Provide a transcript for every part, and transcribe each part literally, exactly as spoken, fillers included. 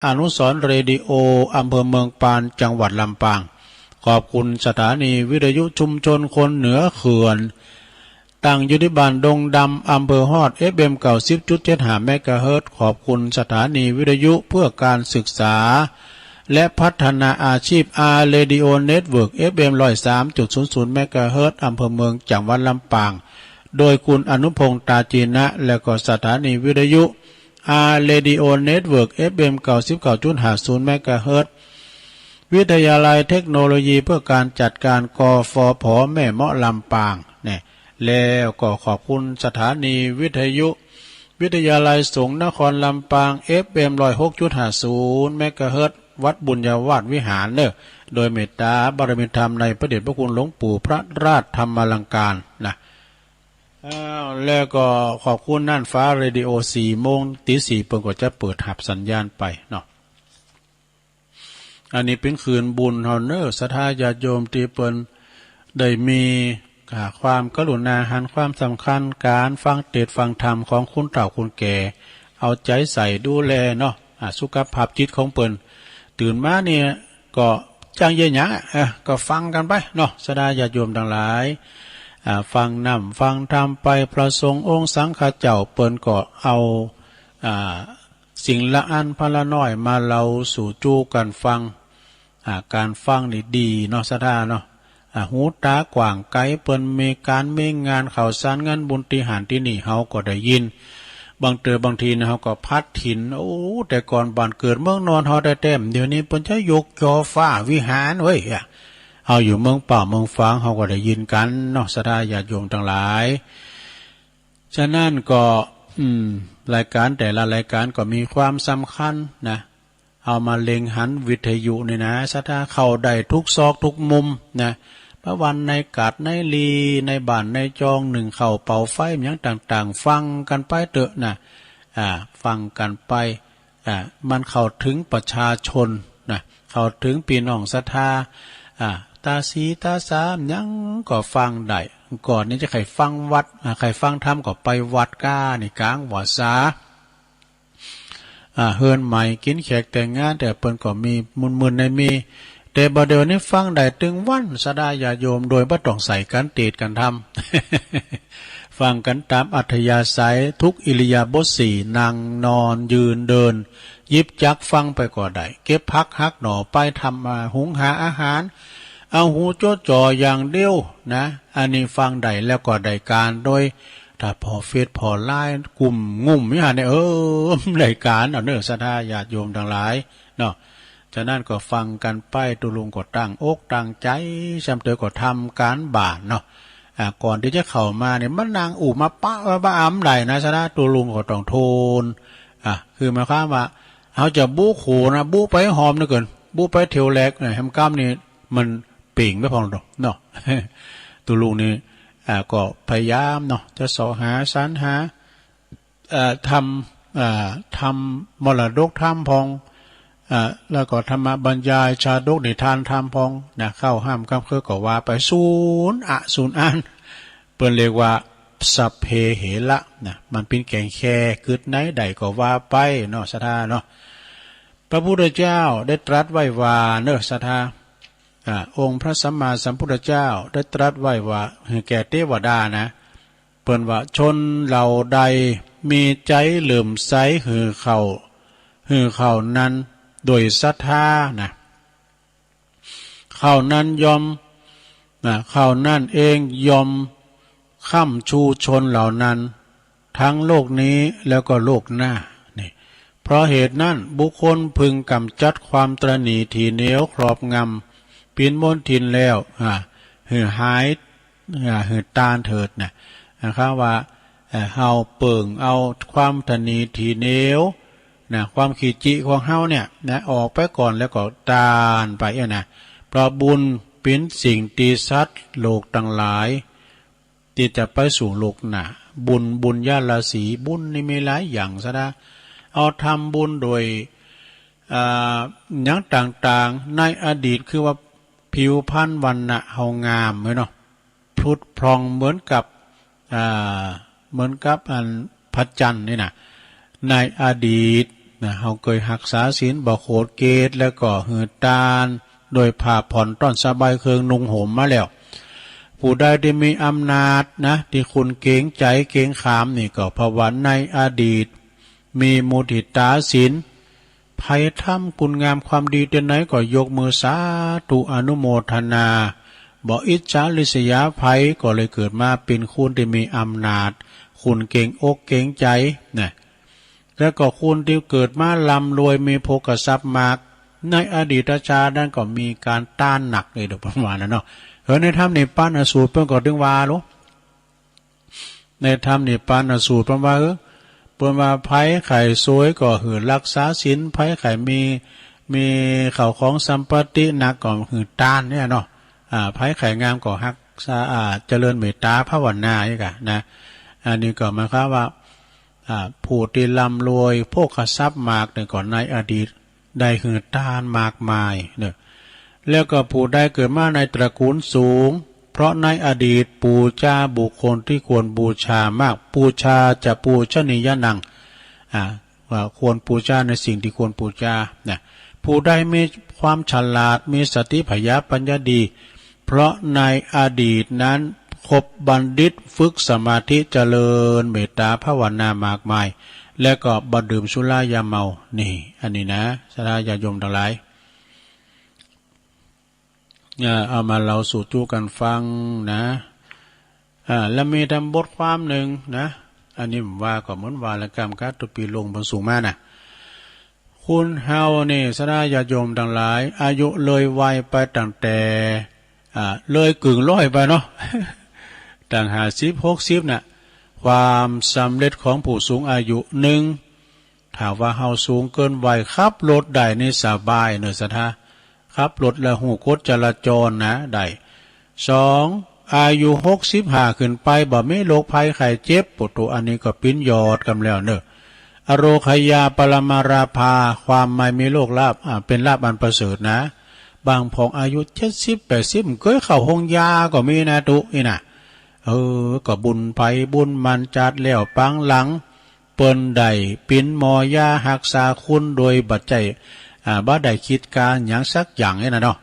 อนุสรณ์เรดิโอ อำเภอเมืองปาน จังหวัดลำปาง ขอบคุณสถานีวิทยุชุมชนคนเหนือเขื่อน ตั้งอยู่ที่บ้านดงดำ อำเภอฮอด เอฟเอ็ม เก้าสิบจุดเจ็ดห้า เมกะเฮิรตซ์ ขอบคุณสถานีวิทยุเพื่อการศึกษา และพัฒนาอาชีพ อาร์ Radio Network เอฟเอ็ม ร้อยสามจุดศูนย์ศูนย์ เมกะเฮิรตซ์ อำเภอเมือง จังหวัดลำปาง โดยคุณอนุพงษ์ ตาจีนะ และก็สถานีวิทยุ อาร์ Radio Network เอฟเอ็ม เก้าสิบเก้าจุดห้าศูนย์ เมกะเฮิรตซ์ วิทยาลัยเทคโนโลยีเพื่อการจัดการ กฟผ แม่เมาะ ลำปาง เนี่ย แล้วก็ขอบคุณสถานีวิทยุ วิทยาลัยสงฆ์นครลำปาง เอฟเอ็ม ร้อยหกจุดห้าศูนย์ เมกะเฮิรตซ์ วัดบุญญาวาสวิหารเนอะ โดยเมตตาบารมีธรรมในพระเดชพระคุณหลวงปู่พระราชธรรมาลังการนะ อ้าว แล้วก็ขอบคุณน่านฟ้าเรดิโอ สี่โมง ตีสี่เปิ้นก็จะเปิดหับสัญญาณไปเนาะ อันนี้เป็นคืนบุญเฮาเนอะ ศรัทธาญาติโยมที่เปิ้นได้มี อ่า ความกรุณาหันความสำคัญ การฟังเทศน์ฟังธรรมของคุณเฒ่าคุณแก่ เอาใจใส่ดูแลเนาะ อ่า สุขภาพจิตของเปิ้น ตื่นมาเนี่ยก็จั่งเยียะหยัง อ่ะ เออ ก็ฟังกันไปเนาะ ศรัทธาญาติโยมทั้งหลาย อ่า ฟังนำฟังธรรมไป พระสงฆ์องค์สังฆะเจ้าเปิ้นก็เอา อ่า สิ่งละอันพละน้อยมาเล่าสู่จู้กันฟัง อ่า การฟังนี่ดีเนาะ ศรัทธาเนาะ อ่า หูตากว้างไกล เปิ้นมีการมีงานข่าวสารงานบุญตี้หั้นตี้นี่ เฮาก็ได้ยิน บางเตื้อบางทีนะ เฮาก็พัดถิ่น โอ้ แต่ก่อนบ้านเกิดเมืองนอนเฮาแต๊ๆ เดี๋ยวนี้เปิ้นจะยกจอฟ้าวิหารเว้ย อ่ะ เฮาอยู่เมืองป่าเมืองฝาง เฮาก็ได้ยินกันเนาะ ศรัทธาญาติโยมทั้งหลาย ฉะนั้นก็ อืม รายการแต่ละรายการก็มีความสำคัญนะ เอามาเล็งหันวิทยุนี่นะ ศรัทธาเข้าได้ทุกซอกทุกมุมนะ ประวันในกาดในลี ในบ้านในจอง นึ่งข้าวเป่าไฟ หยังต่างๆ ฟังกันไปเต๊อะนะ อ่า ฟังกันไป อ่า มันเข้าถึงประชาชนนะ เข้าถึงพี่น้องศรัทธา อ่า ตาสีตาสาหยังก็ฟังได้ ก่อนนี้จะใค่ฟังวัด อ่า ใค่ฟังธรรมก็ไปวัดก้านี่กลางวาสา อ่า เฮือนใหม่กินแขกแต่งงาน แต่เปิ้นก็มีมื่นๆ ในมี แต่บ่าเดี๋ยวนี้ฟังได้ตึงวัน ศรัทธาญาติโยม โดยบ่ต้องใส่กันเตดกันธรรม ฟังกันตามอัธยาศัย ทุกอิริยาบถสี่ นั่งนอนยืนเดิน หยิบจักฟังไปก็ได้ เก็บผักหักหน่อไปทำมาหุงหาอาหาร เอาหูจดจ่ออย่างเดียวนะ อันนี้ฟังได้แล้วก็ได้การ โดย ถ้าผ่อเฟซผ่อไลน์กุ่มงุ่มนี่หั้นเนี่ย เออ ได้การเอาเนอะ ศรัทธาญาติโยมทั้งหลายเนาะ ฉะนั้นก็ฟังกันไป ตุ๊ลุงก็ตั้งอกตั้งใจ ซ้ำเตยก็ทำการบ้านเนาะ อ่า ก่อนที่จะเข้ามาเนี่ย มานั่งอู้มาปะว่าบ่อำใดนะ ศรัทธา ตุ๊ลุงก็ต้องโทน อ่า คือหมายความว่า เฮาจะบู๊โขนะ บู๊ไปหอมนี่เกิน บู๊ไปเถียวแหลกเนี่ย แฮมกำนี่ มันเป่งไปพองเนาะ ตุ๊ลุงนี่ อ่า ก็พยายามเนาะ จะเสาะหาสรรหา เอ่อ ทำ เอ่อ ทำมรดกธรรมพอง เอ่อ แล้วก็ธรรมบรรยายชาดกนิทานธรรมพองนะ เข้าห้ามค่ำคืนก็ว่าไป สูนอะสูนอัน เปิ้นเรียกว่าสัพเพเหระนะ มันเป็นแก่งแคกึดไหนใดก็ว่าไปเนาะ ศรัทธาเนาะ พระพุทธเจ้าได้ตรัสไว้ว่าเนอะ ศรัทธา อ่า องค์พระสัมมาสัมพุทธเจ้าได้ตรัสไว้ว่า หื้อแก่เทวดานะ เปิ้นว่า ชนเหล่าใดมีใจเลื่อมใสหื้อเขา หื้อเขานั้นโดยศรัทธานะ เขานั้นย่อม นะ เขานั้นเองย่อมค้ำชูชนเหล่านั้น ทั้งโลกนี้แล้วก็โลกหน้า นี่ เพราะเหตุนั้นบุคคลพึงกำจัดความตระหนี่ถี่เหนียวครอบงำ ปิดมลทินแล้ว อ่า หื้อหาย อ่า หื้อต้านเถิดนะ นะครับว่า เอ่อ เฮาเปิ่งเอาความตระหนี่ถี่เหนียวนะ ความขี้จิของเฮาเนี่ยนะ ออกไปก่อนแล้วก็ต้านไปเนี่ยนะ เพราะบุญเป็นสิ่งที่สัตว์โลกทั้งหลาย ที่จะไปสู่โลกหน้า บุญ บุญญาราศี บุญนี่มีหลายอย่าง ศรัทธา เอาทำบุญโดย อ่า อย่างต่างๆ ในอดีตคือว่าผิวพรรณวรรณะเฮางามเนาะ ผุดผ่องเหมือนกับ อ่า เหมือนกับอันพระจันทร์นี่นะ ในอดีต นะ เฮาเกยฮักษาศีล บ่โขดเกต แล้วก็หื้อตาน โดยผ้าผ่อนต้อนสบาย เครื่องนุ่งห่มมาแล้ว ผู้ใดที่มีอำนาจนะ ที่คุณเกรงใจเกรงขามนี่ ก็เพราะว่าในอดีต มีมุทิตาศีล ใผทำคุณงามความดีที่ไหนก็ยกมือสาธุอนุโมทนา บ่อิจฉาริษยาใผ ก็เลยเกิดมาเป็นคนที่มีอำนาจ คนเกรงอกเกรงใจนะ แล้วก็คนที่เกิดมาร่ำรวยมีโภคทรัพย์มาก ในอดีตชาตินั้นก็มีการตานหนักเลย เดี๋ยวประมาณนั้นเนาะ เออ ในธรรมนิพพานสูตรเปิ้นก็ถึงว่าโล ในธรรมนิพพานสูตรเปิ้นว่า เออ เปิ้นว่าใผใค่สวยก็หื้อฮักษาศีล ใผใค่มี มีข้าวของสัมปติหนักก็หื้อตานเนี่ยเนาะ อ่า ใผใค่งามก็ฮักษา อ่า เจริญเมตตาภาวนาอีกอะนะ อันนี้ก็หมายความว่า อ่า ผู้ที่ร่ำรวยโภคทรัพย์มากเนี่ย ก็ในอดีตได้หื้อตานมากมายเนอะ แล้วก็ผู้ใดเกิดมาในตระกูลสูง เพราะในอดีตปูชาบุคคลที่ควรบูชามาก ปูชาจะปูชนียนัง อ่า ว่าควรปูชาในสิ่งที่ควรปูชานะ ผู้ใดมีความฉลาด มีสติผญาปัญญาดี เพราะในอดีตนั้นคบบัณฑิต ฝึกสมาธิ เจริญเมตตาภาวนามากมาย และก็บ่ดื่มสุรายาเมา นี่ อันนี้นะ ศรัทธาญาติโยมทั้งหลาย อ่า เอามาเล่าสู่จู้กันฟังนะ อ่า แล้วมีทำบทความหนึ่งนะ อันนี้ผมว่าก็เหมือนว่าละกรรมกัตตุปีลงบนสูงมานะ คนเฮานี่ ศรัทธาญาติโยมทั้งหลาย อายุเลยวัยไปตั้งแต่ อ่า เลยกึ่งร้อยไปเนาะ ตั้งห้าสิบ หกสิบน่ะ ความสำเร็จของผู้สูงอายุ หนึ่ง ถ้าว่าเฮาสูงเกินวัย ขับรถได้นี่สบายเนอะ ศรัทธา ขับรถแล้วฮู้กฎจราจรนะ ได้ สอง อายุหกสิบห้าขึ้นไป บ่มีโรคภัยไข้เจ็บ โอ้โต อันนี้ก็ปิ้นยอดกำแล้วเนอะ อโรคยาปรมาราภา ความไม่มีโรคลาภ อ่า เป็นลาภอันประเสริฐนะ บางพ่องอายุเจ็ดสิบ แปดสิบ เกยเข้าโฮงยาก็มีนะ ตุ๊ นี่นะ เออ ก็บุญไผบุญมัน จัดแล้วปังหลัง เปิ้นได้ปิ้นหมอยาฮักษาคนโดยบ่ใจ้ อ่า บ่ได้คิดการหยังสักอย่างนี่นะเนาะ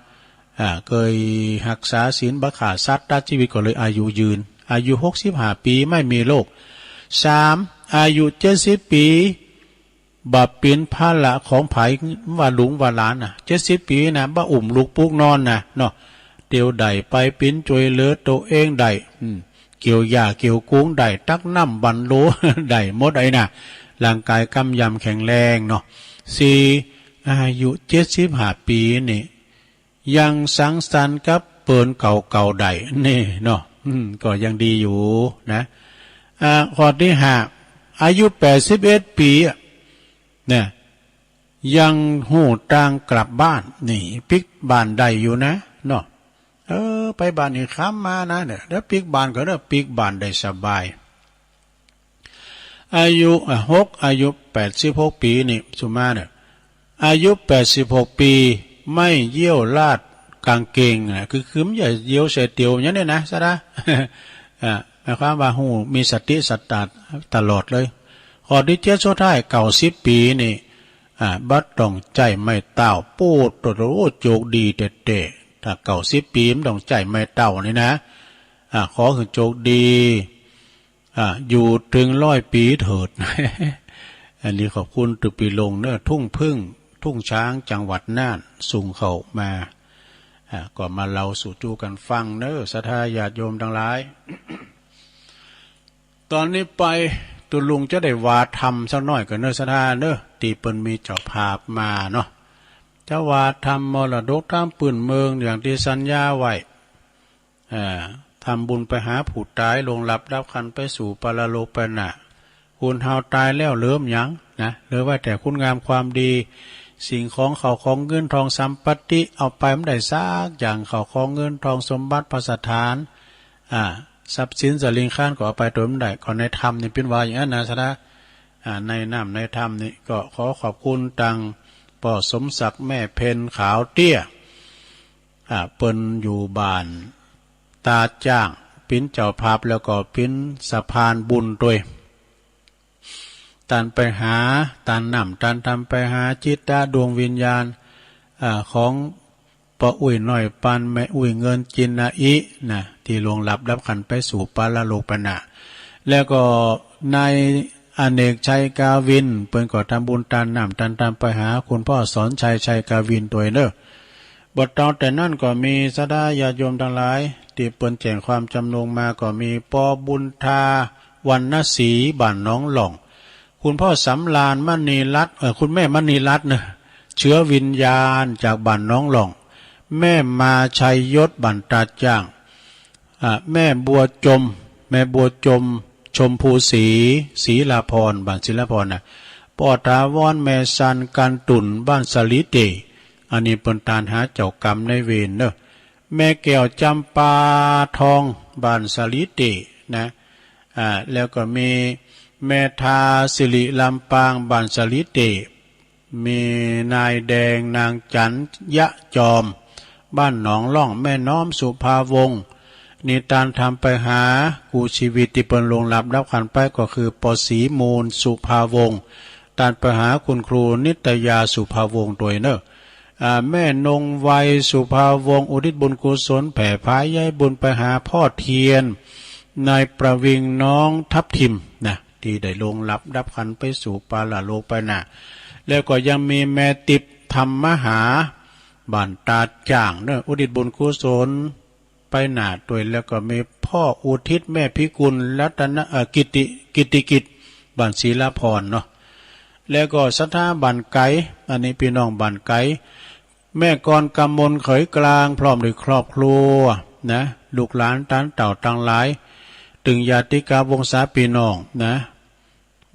อ่า เกยฮักษาศีล บ่ฆ่าสัตว์ตัดชีวิต ก็เลยอายุยืน อายุหกสิบห้าปีไม่มีโรค สาม อายุเจ็ดสิบปี บ่ปิ้นภาระของไผ ว่าลูกว่าหลานน่ะ เจ็ดสิบปีนะ บ่อุ้มลูกปลุกนอนนะเนาะ เตียวได้ไปปิ้นจ้วยเหลือโตเองได้ อืม เกี่ยวหญ้าเกี่ยวกุงได้ ตักน้ำบันโล ได้หมดไอ้น่ะ ร่างกายกำยำแข็งแรงเนาะ สี่ อายุเจ็ดสิบห้าปีนี่ ยังสังสรรค์กับเปิ้นเก่าๆได้ นี่เนาะ อืม ก็ยังดีอยู่นะ อ่า ข้อที่ห้า อายุแปดสิบเอ็ดปีอะ เนี่ย ยังฮู้ตางกลับบ้าน นี่ ปิ๊กบ้านได้อยู่นะ เนาะ เออ ไปบ้านอีกคำมานะ เนี่ย เดี๋ยวปิ๊กบ้านก็เด้อ ปิ๊กบ้านได้สบาย อายุ อ่ะ หก อายุแปดสิบหกปีนี่ สุมาเนี่ย อายุแปดสิบหกปี ไม่เยี่ยวราดกางเกงนะ คือ คือมันอย่าเยี่ยวใส่เตียวอย่างนี้นะ ศรัทธา อ่ะ หมายความว่าฮู้มีสติสัตตาตลอดเลย ข้อที่เจ็ดสุดท้าย เก้าสิบปีนี่ อ่า บ่ต้องใจ๊ไม้เท้า ปู๊ด โอ้โห โจคดีแต๊ๆ ถ้าเก้าสิบปีบ่ต้องใจ๊ไม้เท้านี่นะ อ่า ขอหื้อโจคดี อ่า อยู่ถึงร้อยปีเถิด อันนี้ขอบคุณตุ๊ปีลงเนอะ ทุ่งผึ้ง ทุ่งช้าง จังหวัดน่าน ส่งเข้ามา อ่า ก็มาเล่าสู่จู้กันฟังเนอะ ศรัทธาญาติโยมทั้งหลาย ตอนนี้ไปตุ๊ลุงจะได้ว่าธรรมสักหน่อยก่อนเนอะ ศรัทธาเนอะ ตี้เปิ้นมีเจ้าภาพมาเนาะ จะว่าธรรมมรดกตามปื้นเมือง อย่างตี้สัญญาไว้ อ่า ทำบุญไปหาผู้ต๋าย ล่วงลับดับขันธ์ไปสู่ปรโลกไปน่ะ คนเฮาต๋ายแล้วเหลือหยังนะ เหลือไว้แต่คุณงามความดี สิ่งของเข้าของเงินทองสัมปัตติ เอาไปบ่ได้สักอย่าง เข้าของเงินทองสมบัติภัสถาน อ่า ทรัพย์สินสลิงคารก็เอาไปโตบ่ได้ ก็ในธรรมนี่เปิ้นว่าอย่างนั้นนะ ศรัทธา อ่า ในน้ำในธรรมนี่ก็ขอขอบคุณตังป้อสมศักดิ์แม่เพ็ญขาวเตี้ย อ่า เปิ้นอยู่บ้านตาดจ้าง เปิ้นเจ้าภาพแล้วก็เปิ้นสะพานบุญตวย ตานไปหา ตานน้ำตานธรรมไปหาจิตตะดวงวิญญาณ อ่า ของป้ออุ๊ยน้อยปานแม่อุ๊ยเงินจินนาอินะ ตี้ล่วงลับดับขันธ์ไปสู่ปรโลกไปนะ แล้วก็นายอเนกชัยกาวิน เปิ้นก็ทำบุญตานน้ำตานธรรมไปหาคุณพ่อสอนชัยชัยกาวินตวยเน้อ บ่เต้าแต่นั้นก็มีศรัทธาญาติโยมตังหลาย ตี้เปิ้นแจ้งความจำนงมาก็มีป้อบุญทา วรรณศรี บ้านหนองหล่อง คุณพ่อสำราญมณีรัตน์ เอ่อ คุณแม่มณีรัตน์เนอะ เชื้อวิญญาณจากบ้านหนองหล่อง แม่มาชัยยศ บ้านตาดจ้าง อ่า แม่บัวจม แม่บัวจม ชมพูศรี ศรีลาพร บ้านศรีลาพรนะ ป้อถาวร แม่ซัน กันตุ่น บ้านสาลีเต อันนี้เปิ้นตานหาเจ้ากรรมนายเวรเนอะ แม่แก้วจำปาทอง บ้านสาลีเตนะ อ่า แล้วก็มีแม่ทา สิริลำปาง บ้านสาลีเต มีนายแดง นางจันยะจอม บ้านหนองล่อง แม่น้อม สุภาวงศ์ นี่ตานทำไปหากู้ชีวิตตี้เปิ้นล่วงลับดับขันธ์ไปก็คือป้อศรีมูล สุภาวงศ์ ตานไปหาคุณครูนิตยา สุภาวงศ์ตวยเนอะ อ่า แม่นงไว สุภาวงศ์ อุทิศบุญกุศลแผ่พาย้ายบุญไปหาพ่อเทียน นายประวิง น้องทับทิมนะ ตี้ได้ล่วงลับดับขันธ์ไปสู่ปรโลกไปนะ แล้วก็ยังมีแม่ติบ ธรรมมหา บ้านตาดจ้างเนอะ อุทิศบุญกุศลไปหน้าตวย แล้วก็มีป้ออุทิศ แม่พิกุล รัตน เอ่อ กิติ กิติกิจ บ้านศรีลาพรเนาะ แล้วก็ศรัทธาบ้านไก๋ อันนี้พี่น้องบ้านไก๋ แม่กรกำมล เขยกลาง พร้อมด้วยครอบครัวนะ ลูกหลานตานเต้าตังหลาย ตึงญาติกาวงศาพี่น้องนะ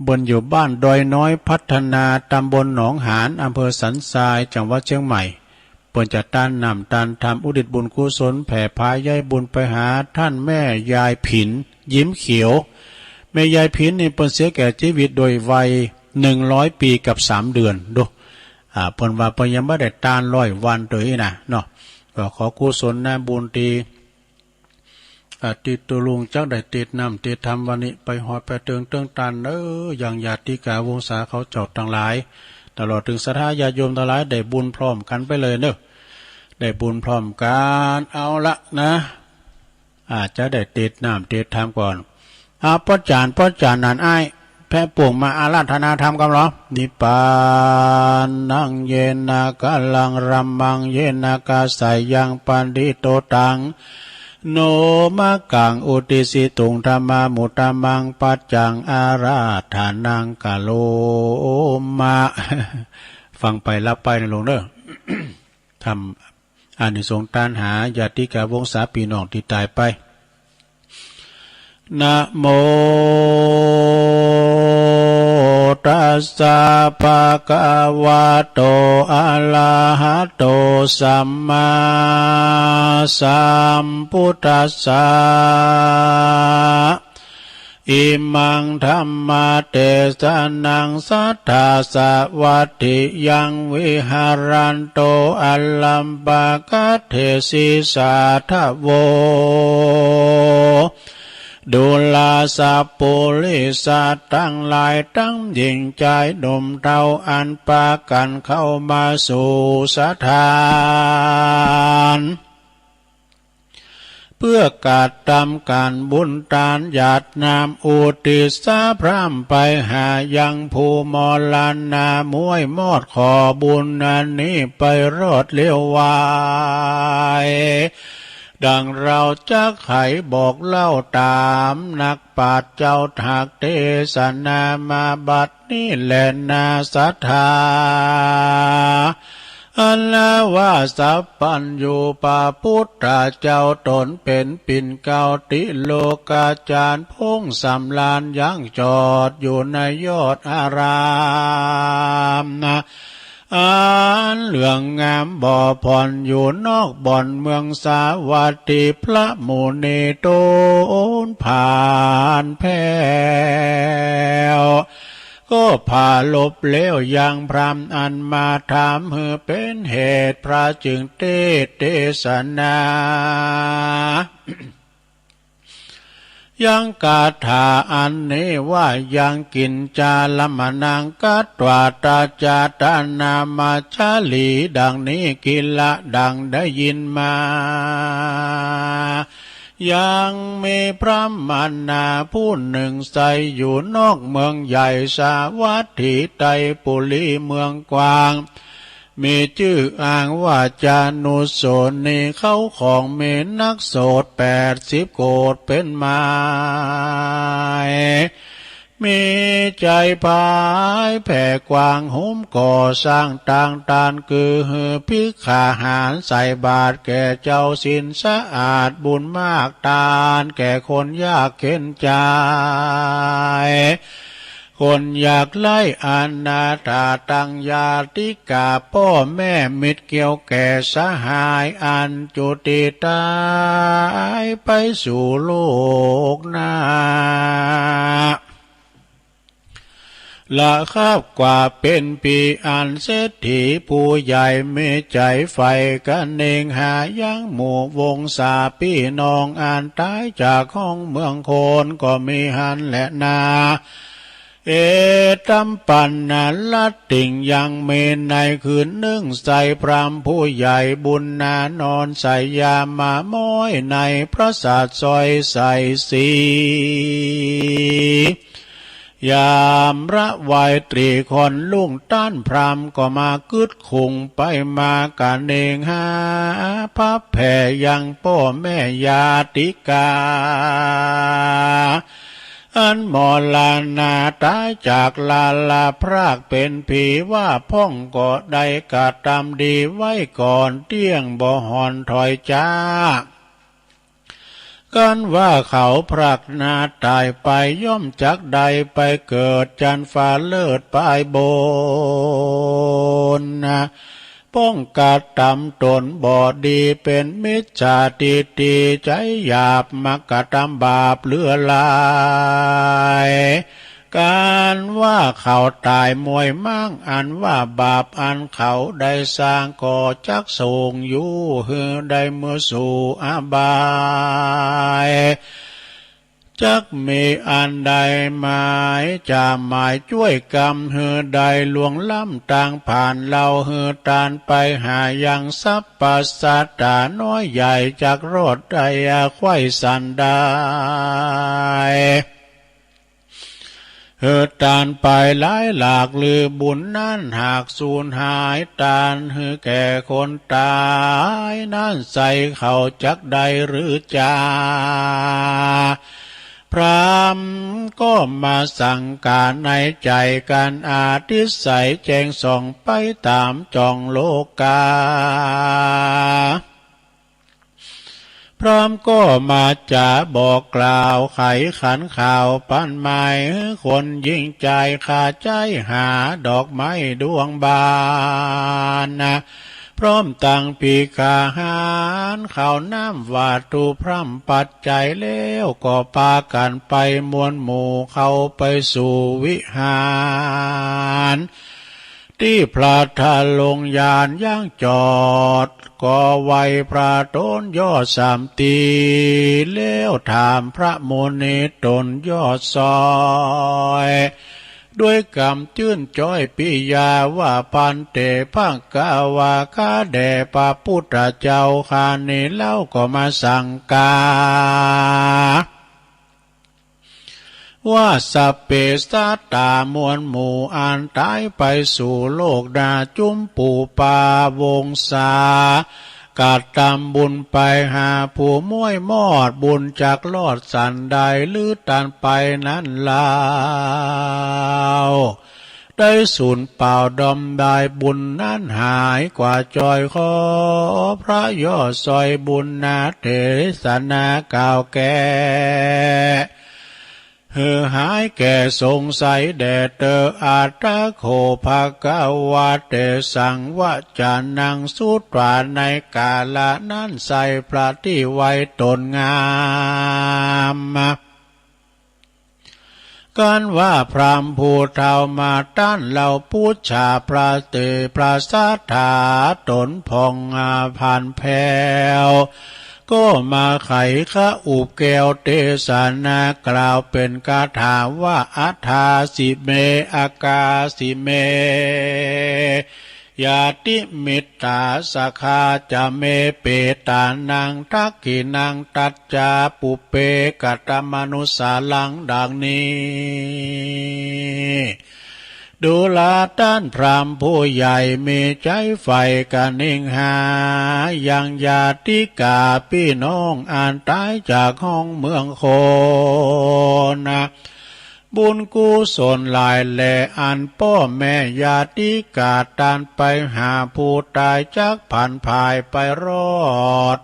เปิ้นอยู่บ้านดอยน้อยพัฒนา ตำบลหนองหาน อำเภอสันทราย จังหวัดเชียงใหม่ เปิ้นจะตานน้ำตานธรรมอุทิศบุญกุศลแผ่พาย้ายบุญไปหาท่านแม่ยายผิน ยิ้มเขียว แม่ยายผินนี่เปิ้นเสียแก่ชีวิตโดยวัยหนึ่งร้อยปีกับสามเดือน ดู อ่า เปิ้นว่าเปิ้นยังบ่ได้ตานร้อยวันตวยนะเนาะ ก็ขอกุศลนะบุญตี้ อ่า ตี้ตุ๊ลุงจักได้ติดน้ำติดธรรมวันนี้ ไปฮอดไปเถิงเถิงตานเน้อ ยังญาติกาวงศาเขาเจ้าตังหลาย ตลอดเถิงศรัทธาญาติโยมตังหลาย ได้บุญพร้อมกั๋นไปเลยเน้อ ได้บุญพร้อมกั๋น เอาละนะ อ่า จะได้ติดน้ำติดธรรมก่อน อ่า ป้อจ๋ารย์ ป้อจ๋ารย์นั่นอ้าย แพะป่วงมาอาราธนาธรรมกำลอ นิพพานัง เยนะ กะลัง รัมมัง เยนะ กะสายัง ปะฏิโตตัง โนมะกัง อุตติสสิตุง ธัมมานุตตมัง ปัจจัง อาราธนัง กะโรมะ ฟังไปรับไปนะโยมเน้อ ทำอานิสงส์ตานหาญาติกาวงศาพี่น้องตี้ต๋ายไป นะโมตัสสะ ภะคะวะโต อะระหะโต สัมมาสัมพุทธัสสะ อิมัง ธัมมะเตสะนัง สัทธาสะวัตถิยัง วิหะรันโต อะลัมปะกะเถสิ สาธะโว ดูราสะปุริสะตังหลาย ตังญิงจายหนุ่มเฒ่า อันปากั๋นเข้ามาสู่สถาน เปื้อกระตำก๋านบุญตานหยาดน้ำอุตติสสะพร่ำไปหายังผู้มรณะมวยมอด ขอบุญอันนี้ไปรอดเลี้ยววาย ดังเฮาจักไขบอกเล่าต๋ามนักปราชญ์เจ้าหากเตสนามาบัด นี้แลนาศรัทธา อันว่าสัพพัญญูพระพุทธเจ้าต๋นเป๋นปิ่นเกล้าติโลกาจารย์ พงสำราญยังจอดอยู่ในยอดอารามนะ อันเหลืองงามบ่ผ่อนอยู่นอกบ่อนเมืองสาวัตถี พระมุนีต๋นผ่านแผ้ว ก็ผาลบแล้วยังพราหมณ์อันมาถาม หื้อเป๋นเหตุพระจึงเตสน์เตสนา ยังคาถาอันนี้ว่า ยังกิญจาละมะนัง คัตวา ตาจาตานามาชาลี ดังนี้ กิลละ ดังได้ยินมา ยังมีพราหมณาผู้หนึ่ง ใสอยู่นอกเมืองใหญ่สาวัตถีไตรปุรีเมืองกว้าง มีจื้ออ้างว่า จานุสโสนี เขาของมีนักโสดแปดสิบโกฏเป็นหมาย มีใจ๋ผายแผ่กว้าง หุมก่อสร้างตางตาน คือหื้อภิกขาหารใส่บาตรแก่เจ้าศีลสะอาด บุญมากตานแก่คนยากเข็ญใจ๋ คนยากไร้ อนาถา ตังญาติกา ป้อแม่มิตรเกี่ยวแก่สหาย อันจุติต๋ายไปสู่โลกหน้า ละคาบกว่าเป๋นผี อันเศรษฐีผู้ใหญ่มีใจ๋ใฝ่กะเนงหายังหมู่วงศาปี้น้อง อันต๋ายจากห้องเมืองคนก็มีหั้นแลนา เอตัมปันนรัตติง ยังมีในคืนนึ่ง ใสพราหมณ์ผู้ใหญ่บุญนานอนใสยามาม้อยในปราสาทซอยใสสี ยามระวายตรีค่อนลุ่ง ต้านพราหมณ์ก็มากึ๊ดขุ่งไปมากะเนงหา พระแผ่ยังป้อแม่ญาติกา อันมรณาต๋ายจากลาลาพรากเป๋นผีว่าพ่อง ก็ได้กระตำดีไว้ก่อน เตี้ยงบ่ห่อนถอยจ๊า กันว่าเขาพรากหน้าต๋ายไป ย่อมจักได้ไปเกิดจันฟ้าเลิศปายบน ป้องกะตำต๋นบ่ดีเป๋นมิจฉาทิฏฐิใจ๋หยาบ มากระตำบาปเหลือหลาย กันว่าเขาต๋ายมวยม้าง อันว่าบาปอันเขาได้สร้างก็จักส่งอยู่หื้อได้เมือสู่อบาย จักมีอันใดหมายจะหมายจ้วยกำหื้อได้ล่วงล้ำตางผ่านเล่า หื้อต้านไปหายังสรรพสัตตาน้อยใหญ่ จักรอดได้ไขว้สันได้ หื้อต้านไปหลายหลากลือบุญนั้นหากสูญหาย ต้านหื้อแก่คนต๋ายนั้นใส เขาจักได้หรือจา พราหมณ์ก็มาสังกาในใจ๋ กันอาทิตย์ใสแจ้งส่องไปต๋ามจ่องโลกา พราหมณ์ก็มาจ๋าบอกกล่าวไขขันข่าวปันหมาย คนหญิงจายคาใจ๋หาดอกไม้ดวงบาน พร้อมตังภิกขาหาร ข้าวน้ำวัตถุพร่ำปัจจัยแล้ว ก็ปากั๋นไปมวลหมู่เข้าไปสู่วิหาร ตี้พระธาตุลงยานยังจอด ก็ไหว้พระต๋นยอดสามตี แล้วถามพระมุนีต๋นยอดซอย ด้วยกำจื้นจ้อยปิยาว่า ภันเต ภควา ข้าแด่พระพุทธเจ้า ข้านี้เล่าก็มาสังกา ว่าสัพเพสัตตามวลหมู่อันต๋ายไปสู่โลกหน้า จุมปูปาวงศา กระตำบุญไปหาผู้ม้วยมอด บุญจักรอดสันได้ หรือต้านไปนั้นลาว ได้สูญเปล่าดอมดาย บุญนั้นหายกว่าจ้อย ขอพระยอดซอยบุญนาเทศนากล่าวแก่ หื้อหายแก่สงสัยแด่เตอ อัตถโข ภควา เตสัง วจนัง สุตวา ในกาละนั้นไซร้พระตี้ไหว้ต๋นงาม กันว่าพราหมณ์ผู้เฒ่ามาต้านเล่า ปุจฉา พระเต พระศาสดาต๋นผ่องอาภาลแผ้ว ก็มาไขข้าอุบแก้วเตสนากล่าวเป็นคาถาว่า อัฏฐาสิเม อากาสิเม ญาติมิตราสขาจะเม เปตานัง ทักขิณัง ตัจจา ปุพเพ กตมนุสสารัง ดังนี้ ดูราต้านพราหมณ์ผู้ใหญ่มีใจใฝ่กะนิงหา ยังญาติกาพี่น้องอันต๋ายจากห้องเมืองคนนะ บุญกุศลหลายแลอันป้อแม่ญาติกาต้านไปหาผู้ต๋ายจักผันผายไปรอด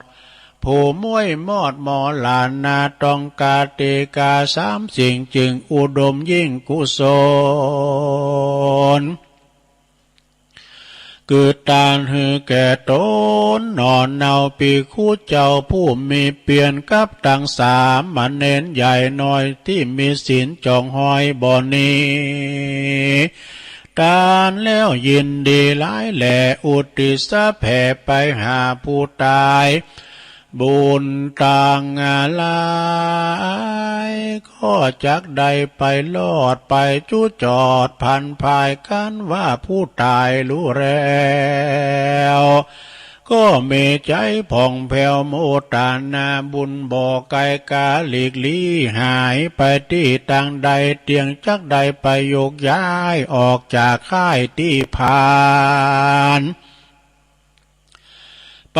ผู้ม้วยมอดหมอหลานาต้องกาติกาสามสิ่งจึงอุดมยิ่งกุศล คือต้านหื้อแก่ต๋นหนอเนา ภิกขุเจ้าผู้มีเปียรกับตังสามเณรใหญ่น้อยตี้มีศีลจองฮอยบ่หนี ต้านแล้วยินดีหลายแลอุทิศแผ่ไปหาผู้ต๋าย บุญตังหลายก็จักได้ไปรอดไปจุจอดผันผายกันว่าผู้ต๋ายรู้แล้ว ก็มีใจผ่องแผ้วโมตนาบุญบ่ไกลกาหลีกลี้หายไปตี้ตังใด เตียงจักได้ไปโยกย้ายออกจากค่ายตี้ผ่าน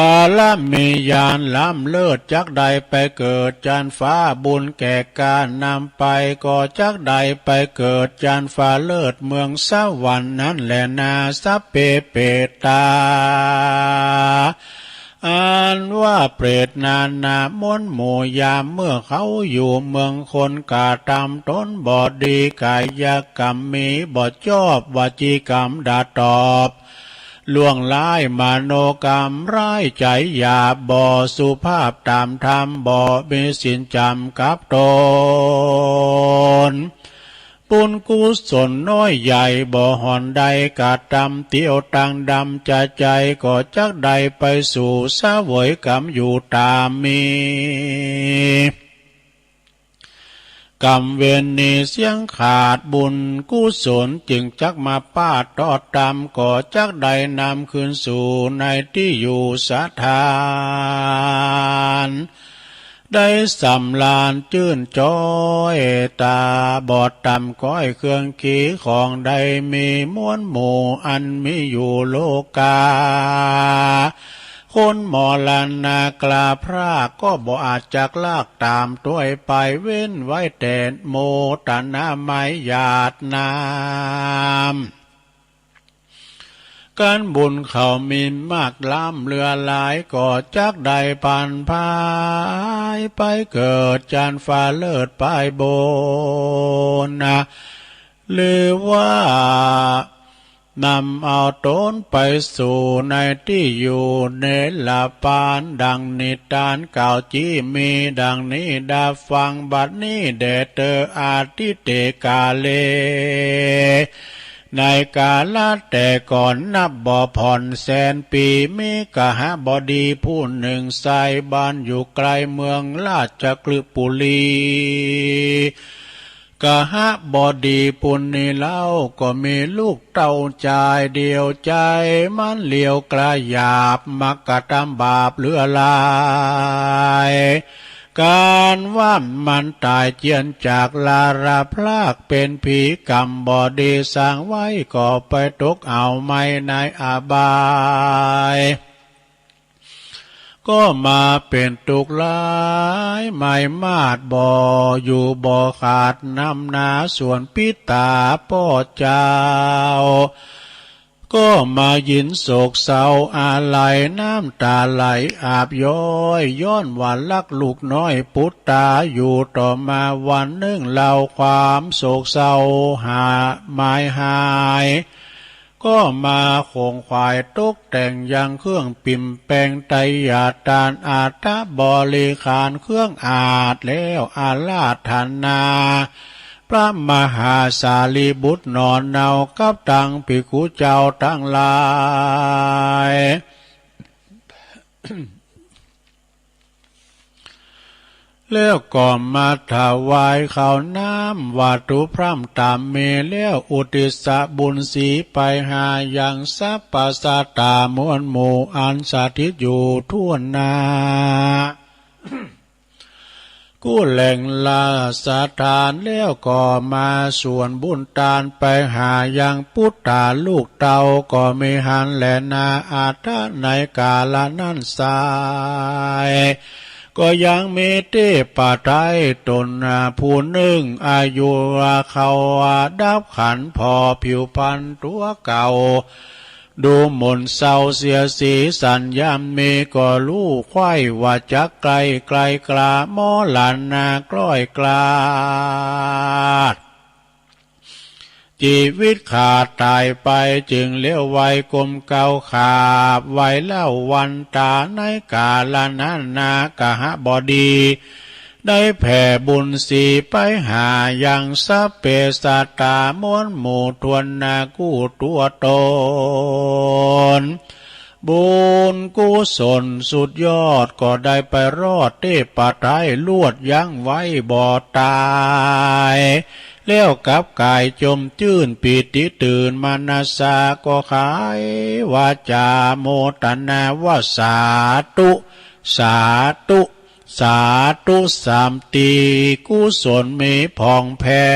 ปารมีญาณล้ำเลิศจักได้ไปเกิดจันฟ้า บุญแก่การนำไปก็จักได้ไปเกิดจันฟ้าเลิศเมืองสวรรค์นั้นแลนา สัพเพเปตตา อันว่าเปรตนานามวลหมู่ยามเมื่อเขาอยู่เมืองคนกระทำตนบ่ดี กายกรรมมีบ่จอบ วจีกรรมด่าตอบ ล่วงร้ายมโนกรรมร้าย ใจหยาบบ่สุภาพต๋ามธรรม บ่มีศีลจำกับต๋น บุญกุศลน้อยใหญ่บ่หอนได้กระทำ เตียวตังดำจะใจก็จักได้ไปสู่เสวยกรรมอยู่ต๋ามมี กรรมเวรหนีเสี้ยงขาด บุญกุศลจึงจักมาปาดตอดตาม ก็จักได้นำคืนสู่ในตี้อยู่สถาน ได้สำราญจื้นจ้อย ต๋าบ่ต่ำก้อยเครื่องขีของได้มีมวลหมู่อันมีอยู่โลกา คนมรณะกลาพรากก็บ่อาจจักลากต๋ามตวยไป เว้นไว้แต่โมตนาไมยาดน้ำ กันบุญเขามีมากล้ำเหลือหลาย ก็จักได้ผันผายไปเกิดจันฟ้าเลิศไปบนนะ หรือว่านำเอาตนไปสู่ในตี้อยู่เนรปาน ดังนิทานกล่าวจี้มีดังนี้ ได้ฟังบัดนี้แด่เธอ อาทิเตกาเล ในกาลแต่ก่อนนับบ่ผ่อนแสนปี มีกหบดีผู้หนึ่งใส่บ้านอยู่ไกลเมืองราชคฤห์ปุรี กหบดีผู้นี้เล่าก็มีลูกเต้าจายเดียว ใจมันเหลียวกระหยาบ มักกระทำบาปเหลือหลาย การว่ามันต๋ายเจียนจากลาราพราก เป็นผีกรรมบ่ดีสร้างไว้ ก็ไปตกเอาไหม้ในอบาย ก็มาเป็นทุกข์หลาย ไหม้มาดบ่อยู่บ่ขาด นำหน้าส่วนปิตาป้อเจ้า ก็มายินโศกเศร้าอาลัย น้ำต๋าไหลอาบย้อย ย้อนว่ารักลูกน้อยปุตตาอยู่ ต่อมาวันหนึ่งเล่าความโศกเศร้าหาหมายหาย ก็มาขงขวายตกแต่งยังเครื่องปิ่มแปง ไตรยาตานอัฐบริขารเครื่องอาดแล้วอาราธนา พระมหาสารีบุตรหนอเนากับตังภิกขุเจ้าตังหลาย แล้วก็มาถวายข้าวน้ำวัตถุพร่ำตามมีแล้วอุทิศบุญสีไปหายังสรรพสัตว์มวลหมู่อันสถิตอยู่ทั่วหน้า กู้แหล่งละสถานแล้วก็มาส่วนบุญตานไปหายังปุตตาลูกเต้าก็มีหันแลนาอาทะในกาละนั้นไซร้ ก็ยังมีเทพไทยตนผู้หนึ่งอายุเขาดับขันธ์ผ่อผิวพรรณตัวเก่า ดูหม่นเศร้าเสียสีสันยามมีก็รู้ไขว้ว่าจักไกลไกลกล้าหมอหลานนาคล้อยกลาด ชีวิตขาดตายไปจึงเลี้ยวไวกลมเกล้าขาบไวเล่าวันตาในกาละนั้นนากหบดี ได้แผ่บุญสีไปหายังสพเปสัตตามวลหมู่ทวนนากู้ตัวตน บุญกุศลสุดยอดก็ได้ไปรอดเทพไทยลวดยั้งไว้บ่ตาย แล้วกลับกายจมจื้นปีติตื่นมนัสสาก็ขายวาจาโมทนาว่าสาธุ สาธุ สาธุสามตี กุศลมีผ่องแผ้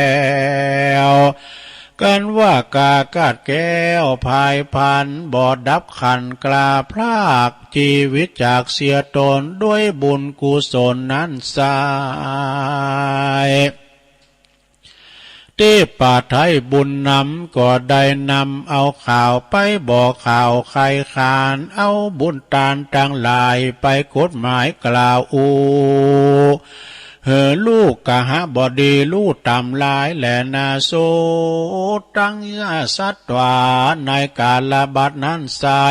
ว กันว่ากากาดแก้วพายพันบ่ดับขันกล้าพรากชีวิตจากเสียตนด้วยบุญกุศลนั้นไซร้ เทพไทยบุญนำก็ได้นำเอาข่าวไปบอกข่าวใครขานเอาบุญตานทั้งหลายไปกฎหมายกล่าวอู้ เฮอลูกกหบดีลูกต่ำหลายแลนาสุดทั้งสัตวาในกาลบัดนั้นไซร้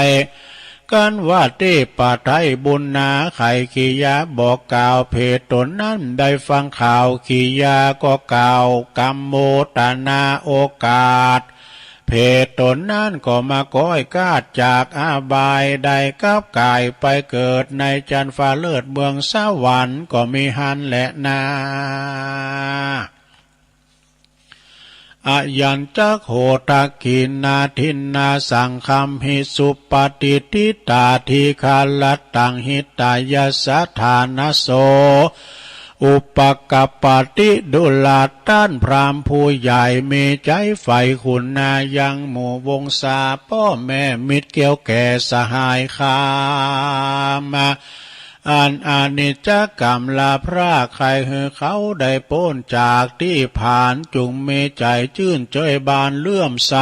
กันว่าเทพไทยบุญนาไขขียาบอกกล่าวเพศตนนั้นได้ฟังข่าวขียาก็กล่าวกำโมทนาโอกาส เพศตนนั้นก็มาก้อยกาดจากอบายได้กลับกายไปเกิดในจันฟ้าเลิศเมืองสวรรค์ก็มีหันแลนา อายัญจักโหทักขินาทินนาสังคัมหิสุปฏิทิตาทิคารัตตังหิตายสถานะโส อุปกปปติดุลาต้านพราหมณ์ผู้ใหญ่มีใจใฝ่คุณนายังหมู่วงศาพ่อแม่มิตรเกี่ยวแก่สหายคาม อันอนิจจกรรมละพรากใครหือเขาได้พ้นจากที่ผ่านจุงมีใจจื้นเจยบานเลื่อมใส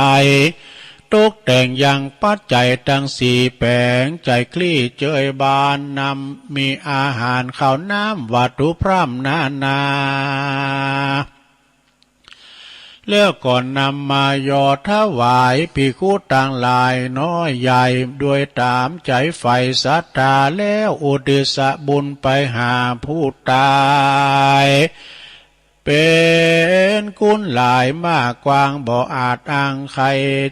ตกแต่งยังปัจจัยทั้งสี่แผงใจคลี่เจยบานนำมีอาหารข้าวน้ำวัตถุพร่ำนานา แล้วก็นำมาหยอดถวายภิกขุตังหลายน้อยใหญ่ด้วยตามใจใฝ่ศรัทธาแล้วอุทิศบุญไปหาผู้ตาย เป็นคุณหลายมากกว้างบ่อาจอ้างใคร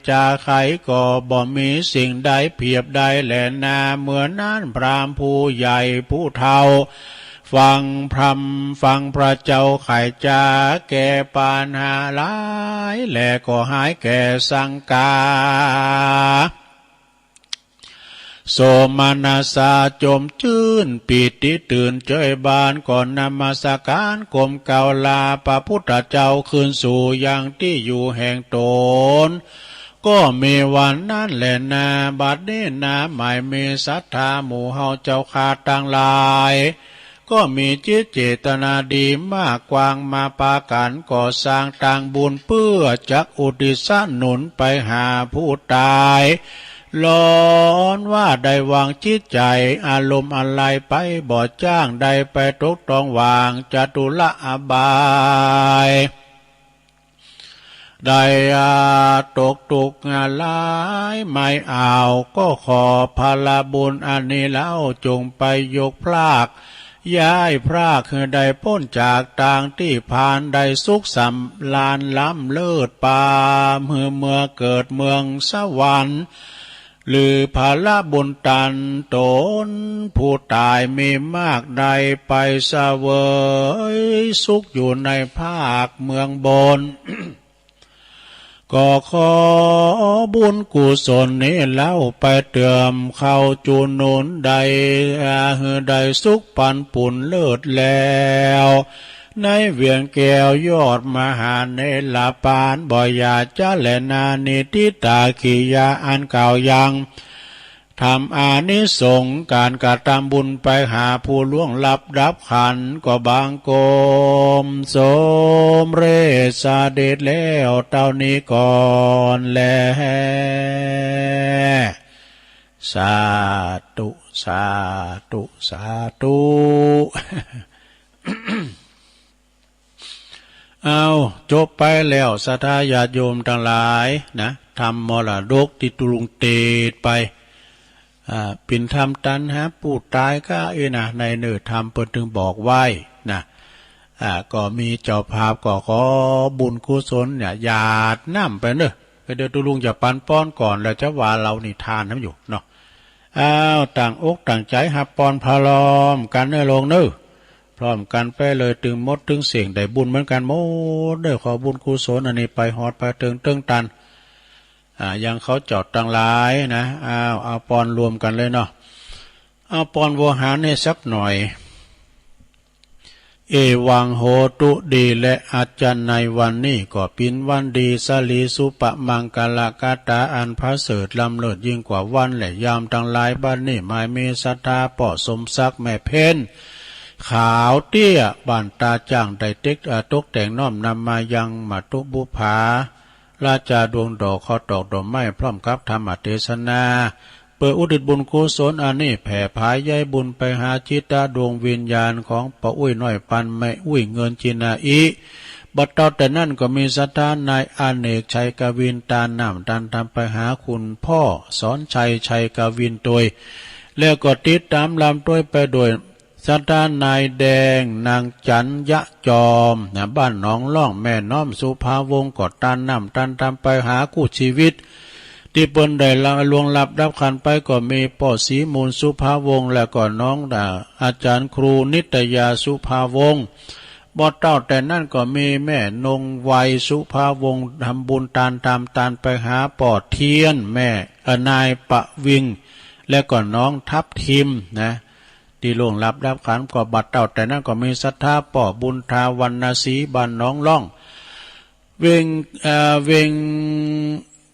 จะใครก็บ่มีสิ่งใดเปรียบได้แลนาเมื่อนั้นพราหมณ์ผู้ใหญ่ผู้เฒ่า ฟังพรำฟังพระเจ้าไขจาแก้ปัญหาหลายแลก็หายแก่สังกา โสมนัสสาจมจื้นปีติตื่นเจยบานก่อนนมัสการกลมเกล้าลาพระพุทธเจ้าคืนสู่ยังที่อยู่แห่งตน ก็มีวันนั้นแลนาบัดนี้นาหมายมีศรัทธาหมู่เฮาเจ้าข้าตังหลาย ก็มีจิตเจตนาดีมากกว้างมาปากั๋นก่อสร้างตังบุญเปื้อจักอุทิศหนุนไปหาผู้ต๋าย ร้อนว่าได้วางจิตใจ๋อารมณ์อันใดไปบ่จ้างได้ไปตกต้องหว่างจตุละอบาย ได้อาตกทุกข์หลายไม่เอา ก็ขอผลบุญอันนี้เล่าจงไปยกพราก ย้ายพรากหื้อได้ป๊นจากตางตี้ผ่านได้สุขสำราญล้ำเลิศปาหื้อเมือเกิดเมืองสวรรค์ หรือผละบุญตันตนผู้ตายมีมากได้ไปเสวยสุขอยู่ในภาคเมืองบน ก็ขอบุญกุศลนี้เล่าไปเติมเข้าจุหนุนได้ อ่า หื้อได้สุขปันปุนเลิศแล้ว ในเวียงแก้วยอดมหาเนรปานบ่อย่าจะแลนานิติตาขียาอันกล่าวยัง ทำอานิสงส์การกระทำบุญไปหาผู้ล่วงลับดับขันธ์ก็บังคมสมเร็จเสด็จแล้วเท่านี้ก่อนแล สาธุ สาธุ สาธุ เอา จบไปแล้ว ศรัทธาญาติโยมตังหลายนะ ธรรมมรดกตี้ตุลุงเตดไป อ่า ปิ่นธรรมตันหาผู้ตายก็เอนะ ในเนื้อธรรมเปิ้นตึงบอกไว้นะ อ่า ก็มีเจ้าภาพก็ขอบุญกุศลเนี่ย หยาดน้ำไปเนอะ ก็เดี๋ยวตุลุงจะปันปอนก่อน แล้วจะว่าเล่านิทานน้ำอยู่เนาะ อ้าว ตั้งอกตั้งใจฮับปอนพร้อมกันเนอะโลงเนอะ พร้อมกันไปเลย ตึงมดตึงเสียงได้บุญเหมือนกันหมดเนอะ ขอบุญกุศลอันนี้ไปฮอดไปเถิงเถิงตัน อ่า ยังเขาเจ้าตังหลายนะ อ้าว เอาปอนรวมกันเลยเนาะ เอาปอนโวหารให้สักหน่อย เอวังโหตุ ดีและอาจารย์ ในวันนี้ก็ปินวันดี สลีสุปมังกลกถาอันประเสริฐล้ำเลิศยิ่งกว่าวันและยามตังหลาย บัดนี้หมายมีศรัทธาป้อสมศักดิ์แม่เพ็ญขาวเตี้ย บ้านตาจ้าง ได้เต็ก เอ่อ ตกแต่งน้อมนำมายังมัตตุบุพภา ราชาดวงดอก ข้าวตอกดอกไม้ พร้อมกับธรรมเทศนา เพื่ออุทิศบุญกุศลอันนี้แผ่ผายใยบุญไปหาจิตดวงวิญญาณของป้ออุ๊ยน้อยปันแม่อุ๊ยเงินจินาอิ บัดเต้าแต่นั้นก็มีศรัทธานายอเนกชัยกวิน ตานน้ำตานธรรมไปหาคุณพ่อสอนชัยชัยกวินตวย แล้วก็ติดตามลำตวยไปโดย ศรัทธานายแดง นางจันยะจอม นะ บ้านหนองล่อง แม่น้อมสุภาวงศ์ ก็ตานน้ำตานธรรมไปหาคู่ชีวิต ตี้เปิ้นได้ละล่วงลับดับขันธ์ไป ก็มีป้อศรีมูลสุภาวงศ์ และก็น้อง อ่า อาจารย์ครูนิตยาสุภาวงศ์ บ่เต้าแต่นั้นก็มีแม่นงไวสุภาวงศ์ ทำบุญตานธรรมตานไปหาป้อเทียน แม่ เอ่อ นายประวิง และก็น้องทับทิม นะ ตี้ล่วงลับดับขันธ์ ก็บ่เต้าแต่นั้นก็มีศรัทธาป้อบุญทา วรรณศรี บ้านหนองล่อง เวง เอ่อ เวง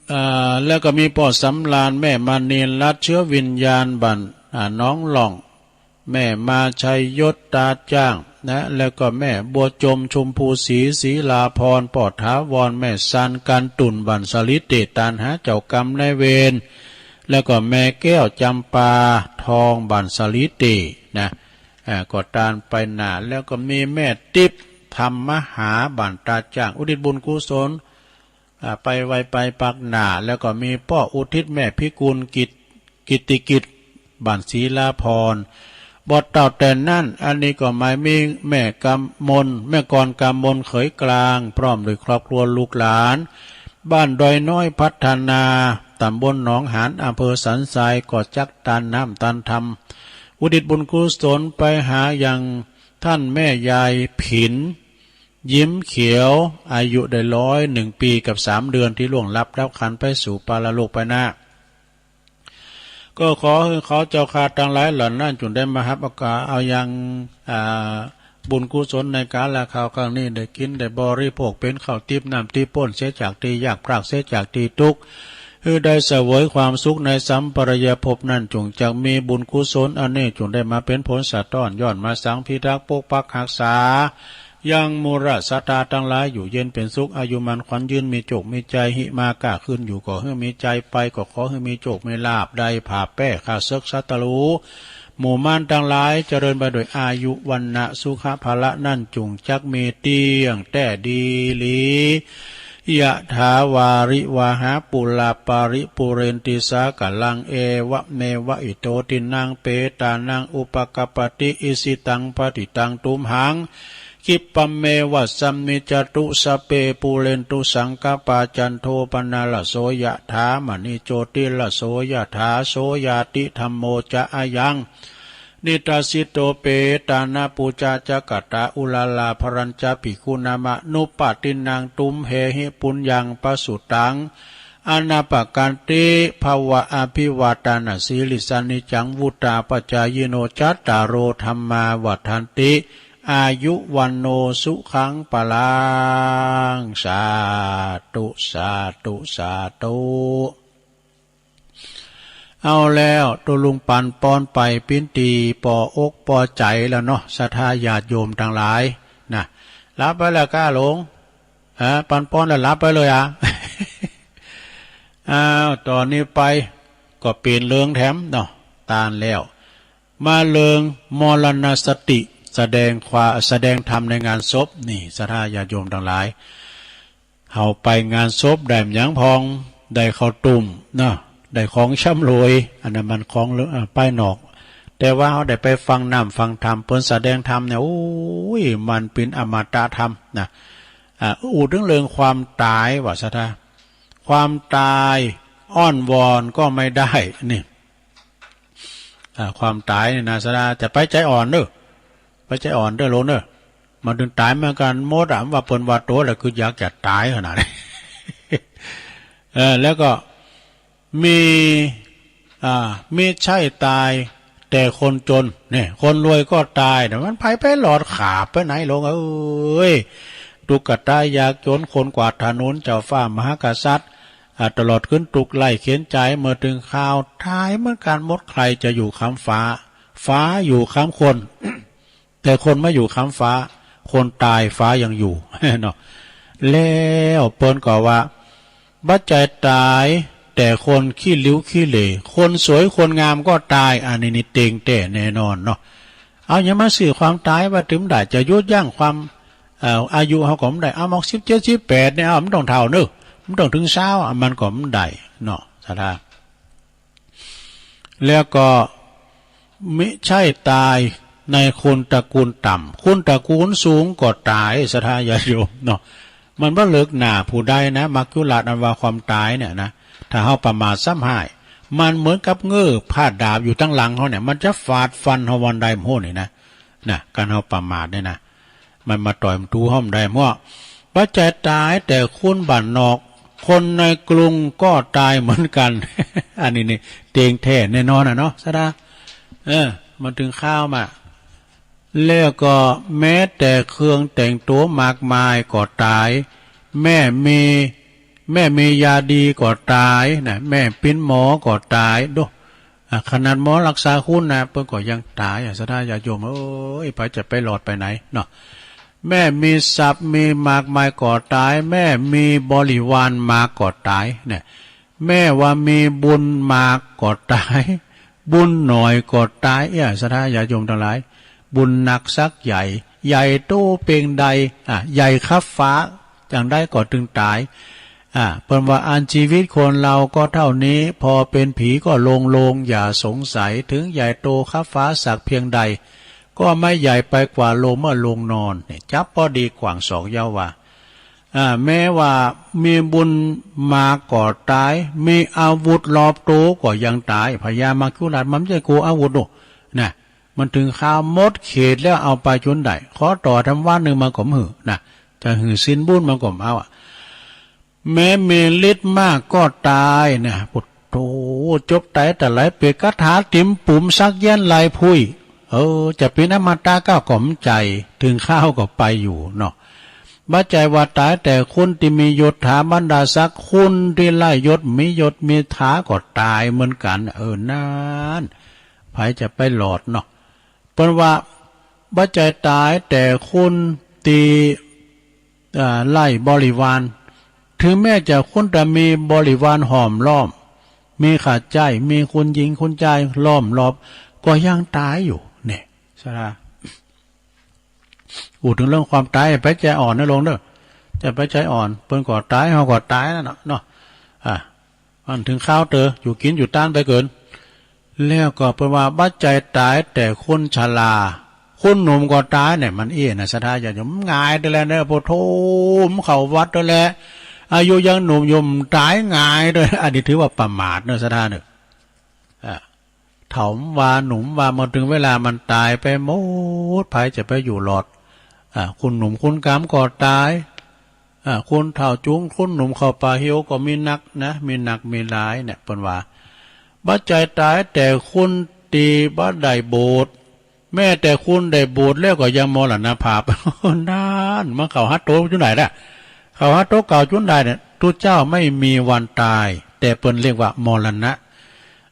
เอ่อ แล้วก็มีป้อสำราญ แม่มณีรัตน์ เชื้อวิญญาณ บ้าน อ่า หนองล่อง แม่มาชัยยศ ตาจ้าง นะ แล้วก็แม่บัวจม ชมพูศรี ศรีลาพร ป้อถาวร แม่ซาน การตุ่น บ้านสาลีเต ตานหาเจ้ากรรมนายเวร แล้วก็แม่แก้ว จำปาทอง บ้านสาลีเต นะ อ่า ก็ตานไปหน้า แล้วก็มีแม่ติ๊บ ธรรมมหา บ้านตาจ้าง อุทิศบุญกุศล อ่า ไปไวไปปากหน้า แล้วก็มีป้ออุทิศ แม่พิกุล กิต กิตติกิจ บ้านศรีลาพร บ่เต้าแต่นั้น อันนี้ก็หมายมีแม่กำมล แม่กรกำมล เขยกลาง พร้อมด้วยครอบครัวลูกหลาน บ้านดอยน้อยพัฒนา ตำบลหนองหาน อำเภอสันทราย ก็จักตานน้ำตานธรรม อุทิศบุญกุศลไปหายังท่านแม่ยายผิน ยิ้มเขียว อายุได้ร้อยหนึ่งปีกับสามเดือน ตี้ล่วงลับดับขันธ์ไปสู่ปรโลกไปนะ ก็ขอหื้อเขาเจ้าข้าตังหลายเหล่านั้น จุ่งได้มาฮับเอากา เอายัง อ่า บุญกุศลในกาลคราวครั้งนี้ ได้กินได้บริโภคเป๋นข้าวติ๊บน้ำติ๊บ ป๊นเสียจากตี้ยาก พรากเสียจากตี้ตุ๊กข์ หื้อได้เสวยความสุขในสัมปรายภพนั้น จุ่งจักมีบุญกุศลอันนี้ จุ่งได้มาเป๋นผลสะท้อน ย้อนมาสังพิทักษ์ปกปักฮักษา ยังหมู่ราชศรัทธาตังหลายอยู่เย็นเป๋นสุข อายุมั่นขวัญยืน มีโจคมีชัย หิมาก้าขึ้นอยู่ก็หื้อมีชัย ไปก็ขอหื้อมีโจคมีลาภ ได้ผาบแป้ฆ่าเสิกศัตรู หมู่มารตังหลาย เจริญไปด้วยอายุ วรรณะ สุขะ พละนั้น จุ่งจักมีเตี้ยงแต๊ดีหลี ยะถาวาริวาหาปูราปาริปูเรนติสากะลัง เอวะเมวะอิโตทินังเปตานังอุปกัปปติ อิสิตังปฏิตังตุมหัง Khippameva samijjhatu, sabbe pūrentu saṅkappā, cando paṇṇaraso yathā, maṇi jotiraso yathā. So ñātidhammo ca ayaṃ nidassito, petāna pūjā ca katā uḷārā, balañca bhikkhūnamanuppadinnaṃ, tumhehi puññaṃ pasutaṃ anappakanti. Bhava abhivādanasīlissa niccaṃ vuḍḍhāpacāyino, cattāro dhammā vaḍḍhanti, āyu vaṇṇo sukhaṃ balaṃ. Sādhu, sādhu, sādhu. เอาแล้ว ตกลงปันปอนไปปิ้นตี้ปออกปอใจ๋แล้วเนาะ ศรัทธาญาติโยมตังหลายนะ หลับไปแล้วก้าหลง เออ ปันปอนแล้วหลับไปเลยอ่ะ อ้าว ต๋อนนี้ไปก็เป๋นเรื่องแถมเนาะ ตานแล้ว มาเรื่องมรณสติ แสดงความ แสดงธรรมในงานศพ นี่ ศรัทธาญาติโยมตังหลาย เฮาไปงานศพได้หยังพ่อง ได้ข้าวตุ้มเนาะ ได้ของชำร่วย อันนั้นมันของเรื่อง อ่า ภายนอก แต่ว่าเฮาได้ไปฟังน้ำฟังธรรม เปิ้นแสดงธรรมเนี่ย โอ้ย มันเป๋นอมตะธรรมนะ อ่า อู้ถึงเรื่องความตายว่าซะเถาะ ความตายอ้อนวอนก็ไม่ได้ นี่ อ่า ความตายเนี่ยนะ ศรัทธา จะไปใจ๋อ่อนเด้อ ไปใจ๋อ่อนเด้อโลมเด้อ มาเถิงต๋ายเหมือนกั๋นหมดอะ ว่าเปิ้นว่าตั๋วละคืออยากจะต๋ายขนาดนี้ เออ แล้วก็มี อ่า ไม่ใช่ตายแต่คนจน เนี่ย คนรวยก็ตาย แต่มันไป ไปหลอดขาบไปไหนหลงเอ้ย ตุ๊กตายากจน คนกวาดถนน เจ้าฟ้ามหากษัตริย์ อ่า ตลอดขึ้นทุกข์ไร้เข็ญใจ๋ เมื่อเถิงคราวต๋ายเหมือนกั๋นหมด ใครจะอยู่ค้ำฟ้า ฟ้าอยู่ค้ำคน แต่คนไม่อยู่ค้ำฟ้า คนต๋ายฟ้ายังอยู่ เนาะ แล้วเปิ้นก็ว่า บ่ใจ้ต๋ายแต่คนขี้หลิ้วขี้เหล่ คนสวยคนงามก็ต๋าย อันนี้นี่เต็งแต๊แน่นอนเนาะ เอาหยังมาซื้อความต๋ายว่าตึงได้ จะหยุดยั้งความ เอ่อ อายุเฮาก็บ่ได้ เอาหมอกสิบเจ็ด สิบแปดเนี่ย เอา มันต้องเฒ่าเนอะ มันต้องเถิงซาว อ่ะ มันก็บ่ได้เนาะ ศรัทธา แล้วก็มิใช่ตายในคนตระกูลต่ำ คนตระกูลสูงก็ต๋าย ศรัทธาญาติโยมเนาะ มันบ่เลิกหน้าผู้ใดนะ มัจจุราชอันว่าความต๋ายเนี่ยนะ ถ้าเฮาประมาทซ้ำฮ้าย มันเหมือนกับเงื้อผ้าดาบอยู่ตังหลังเฮาเนี่ย มันจะฟาดฟันเฮาบ่อนใดบ่ฮู้นี่นะ นะ การเฮาประมาทเนี่ยนะ มันมาต่อยมันถูเฮาบ่ได้ เพราะบ่ใจ้ต๋ายแต่คนบ้านนอก คนในกรุงก็ต๋ายเหมือนกัน อันนี้นี่เต็งแต๊แน่นอนอะเนาะ ศรัทธา เออ มาเถิงคราวมา แล้วก็แม้แต่เครื่องแต่งตัวมากมายก็ต๋าย แม่มี แม่มียาดีก็ต๋ายนะ แม่เป๋นหมอก็ต๋าย ดู อ่ะ ขนาดหมอรักษาคนนะ เปิ้นก็ยังต๋ายอะ ศรัทธาญาติโยมเอ้ย ใผจะไปหลอดไปไหนเนาะ แม่มีทรัพย์มีมากมายก็ต๋าย แม่มีบริวารมากก็ต๋าย เนี่ย แม่ว่ามีบุญมากก็ต๋าย บุญหน่อยก็ต๋าย เอ้ย ศรัทธาญาติโยมตังหลาย บุญหนักสักใหญ่ ใหญ่โตเปียงใด อ่ะ ใหญ่คับฟ้า จั่งใดก็เถิงต๋าย อ่า เปิ้นว่าอันชีวิตคนเราก็เท่านี้ พอเป็นผีก็ลงโลง อย่าสงสัย ถึงใหญ่โตคับฟ้าสักเพียงใด ก็ไม่ใหญ่ไปกว่าโลงเมื่อลงนอน เนี่ย จับพอดีกว้างสองเย้าว่า อ่า แม้ว่ามีบุญมากก็ต๋าย มีอาวุธรอบตัวก็ยังต๋าย พญามัจจุราชมันบ่ใจ้กลัวอาวุธโน่นนะ มันเถิงคราวหมดเขตแล้ว เอาไปจ๋นได้ ขอต่อทำวันหนึ่งมันก็บ่หื้อนะ จะหื้อศีลบุญมันก็บ่เอาอะ แม้มีฤทธิ์มากก็ต๋ายนะ โอ้โห จบไตรแต่หลายเปรต คาถาติมปุ๋มสักยันต์ลายพุ้ย เออ จะเป๋นอมตะก็บ่ใจ้ เถิงคราวก็ไปอยู่เนาะ บ่ใจ้ว่าต๋ายแต่คนตี้มียศถาบรรดาศักดิ์ คนตี้ไร้ยศ มียศมีถาก็ต๋ายเหมือนกั๋น เออ นั้น ใผจะไปหลอดเนาะ เปิ้นว่าบ่ใจ้ต๋ายแต่คนตี้ อ่า ไร้บริวาร เถิงแม้จะคนตี้มีบริวารห้อมล้อม มีข้าใจ๊ มีคุณหญิงคุณจายล้อมรอบ ก็ยังต๋ายอยู่ เนี่ย ศรัทธา อู้เถิงเรื่องความต๋าย ใผใจ๋อ่อนนะโลมเด้อ จะไปใจ๋อ่อน เปิ้นก็ต๋าย เฮาก็ต๋ายนั่นแหละเนาะ อ่า อันเถิงคราวเต๋อ อยู่กิ๋นอยู่ตานไปเกิน แล้วก็เปิ้นว่าบ่ใจ้ต๋ายแต่คนชรา คนหนุ่มก็ตายเนี่ย มันเอี้ยนะ ศรัทธาญาติโยม ง่ายแต่แลเนอะ พอโทมเข้าวัดแต่แล อายุยังหนุ่มอยู่ ตายง่ายด้วย อันนี้ถือว่าประมาทเนอะ ศรัทธาเนอะ อ่า เฒ่าว่าหนุ่มว่า มาถึงเวลามันตายไปหมด ใผจะไปอยู่รอด อ่า คนหนุ่มคนกำก็ตาย อ่า คนเฒ่าจุงคนหนุ่มเข้าป่าเหี่ยวก็มีนักนะ มีนักมีหลายเนี่ย เปิ้นว่า บ่ใจ้ตายแต่คนตี้บ่ได้บวช แม้แต่คนได้บวชแล้วก็ยังมรณภาพ นั่น มันเข้าหาโตจุดใดล่ะ เข้าหาโตเก่าจุดใดเนี่ย ตุ๊เจ้าไม่มีวันตาย แต่เปิ้นเรียกว่ามรณะ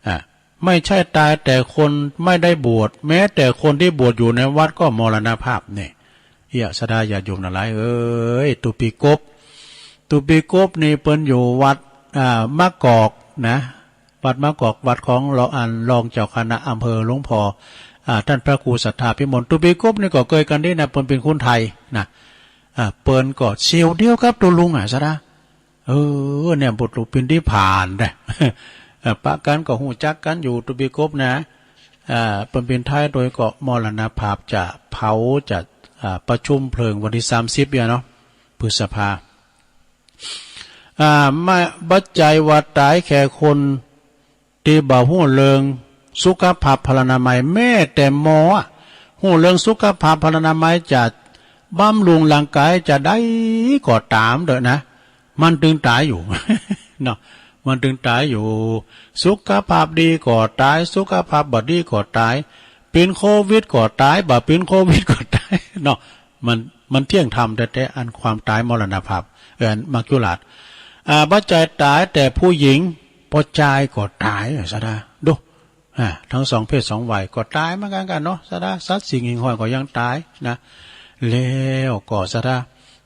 อ่า ไม่ใช่ตายแต่คนไม่ได้บวช แม้แต่คนที่บวชอยู่ในวัดก็มรณภาพเนี่ย เอี้ย ศรัทธาญาติโยมทั้งหลายเอ้ย ตุ๊ปีกบ ตุ๊ปีกบนี่เปิ้นอยู่วัด อ่า มะกอกนะ วัดมะกอก วัดของรอง อันรองเจ้าคณะอำเภอหลวงพ่อ อ่า ท่านพระครูศรัทธาพิมล ตุ๊ปีกบนี่ก็เกยกั๋นดีนะ เปิ้นเป๋นคนไทยนะ อ่า เปิ้นก็เสี่ยวเดียวกับตุ๊ลุงอ่ะ ศรัทธา เออ เนี่ย บุตรลูกปินที่ผ่านนะ เออ ปะกั๋นก็ฮู้จักกั๋นอยู่ ตุ๊ปีกบนะ อ่า เปิ้นเป๋นไทย โดยก็มรณภาพ จะเผา จะ อ่า ประชุมเพลิงวันที่สามสิบเนี่ยเนาะ พฤษภา อ่า ไม่ บ่ใจ้ว่าต๋ายแค่คนตี้บ่ฮู้เรื่องสุขภาพพลานามัย แม้แต่หมออะ ฮู้เรื่องสุขภาพพลานามัย จะบำรุงร่างกายจะใดก็ต๋ามเต๊อะนะ มันตึงต๋ายอยู่ เนาะ มันตึงต๋ายอยู่ สุขภาพดีก็ต๋าย สุขภาพบ่ดีก็ต๋าย เป๋นโควิดก็ต๋าย บ่เป๋นโควิดก็ต๋าย เนาะ มัน มันเที่ยงธรรมแต๊ๆ อันความต๋ายมรณภาพ เออ อันมัจจุราช อ่า บ่ใจ้ต๋ายแต่ผู้หญิง ผู้จายก็ต๋าย ศรัทธา ดู อ่า ทั้งสองเพศสองวัยก็ต๋ายเหมือนกั๋นเนาะ ศรัทธา สัตว์สิ่งหิ่งห้อยก็ยังต๋ายนะ แล้วก็ ศรัทธา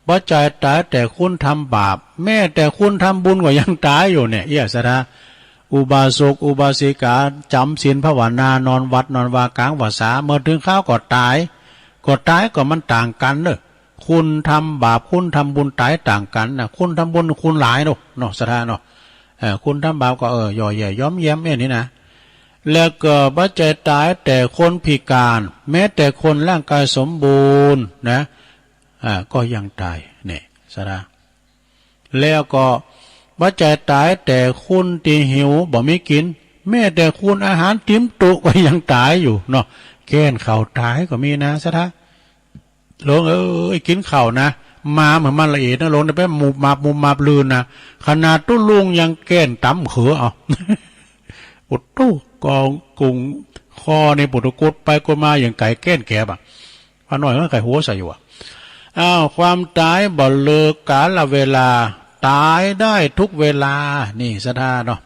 บ่ใจ้ต๋ายแต่คนทำบาป แม้แต่คนทำบุญก็ยังต๋ายอยู่เนี่ย เอี้ย ศรัทธา อุบาสกอุบาสิกา จ๋ำศีลภาวนา นอนวัดนอนวา กลางพรรษา เมื่อถึงคราวก็ต๋าย ก็ต๋ายก็มันต่างกั๋นเนอะ คนทำบาป คนทำบุญต๋ายต่างกั๋นนะ คนทำบุญคนหลายเนาะ เนาะ ศรัทธาเนาะ เออ คนทำบาปก็ เออ ย่อแย่ย้อมแย้มเนี่ยนี่นะ แล้วก็บ่ใจ้ต๋ายแต่คนพิการ แม้แต่คนร่างกายสมบูรณ์นะ อ่า ก็ยังต๋าย เนี่ย ศรัทธา แล้วก็บ่ใจ้ต๋ายแต่คนตี้หิวบ่มีกิ๋น แม้แต่คนอาหารติ่มตุ๊ก็ยังต๋ายอยู่เนาะ แก้นข้าวต๋ายก็มีนะ ศรัทธา หลวงเอ้ย กิ๋นข้าวนะ มาเหมือนมันละเอียดนะ หลวง ไปมุบมับมุบมับลื่นนะ ขนาดตุ๊ลุงยังแก้นต๋ำเขือเอา โอ้โห กองกุ่งคอนี่ โอ้โห กดไปกดมาอย่างไก่แก้นแกบอะ ป้าน้อยมันไก่หัวใส่อยู่อะ อ้าว ความต๋ายบ่เลือกกาลเวลา ต๋ายได้ทุกเวลา นี่ ศรัทธาเนาะ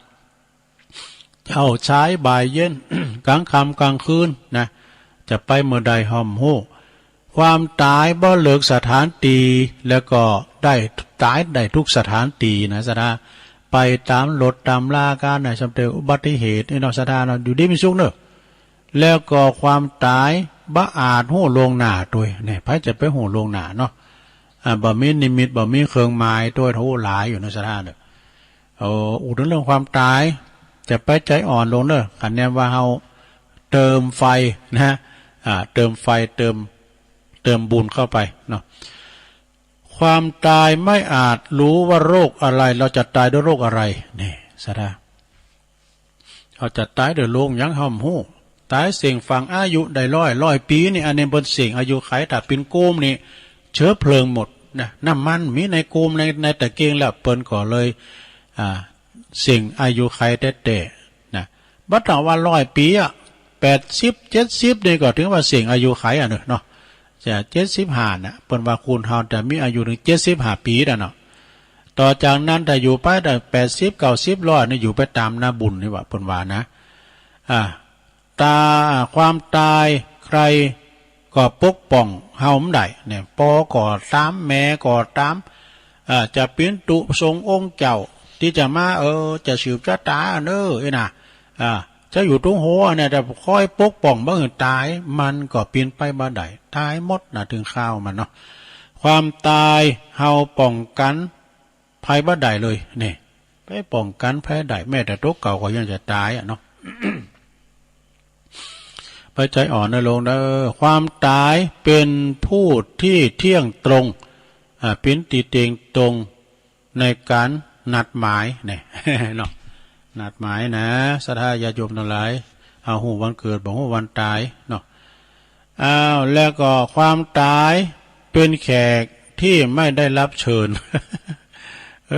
เช้าสายบ่ายเย็น กลางค่ำกลางคืนนะ จะไปเมื่อใดห้ามฮู้ ความต๋ายบ่เลือกสถานตี้ แล้วก็ได้ต๋ายได้ทุกสถานตี้นะ ศรัทธา ไปต๋ามรถต๋ามลากั๋นนะ สำเร็จอุบัติเหตุนี่เนาะ ศรัทธาเนาะ อยู่ดีมีสุขเนอะ แล้วก็ความต๋ายบ่อาจฮู้ล่วงหน้าตวย เนี่ย ใผจะไปฮู้ล่วงหน้าเนาะ อ่า บ่มีนิมิต บ่มีเครื่องหมายตวย โห หลายอยู่เนาะ ศรัทธาเนาะ โอ้ อู้เถิงเรื่องความต๋าย จะไปใจ๋อ่อนลงเนอะ คันแนมว่าเฮาเติมไฟนะ อ่า เติมไฟ เติม เติมบุญเข้าไปเนาะ ความตายไม่อาจรู้ว่าโรคอะไร เราจะตายด้วยโรคอะไร นี่ ศรัทธา เฮาจะต๋ายด้วยโรคหยังห้ามฮู้ ต๋ายเส้งฝังอายุได้ร้อย ร้อยปี๋นี่ อันนี้เปิ้นเส้งอายุไข ถ้าเป๋นโกมนี่ เชื้อเพลิงหมดนะ น้ำมันมีในโกม ใน ในตะเกียงแล้ว เปิ้นก็เลย อ่า เส้งอายุไขแต๊ๆ นะ บ่ต้องว่าร้อยปี๋อะ แปดสิบ เจ็ดสิบ นี่ก็ถือว่าเส้งอายุไขอะเนาะ จะเจ็ดสิบห้าน่ะ เปิ้นว่าคนเฮาจะมีอายุถึงเจ็ดสิบห้าปี๋น่ะเนาะ ต่อจากนั้นถ้าอยู่ไปได้แปดสิบ เก้าสิบ ร้อยนี่ อยู่ไปต๋ามหน้าบุญนี่หว่า เปิ้นว่านะ อ่า ต๋าย ความต๋ายใครก็ปกป้องเฮาบ่ได้เนี่ย ป้อก็ต๋าม แม่ก็ต๋าม อ่า จะเป๋นตุ๊สงฆ์องค์เจ้า ตี้จะมา เออ จะสืบจะต๋าเนอะ อี้นะ อ่า จะอยู่ตรงหัวเนี่ย จะคอยปกป้องบ่หื้อต๋าย มันก็เป๋นไปบ่ได้ ต๋ายหมดนะ ถึงคราวมันเนาะ ความต๋ายเฮาป้องกั๋นภัยบ่ได้เลย นี่ ไปป้องกั๋นภัยได้ แม้แต่ตั๋วเก่าก็ยังจะต๋ายอะเนาะ ไปใจอ่อนนะลงเด้อ ความตายเป็นผู้ที่เที่ยงตรง อ่า เป็นที่เที่ยงตรงในการนัดหมายเนี่ย เนาะ นัดหมายนะ ศรัทธาญาติโยมทั้งหลาย เอาฮู้วันเกิด บ่ฮู้วันตายเนาะ อ้าว แล้วก็ความตายเป็นแขกที่ไม่ได้รับเชิญ เอ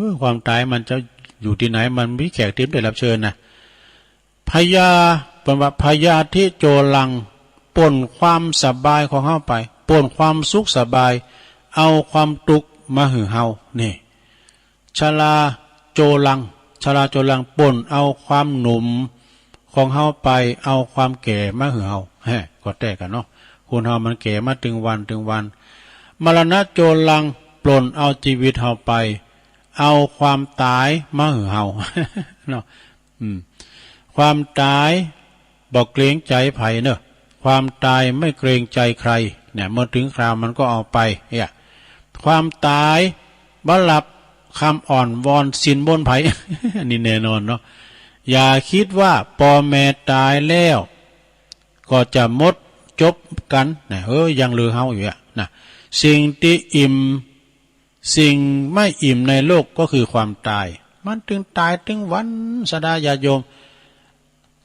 อ ความตายมันจะอยู่ที่ไหน มันมีแขกที่ไม่ได้รับเชิญนะ พยา เปิ้นว่า พยาธิโจรัง ปล้นความสบายของเฮาไป ปล้นความสุขสบาย เอาความทุกข์มาหื้อเฮา นี่ ชราโจรัง ชราโจรัง ปล้นเอาความหนุ่มของเฮาไป เอาความแก่มาหื้อเฮา แฮะ ก็แตกกันเนาะ คนเฮามันแก่มาตึงวันตึงวัน มรณะโจรัง ปล้นเอาชีวิตเฮาไป เอาความตายมาหื้อเฮา เนาะ อืม ความตายบ่เกรงใจใผเนอะ ความตายไม่เกรงใจใคร เนี่ย เมื่อถึงคราวมันก็เอาไป เนี่ย ความตายบ่หลับคำอ่อนวอนสินบนไผ อันนี้แน่นอนเนาะ อย่าคิดว่าปอแม่ตายแล้ว ก็จะหมดจบกันนะ เออ ยังเหลือเฮาอยู่อะนะ สิ่งที่อิ่ม สิ่งไม่อิ่มในโลกก็คือความตาย มันตึงตายตึงวัน ศรัทธาญาติโยม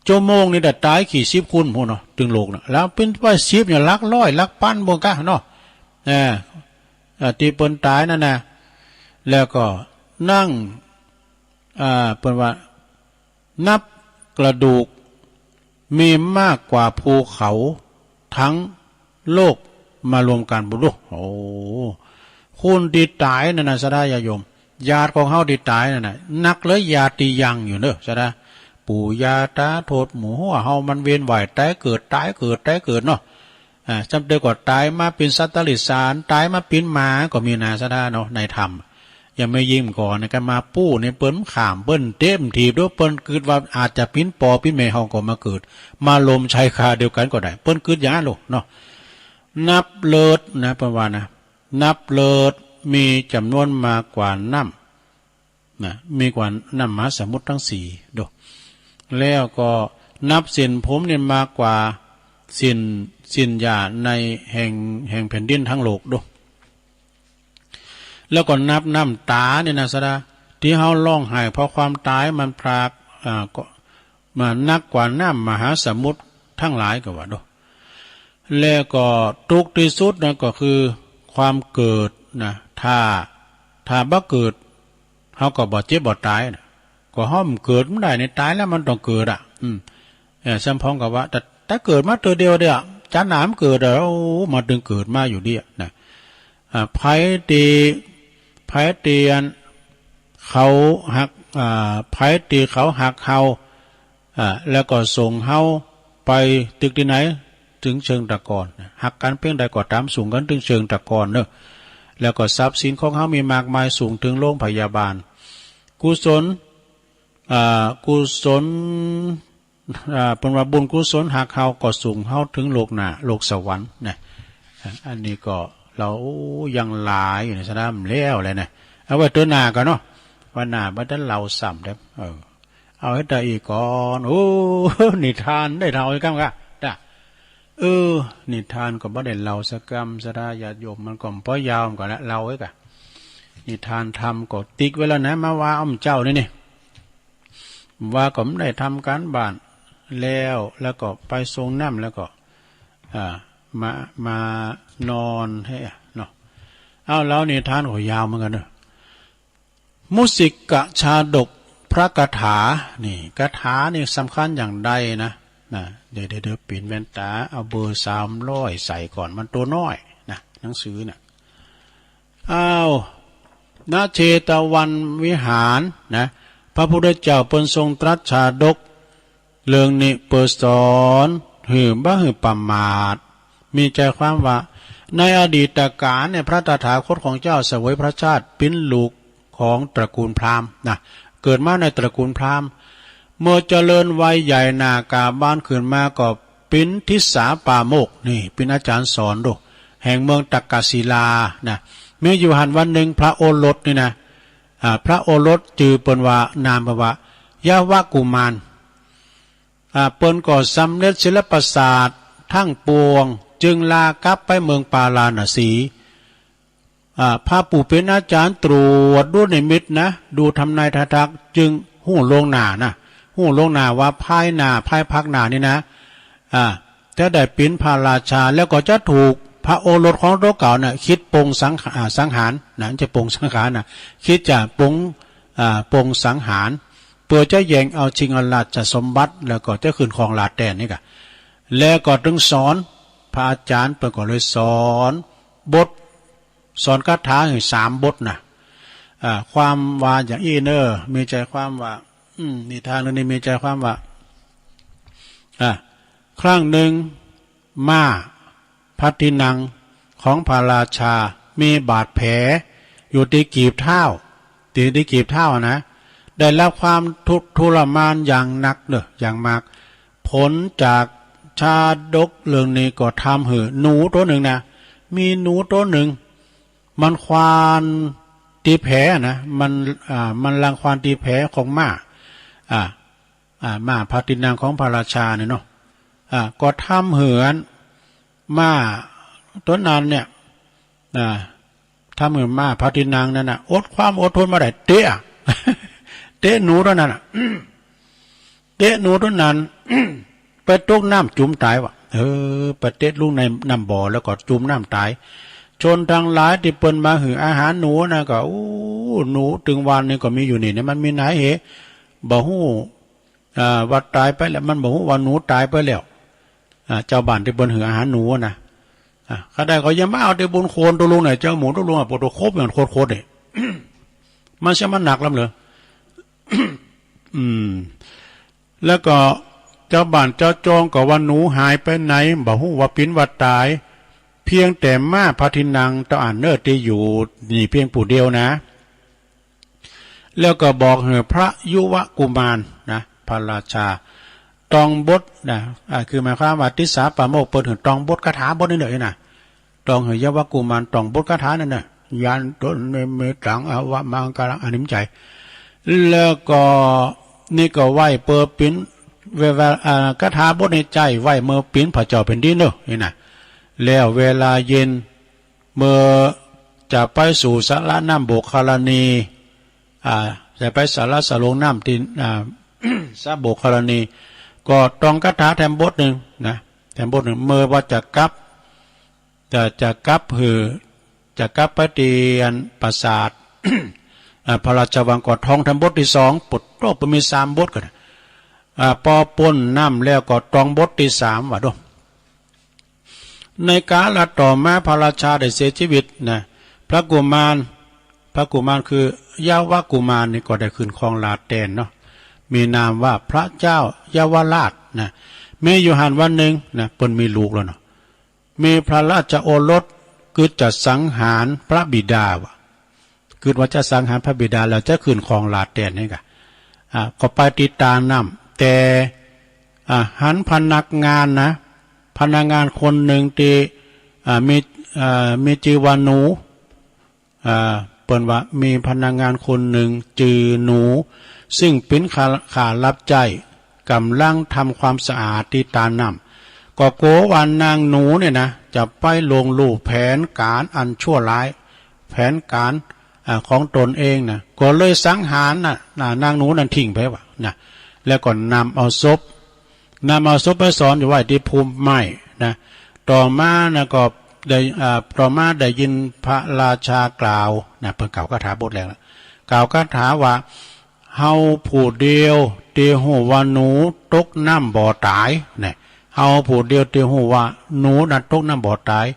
ชั่วโมงนี่แต่ตายกี่สิบคนพู้นเนาะ ตึงโลกนะ แล้วเป็นว่าสิบเนี่ย หลักร้อย หลักพันพู้นกะเนาะ เออ เออ ที่เปิ้นตายนั่นนะ แล้วก็นั่ง อ่า เปิ้นว่า นับกระดูก มีมากกว่าภูเขาทั้งโลกมารวมกัน บุญลูก โอ้ คนที่ตายนั่นนะ ศรัทธาญาติโยม ญาติของเฮาที่ตายนั่นนะ นักเลยญาติที่ยังอยู่เนอะ ศรัทธา ปู่ย่าตาทวดหมู่ฮั้วเฮามันเวียนว่ายตายเกิด ตายเกิด ตายเกิดเนาะ อ่า จำเตยก็ตายมาเป็นสัตว์เดรัจฉาน ตายมาเป็นหมาก็มีนะ ศรัทธาเนาะ ในธรรม ยังไม่ยิ่งก่อนนะ ก็มาปู้ในเปิ้นขาม เปิ้นเตะถีบด้วย เปิ้นกึดว่าอาจจะเป็นปอเป็นแม่เฮาก็มาเกิด มาลมชายคาเดียวกันก็ได้ เปิ้นกึดอย่างนั้นลูกเนาะ นับเลิศนะ เปิ้นว่านะ นับเลิศ มีจำนวนมากกว่าน้ำ นะ มีกว่าน้ำมหาสมุทรทั้งสี่ ดู แล้วก็นับเส้นผมเนี่ยมากกว่าเส้น เส้นหญ้าในแห่ง แห่งแผ่นดินทั้งโลก ดู แล้วก็นับน้ำตาเนี่ยนะ ศรัทธา ที่เฮาร้องไห้เพราะความตายมันพราก อ่า ก็ มานักกว่าน้ำมหาสมุทรทั้งหลายก็ว่า ดู แล้วก็ทุกข์ที่สุดนะก็คือความเกิดนะ ถ้า ถ้าบ่เกิด เฮาก็บ่เจ็บบ่ตายนะ ก็เฮาบ่เกิดบ่ได้นี่ ตายแล้วมันต้องเกิดอะ อืม เออ สมพงษ์ก็ว่า แต่ แต่เกิดมาเทื่อเดียวเดียว จันหนามเกิดอะ โอ้ มาถึงเกิดมาอยู่เดียวนะ อ่า ไผที่ ไผที่อันเขาหัก อ่า ไผที่เขาหักเฮา อ่า แล้วก็ส่งเฮาไปตึกที่ไหน ถึงเชิงตะกอน หักกันเพียงใดก็ตาม ส่งกันถึงเชิงตะกอนเนอะ แล้วก็ทรัพย์สินของเฮามีมากมาย ส่งถึงโรงพยาบาล กุศล อ่า กุศล อ่า เปิ้นว่าบุญกุศลหักเฮาก็ส่งเฮาถึงโลกหน้า โลกสวรรค์นะ อ่า อันนี้ก็เล่ายังหลายอยู่ในสนามแล้วแหละนะ เอาไว้เทื่อหน้าก่อนเนาะ วันหน้าบ่ทันเล่าซ้ำเด้อ เออ เอาให้ได้อีกก่อน โอ้ นิทานได้เท่าอีกคำกะ จ้ะ เออ นิทานก็บ่ได้เล่าสักกำ ศรัทธาญาติโยม มันก็พอยาวเหมือนกันละ เล่าไว้กะ นิทานธรรมก็ติ๊กไว้แล้วนะ มาว่าอ้อมเจ้านี่นี่ ว่าก็บ่ได้ทำการบ้านแล้ว แล้วก็ไปส่งน้ำแล้วก็ อ่า มา มานอนให้เนาะ เอา เล่านิทานก็ยาวเหมือนกันเนอะ มุสิกะชาดกพระคาถา นี่ คาถานี่สำคัญอย่างใดนะ นะ เดี๋ยว เดี๋ยว เดี๋ยวเปลี่ยนแว่นตา เอาเบอร์สามร้อยใส่ก่อน มันตัวน้อยนะ หนังสือน่ะ อ้าว ณ เชตวันวิหารนะ พระพุทธเจ้าเปิ้นทรงตรัสชาดก เรื่องนี้เปิ้นสอนหื้อบ่หื้อประมาท มีใจความว่า ในอดีตกาลเนี่ย พระตถาคตของเจ้าเสวยพระชาติเป็นลูกของตระกูลพราหมณ์นะ เกิดมาในตระกูลพราหมณ์ เมื่อเจริญวัยใหญ่หน้ากาบานขึ้นมาก็เป็นทิสสาปาโมกข์ นี่เป็นอาจารย์สอนดู แห่งเมืองตักกศิลานะ มีอยู่หั้นวันหนึ่งพระโอรสนี่นะ อ่า พระโอรสจื่อเปิ้นว่า นามเปิ้นว่า ยาวกุมาร อ่า เปิ้นก็สำเร็จศีลปราสาททั้งปวง จึงลากลับไปเมืองปาราณสี อ่า พระผู้เป็นอาจารย์ตรวจดูนิมิตนะ ดูทำนายทายทัก จึงฮู้ล่วงหน้านะ ฮู้ล่วงหน้าว่าภายหน้า ภายภาคหน้านี่นะ อ่า จะได้เป็นพระราชา แล้วก็จะถูกพระโอรสของตัวเก่าน่ะ คิดปลงสัง อ่า สังหารนะ จะปลงสังหารนะ คิดจะปลง อ่า ปลงสังหาร เพื่อจะแย่งเอาชิงเอาราชสมบัติ แล้วก็จะขึ้นครองราชย์แตนนี่กะ แล้วก็ตึงสอน พระอาจารย์เปิ้นก็เลยสอนบท สอนคาถาให้สามบทนะ อ่า ความว่าอย่างอี้เนอ มีใจความว่า อืม นิทานเรื่องนี้มีใจความว่า อ่า ครั้งหนึ่ง ม้าพระที่นั่งของพระราชา มีบาดแผลอยู่ที่กีบเท้า ที่ ที่กีบเท้านะ ได้รับความทุกข์ทรมานอย่างหนักเนอะ อย่างมาก ผลจากชาดกเรื่องนี้ก็ทำให้หนูตัวหนึ่งนะ มีหนูตัวหนึ่ง มันควานตีแผลนะ มัน อ่า มันรังควานตีแผลของม้า อ่า อ่า ม้าพระที่นั่งของพระราชาเนี่ยเนาะ อ่า ก็ทำให้ม้าตัวนั้นเนี่ย อ่า ทำให้ม้าพระที่นั่งนั่นน่ะ อดความอดทนบ่ได้ เตะ เตะหนูตัวนั้นน่ะ เตะหนูตัวนั้น ไปตกน้ำจุ่มตายวะ เออ ไปเตะลงในน้ำบ่อแล้วก็จุ่มน้ำตาย ชนทั้งหลายที่เปิ้นมาหื้ออาหารหนูนะก็ โอ้ หนูตึงวันนี้ก็มีอยู่นี่เนี่ย มันมีไหนเห บ่ฮู้ อ่า ว่าตายไปแล้ว มันบ่ฮู้ว่าหนูตายไปแล้ว อ่า เจ้าบ้านที่เปิ้นหื้ออาหารหนูนะ อ่า ข้าได้ก็ยังมาเอาแต่บุญโคนตัวลุงเนี่ย เจ้าหมูตัวลุงอ่ะ ปวดตัวโคบอย่างโคตรๆเนี่ย มันเสียมันหนักล้ำเหลือ อืม แล้วก็เจ้าบ้านเจ้าจองก็ว่าหนูหายไปไหน บ่ฮู้ว่าปิ้นว่าตาย เพียงแต่ม้าพระที่นั่งเต้าอันเนอร์ที่อยู่นี่เพียงผู้เดียวนะ แล้วก็บอกให้พระยุวกุมารนะ พระราชา ตองบทนะ อ่า คือหมายความว่าทิสาปาโมกข์เปิ้นหื้อตองบทคาถาบทนี้เนอะนะ ตองหื้อยุวกุมารตองบทคาถานั่นน่ะ ยานตนเมเมตังอวมังกาลัง อันนี้มันใจ แล้วก็นี่ก็ไหว้เปิดปิน เวลา อ่า คาถาบทในใจไหว้เมื่อปินพระเจ้าแผ่นดินเนอะนี่นะ แล้วเวลาเย็น เมื่อจะไปสู่สระน้ำโบกคารณี อ่า จะไปสระสะลงน้ำที่ อ่า สระโบกคารณี ก็ตองคาถาแถมบทหนึ่งนะ แถมบทหนึ่ง เมื่อว่าจะกลับ จะ จะกลับหื้อ จะกลับไปที่อันปราสาท อ่า พระราชวังก็ท่องแถมบทที่สอง ปดโลกมันมีสามบทกัน อ่า ปอป้นน้ำแล้วก็ตองบทที่สามว่าดู ในกาลต่อมาพระราชาได้เสียชีวิตนะ พระกุมาร พระกุมารคือเยาวกุมารนี่ก็ได้ขึ้นครองราชย์แตนเนาะ มีนามว่าพระเจ้าเยาวราชนะ มีอยู่หั้นวันหนึ่งนะ เปิ้นมีลูกแล้วเนาะ มีพระราชโอรสกึดจะสังหารพระบิดาวะ กึดว่าจะสังหารพระบิดาแล้วจะขึ้นครองราชย์แตนนี่กะ อ่า ก็ไปที่ตาน้ำ แต่ อ่า หันพนักงานนะ พนักงานคนหนึ่งที่ อ่า มี อ่า มีจื่อว่าหนู อ่า เปิ้นว่ามีพนักงานคนหนึ่งจื่อหนู ซึ่งเป็นข้า ข้ารับใช้ กำลังทำความสะอาดที่ตาน้ำ ก็กลัวว่านางหนูเนี่ยนะ จะไปล่วงรู้แผนการอันชั่วร้าย แผนการ อ่า ของตนเองนะ ก็เลยสังหารนะ นะ นางหนูนั้นทิ้งไปวะนะ แล้วก็นำเอาศพ นำเอาศพไปซ่อนอยู่ไว้ที่พุ่มไม้นะ ต่อมานะก็ได้ อ่า ต่อมาได้ยินพระราชากล่าวนะ เปิ้นกล่าวคาถาบทแรกแล้ว กล่าวคาถาว่า เฮาผู้เดียวที่ฮู้ว่าหนูตกน้ำบ่ตายนะ เฮาผู้เดียวที่ฮู้ว่าหนูนั้นตกน้ำบ่ตาย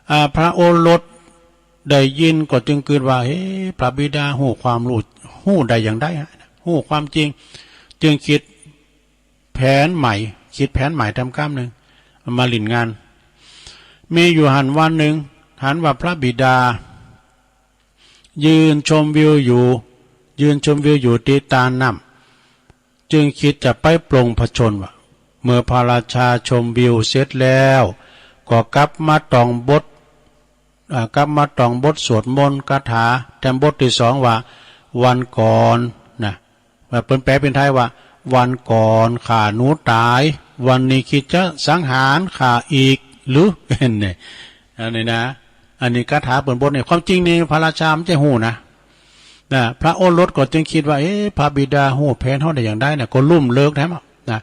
อ่า พระโอรสได้ยินก็จึงกึดว่า เฮ้ พระบิดาฮู้ความรู้ ฮู้ได้อย่างใดฮะ ฮู้ความจริง จึงคิดแผนใหม่ คิดแผนใหม่ทำกรรมหนึ่ง มาเล่นงาน มีอยู่หั้นวันหนึ่ง หันว่าพระบิดา ยืนชมวิวอยู่ ยืนชมวิวอยู่ที่ตาน้ำ จึงคิดจะไปปลงพระชนม์วะ เมื่อพระราชาชมวิวเสร็จแล้ว ก็กลับมาตองบท อ่า กลับมาตองบทสวดมนต์คาถาแถมบทที่สองว่า วันก่อนนะ ว่าเปิ้นแปลเป็นไทยว่า วันก่อนข้าหนูตาย วันนี้คิดจะสังหารข้าอีกหรือ เนี่ย อันนี้นะ อันนี้คาถาเปิ้นบทนี่ ความจริงนี่พระราชามันจะฮู้นะ นะ พระโอรสก็จึงคิดว่า เอ๊ะ พระบิดาฮู้แผนเฮาได้อย่างใดนะ ก็ลุ่มเลิกแท้มะ นะ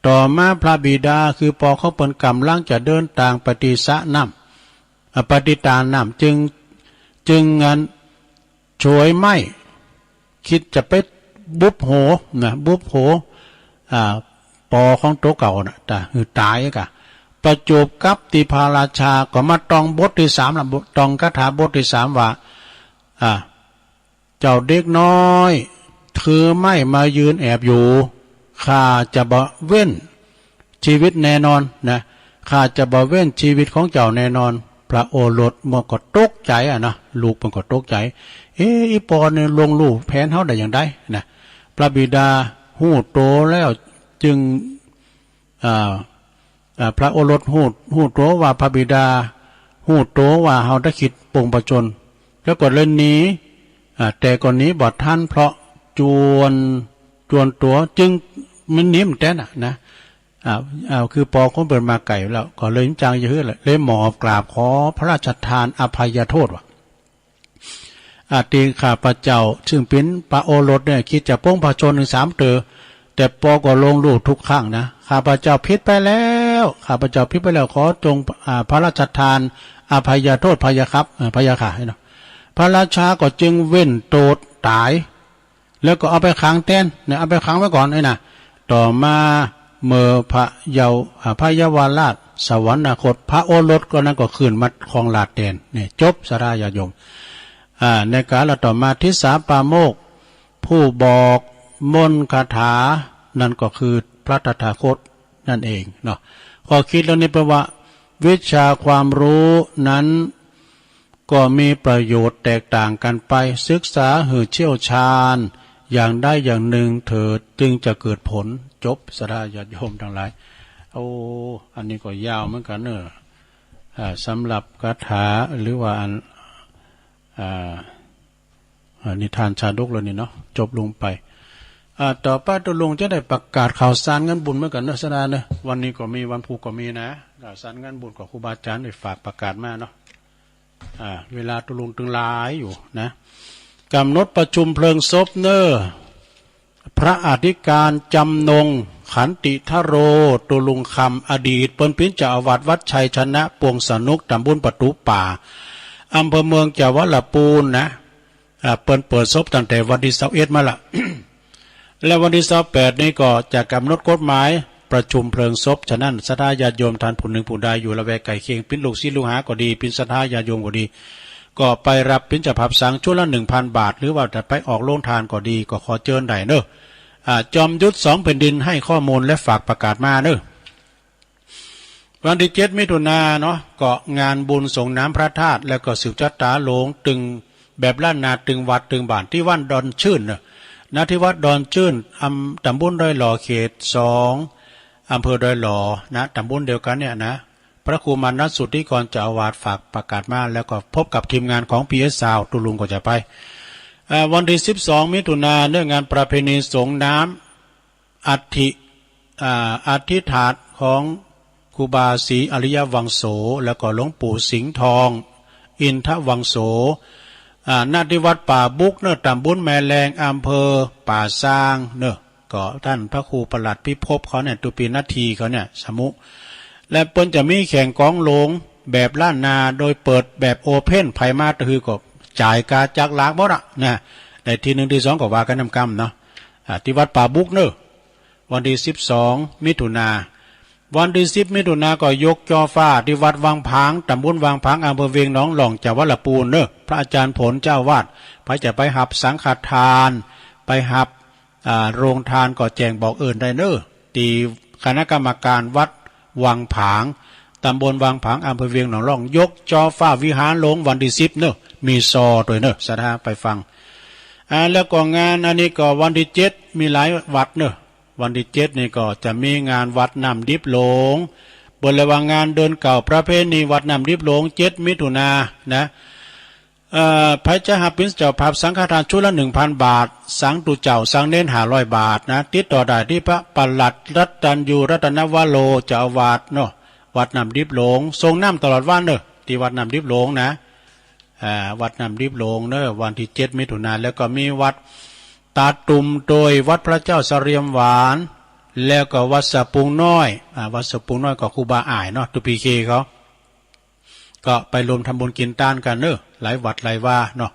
ต่อมาพระบิดาคือปอของเปิ้นกำลังจะเดินตางไปตีสระน้ำ อ่ะ ไปตีตาน้ำ จึง จึงอัน ฉวยไม้ คิดจะไปบุบหัว นะ บุบหัว อ่า ปอของตัวเก่านะ ตา คือตายกะ ประจวบกับที่พระราชาก็มาต้องบทที่สามละ ต้องคาถาบทที่สามว่า อ่า เจ้าเด็กน้อย ถือไม้มายืนแอบอยู่ ข้าจะบ่เว้นชีวิตแน่นอนนะ ข้าจะบ่เว้นชีวิตของเจ้าแน่นอน พระโอรสมันก็ตกใจอะนะ ลูกมันก็ตกใจ เอ๊ะ อีปอนี่ล่วงรู้แผนเฮาได้อย่างใดนะ พระบิดาฮู้โตแล้วจึง อ่า อ่า พระโอรสฮู้ ฮู้โตว่าพระบิดา ฮู้โตว่าเฮาได้คิดปลงผจญ แล้วก็เลยหนี อ่า แต่ก็หนีบ่ทัน เพราะจวน จวนตั๋ว จึงมันหนีมันแต๊นน่ะนะ อ่า อ่า คือปอของเปิ้นมาไกลแล้ว ก็เลยจังจะหื้อเลย เลยหมอบกราบขอพระราชทานอภัยโทษว่า อาทิข้าพเจ้า ซึ่งเป็นพระโอรสเนี่ย คิดจะปลงผจญถึงสามเตื้อ แต่ปอก็ล่วงรู้ทุกครั้งนะ ข้าพเจ้าผิดไปแล้ว ข้าพเจ้าผิดไปแล้ว ขอจง อ่า พระราชทานอภัยโทษ พะยะครับ เอ่อ พะยะค่ะ เนาะ พระราชาก็จึงเว้นโทษตาย แล้วก็เอาไปขังแต๊น เนี่ย เอาไปขังไว้ก่อนไอ้นะ ต่อมาเมื่อพระเยาว อ่า พระเยาวราชสวรรคต พระโอรสก็นั้นก็ขึ้นมาครองราชย์แต๊น เนี่ย จบ ศรัทธาญาติโยม อ่า ในกาลต่อมา ทิสสาปาโมกข์ ผู้บอกมนต์คาถา นั่นก็คือพระตถาคตนั่นเองเนาะ ข้อคิดเรื่องนี้แปลว่า วิชาความรู้นั้น ก็มีประโยชน์แตกต่างกันไป ศึกษาหื้อเชี่ยวชาญ อย่างใดอย่างหนึ่งเถิด จึงจะเกิดผล จบ ศรัทธาญาติโยมทั้งหลาย โอ้ อันนี้ก็ยาวเหมือนกันเนอะ อ่า สำหรับคาถา หรือว่าอัน อ่า อ่า นิทานชาดกแล้วนี่เนาะ จบลงไป อ่า ต่อไปตกลงจะได้ประกาศข่าวสารงานบุญเหมือนกันเนอะ ศรัทธาเนอะ วันนี้ก็มี วันพุธก็มีนะ ข่าวสารงานบุญของครูบาอาจารย์ได้ฝากประกาศมาเนาะ อ่า เวลาตกลงตึงหลายอยู่นะ กำหนดประชุมเพลิงศพเนอ พระอธิการจำนง ขันติทโร ตกลงคำ อดีตเปิ้นเป็นเจ้าอาวาสวัดชัยชนะ ปวงสนุก ตำบลประตูป่า อำเภอเมืองจังหวัดลำพูนนะ อ่า เปิ้นเปิดศพตั้งแต่วันที่ซาวเอ็ดมาละ และวันที่ซาวแปดนี้ก็จะกำหนดกฎหมายประชุมเพลิงศพ ฉะนั้นศรัทธาญาติโยมท่านผู้หนึ่งผู้ใดอยู่ละแวกใกล้เคียง เป็นลูกศิษย์ลูกหาก็ดี เป็นศรัทธาญาติโยมก็ดี ก็ไปรับเป็นเจ้าภาพสร้างชุดละหนึ่งพันบาท หรือว่าจะไปออกโรงทานก็ดี ก็ขอเจิญได้เนอะ อ่า จอมยุทธสองแผ่นดินให้ข้อมูลและฝากประกาศมาเนอะ วันที่เจ็ดมิถุนาเนาะ ก็งานบุญส่งน้ำพระธาตุ แล้วก็สืบชะตาหลวงตึงแบบล้านนา ตึงวัดตึงบ้าน ที่วัดดอนชื่นเนอะ ณ ที่วัดดอนชื่น อำ ตำบลดอยหล่อ เขตสอง อำเภอดอยหล่อนะ ตำบลเดียวกันเนี่ยนะ พระครูมานัสสุทธิกรเจ้าอาวาสฝากประกาศมา แล้วก็พบกับทีมงานของ พีเอส ซาวด์ ตกลงก็จะไป เอ่อ วันที่สิบสองมิถุนา เรื่องงานประเพณีส่งน้ำ อัฐิ อ่า อัฐิธาตุของครูบาศรีอริยวังโส แล้วก็หลวงปู่สิงห์ทอง อินทวังโส อ่า ณ ที่วัดป่าบุกเนอะ ตำบลแม่แลง อำเภอป่าซางเนอะ ก็ท่านพระครูประหลัดพิภพเขาเนี่ย ตุปีนาทีเขาเนี่ย สมุ และเปิ้นจะมีแข่งกลองหลวงแบบล้านนา โดยเปิดแบบโอเพ่น ใผมาตะฮือก็จ่ายกาจักหลากหมดอะนะ ได้ที่หนึ่งที่สองก็ว่ากันนำกำเนาะ อ่า ที่วัดป่าบุกเนอะ วันที่สิบสองมิถุนา วันที่สิบมิถุนาก็ยกจอฟ้าที่วัดวังผาง ตำบลวังผาง อำเภอเวียงหนองหล่อง จังหวัดลำพูนเนอะ พระอาจารย์ผลเจ้าอาวาส ใผจะไปหับสังฆทาน ไปหับ อ่า โรงทานก็แจ้งบอกเอิ้นได้เนอะ ที่คณะกรรมการวัดวังผาง ตำบลวังผาง อำเภอเวียงหนองหล่อง ยกจอฟ้าวิหารหลวงวันที่สิบเนอะ มีซอด้วยเนอะ ศรัทธาไปฟัง อ่า แล้วก็งานอันนี้ก็วันที่เจ็ด มีหลายวัดเนอะ วันที่เจ็ดนี่ก็จะมีงานวัดน้ำดิบหลวง เปิ้นเรียกว่างานเดือนเก้าประเพณีวัดน้ำดิบหลวง เจ็ดมิถุนานะ เอ่อ ใผจะหับเป๋นเจ้าภาพสังฆทานชุดละหนึ่งพันบาท สังตุ๊เจ้า สังเณรห้าร้อยบาทนะ ติดต่อได้ที่พระปลัดรัตตัญญูรัตนวโร เจ้าอาวาสเนาะ วัดน้ำดิบหลวง ส่งน้ำตลอดวันเนาะ ที่วัดน้ำดิบหลวงนะ อ่า วัดน้ำดิบหลวงเนาะ วันที่เจ็ดมิถุนายน แล้วก็มีวัดตาดตุ่ม โดยวัดพระเจ้าเสรียมหวาน แล้วก็วัดสะปุงน้อย อ่า วัดสะปุงน้อยก็ครูบาอ่ายเนาะ ตูปีเคเขา ก็ไปรวมทำบุญกินตานกันเนอะ หลายวัดหลายวาเนาะ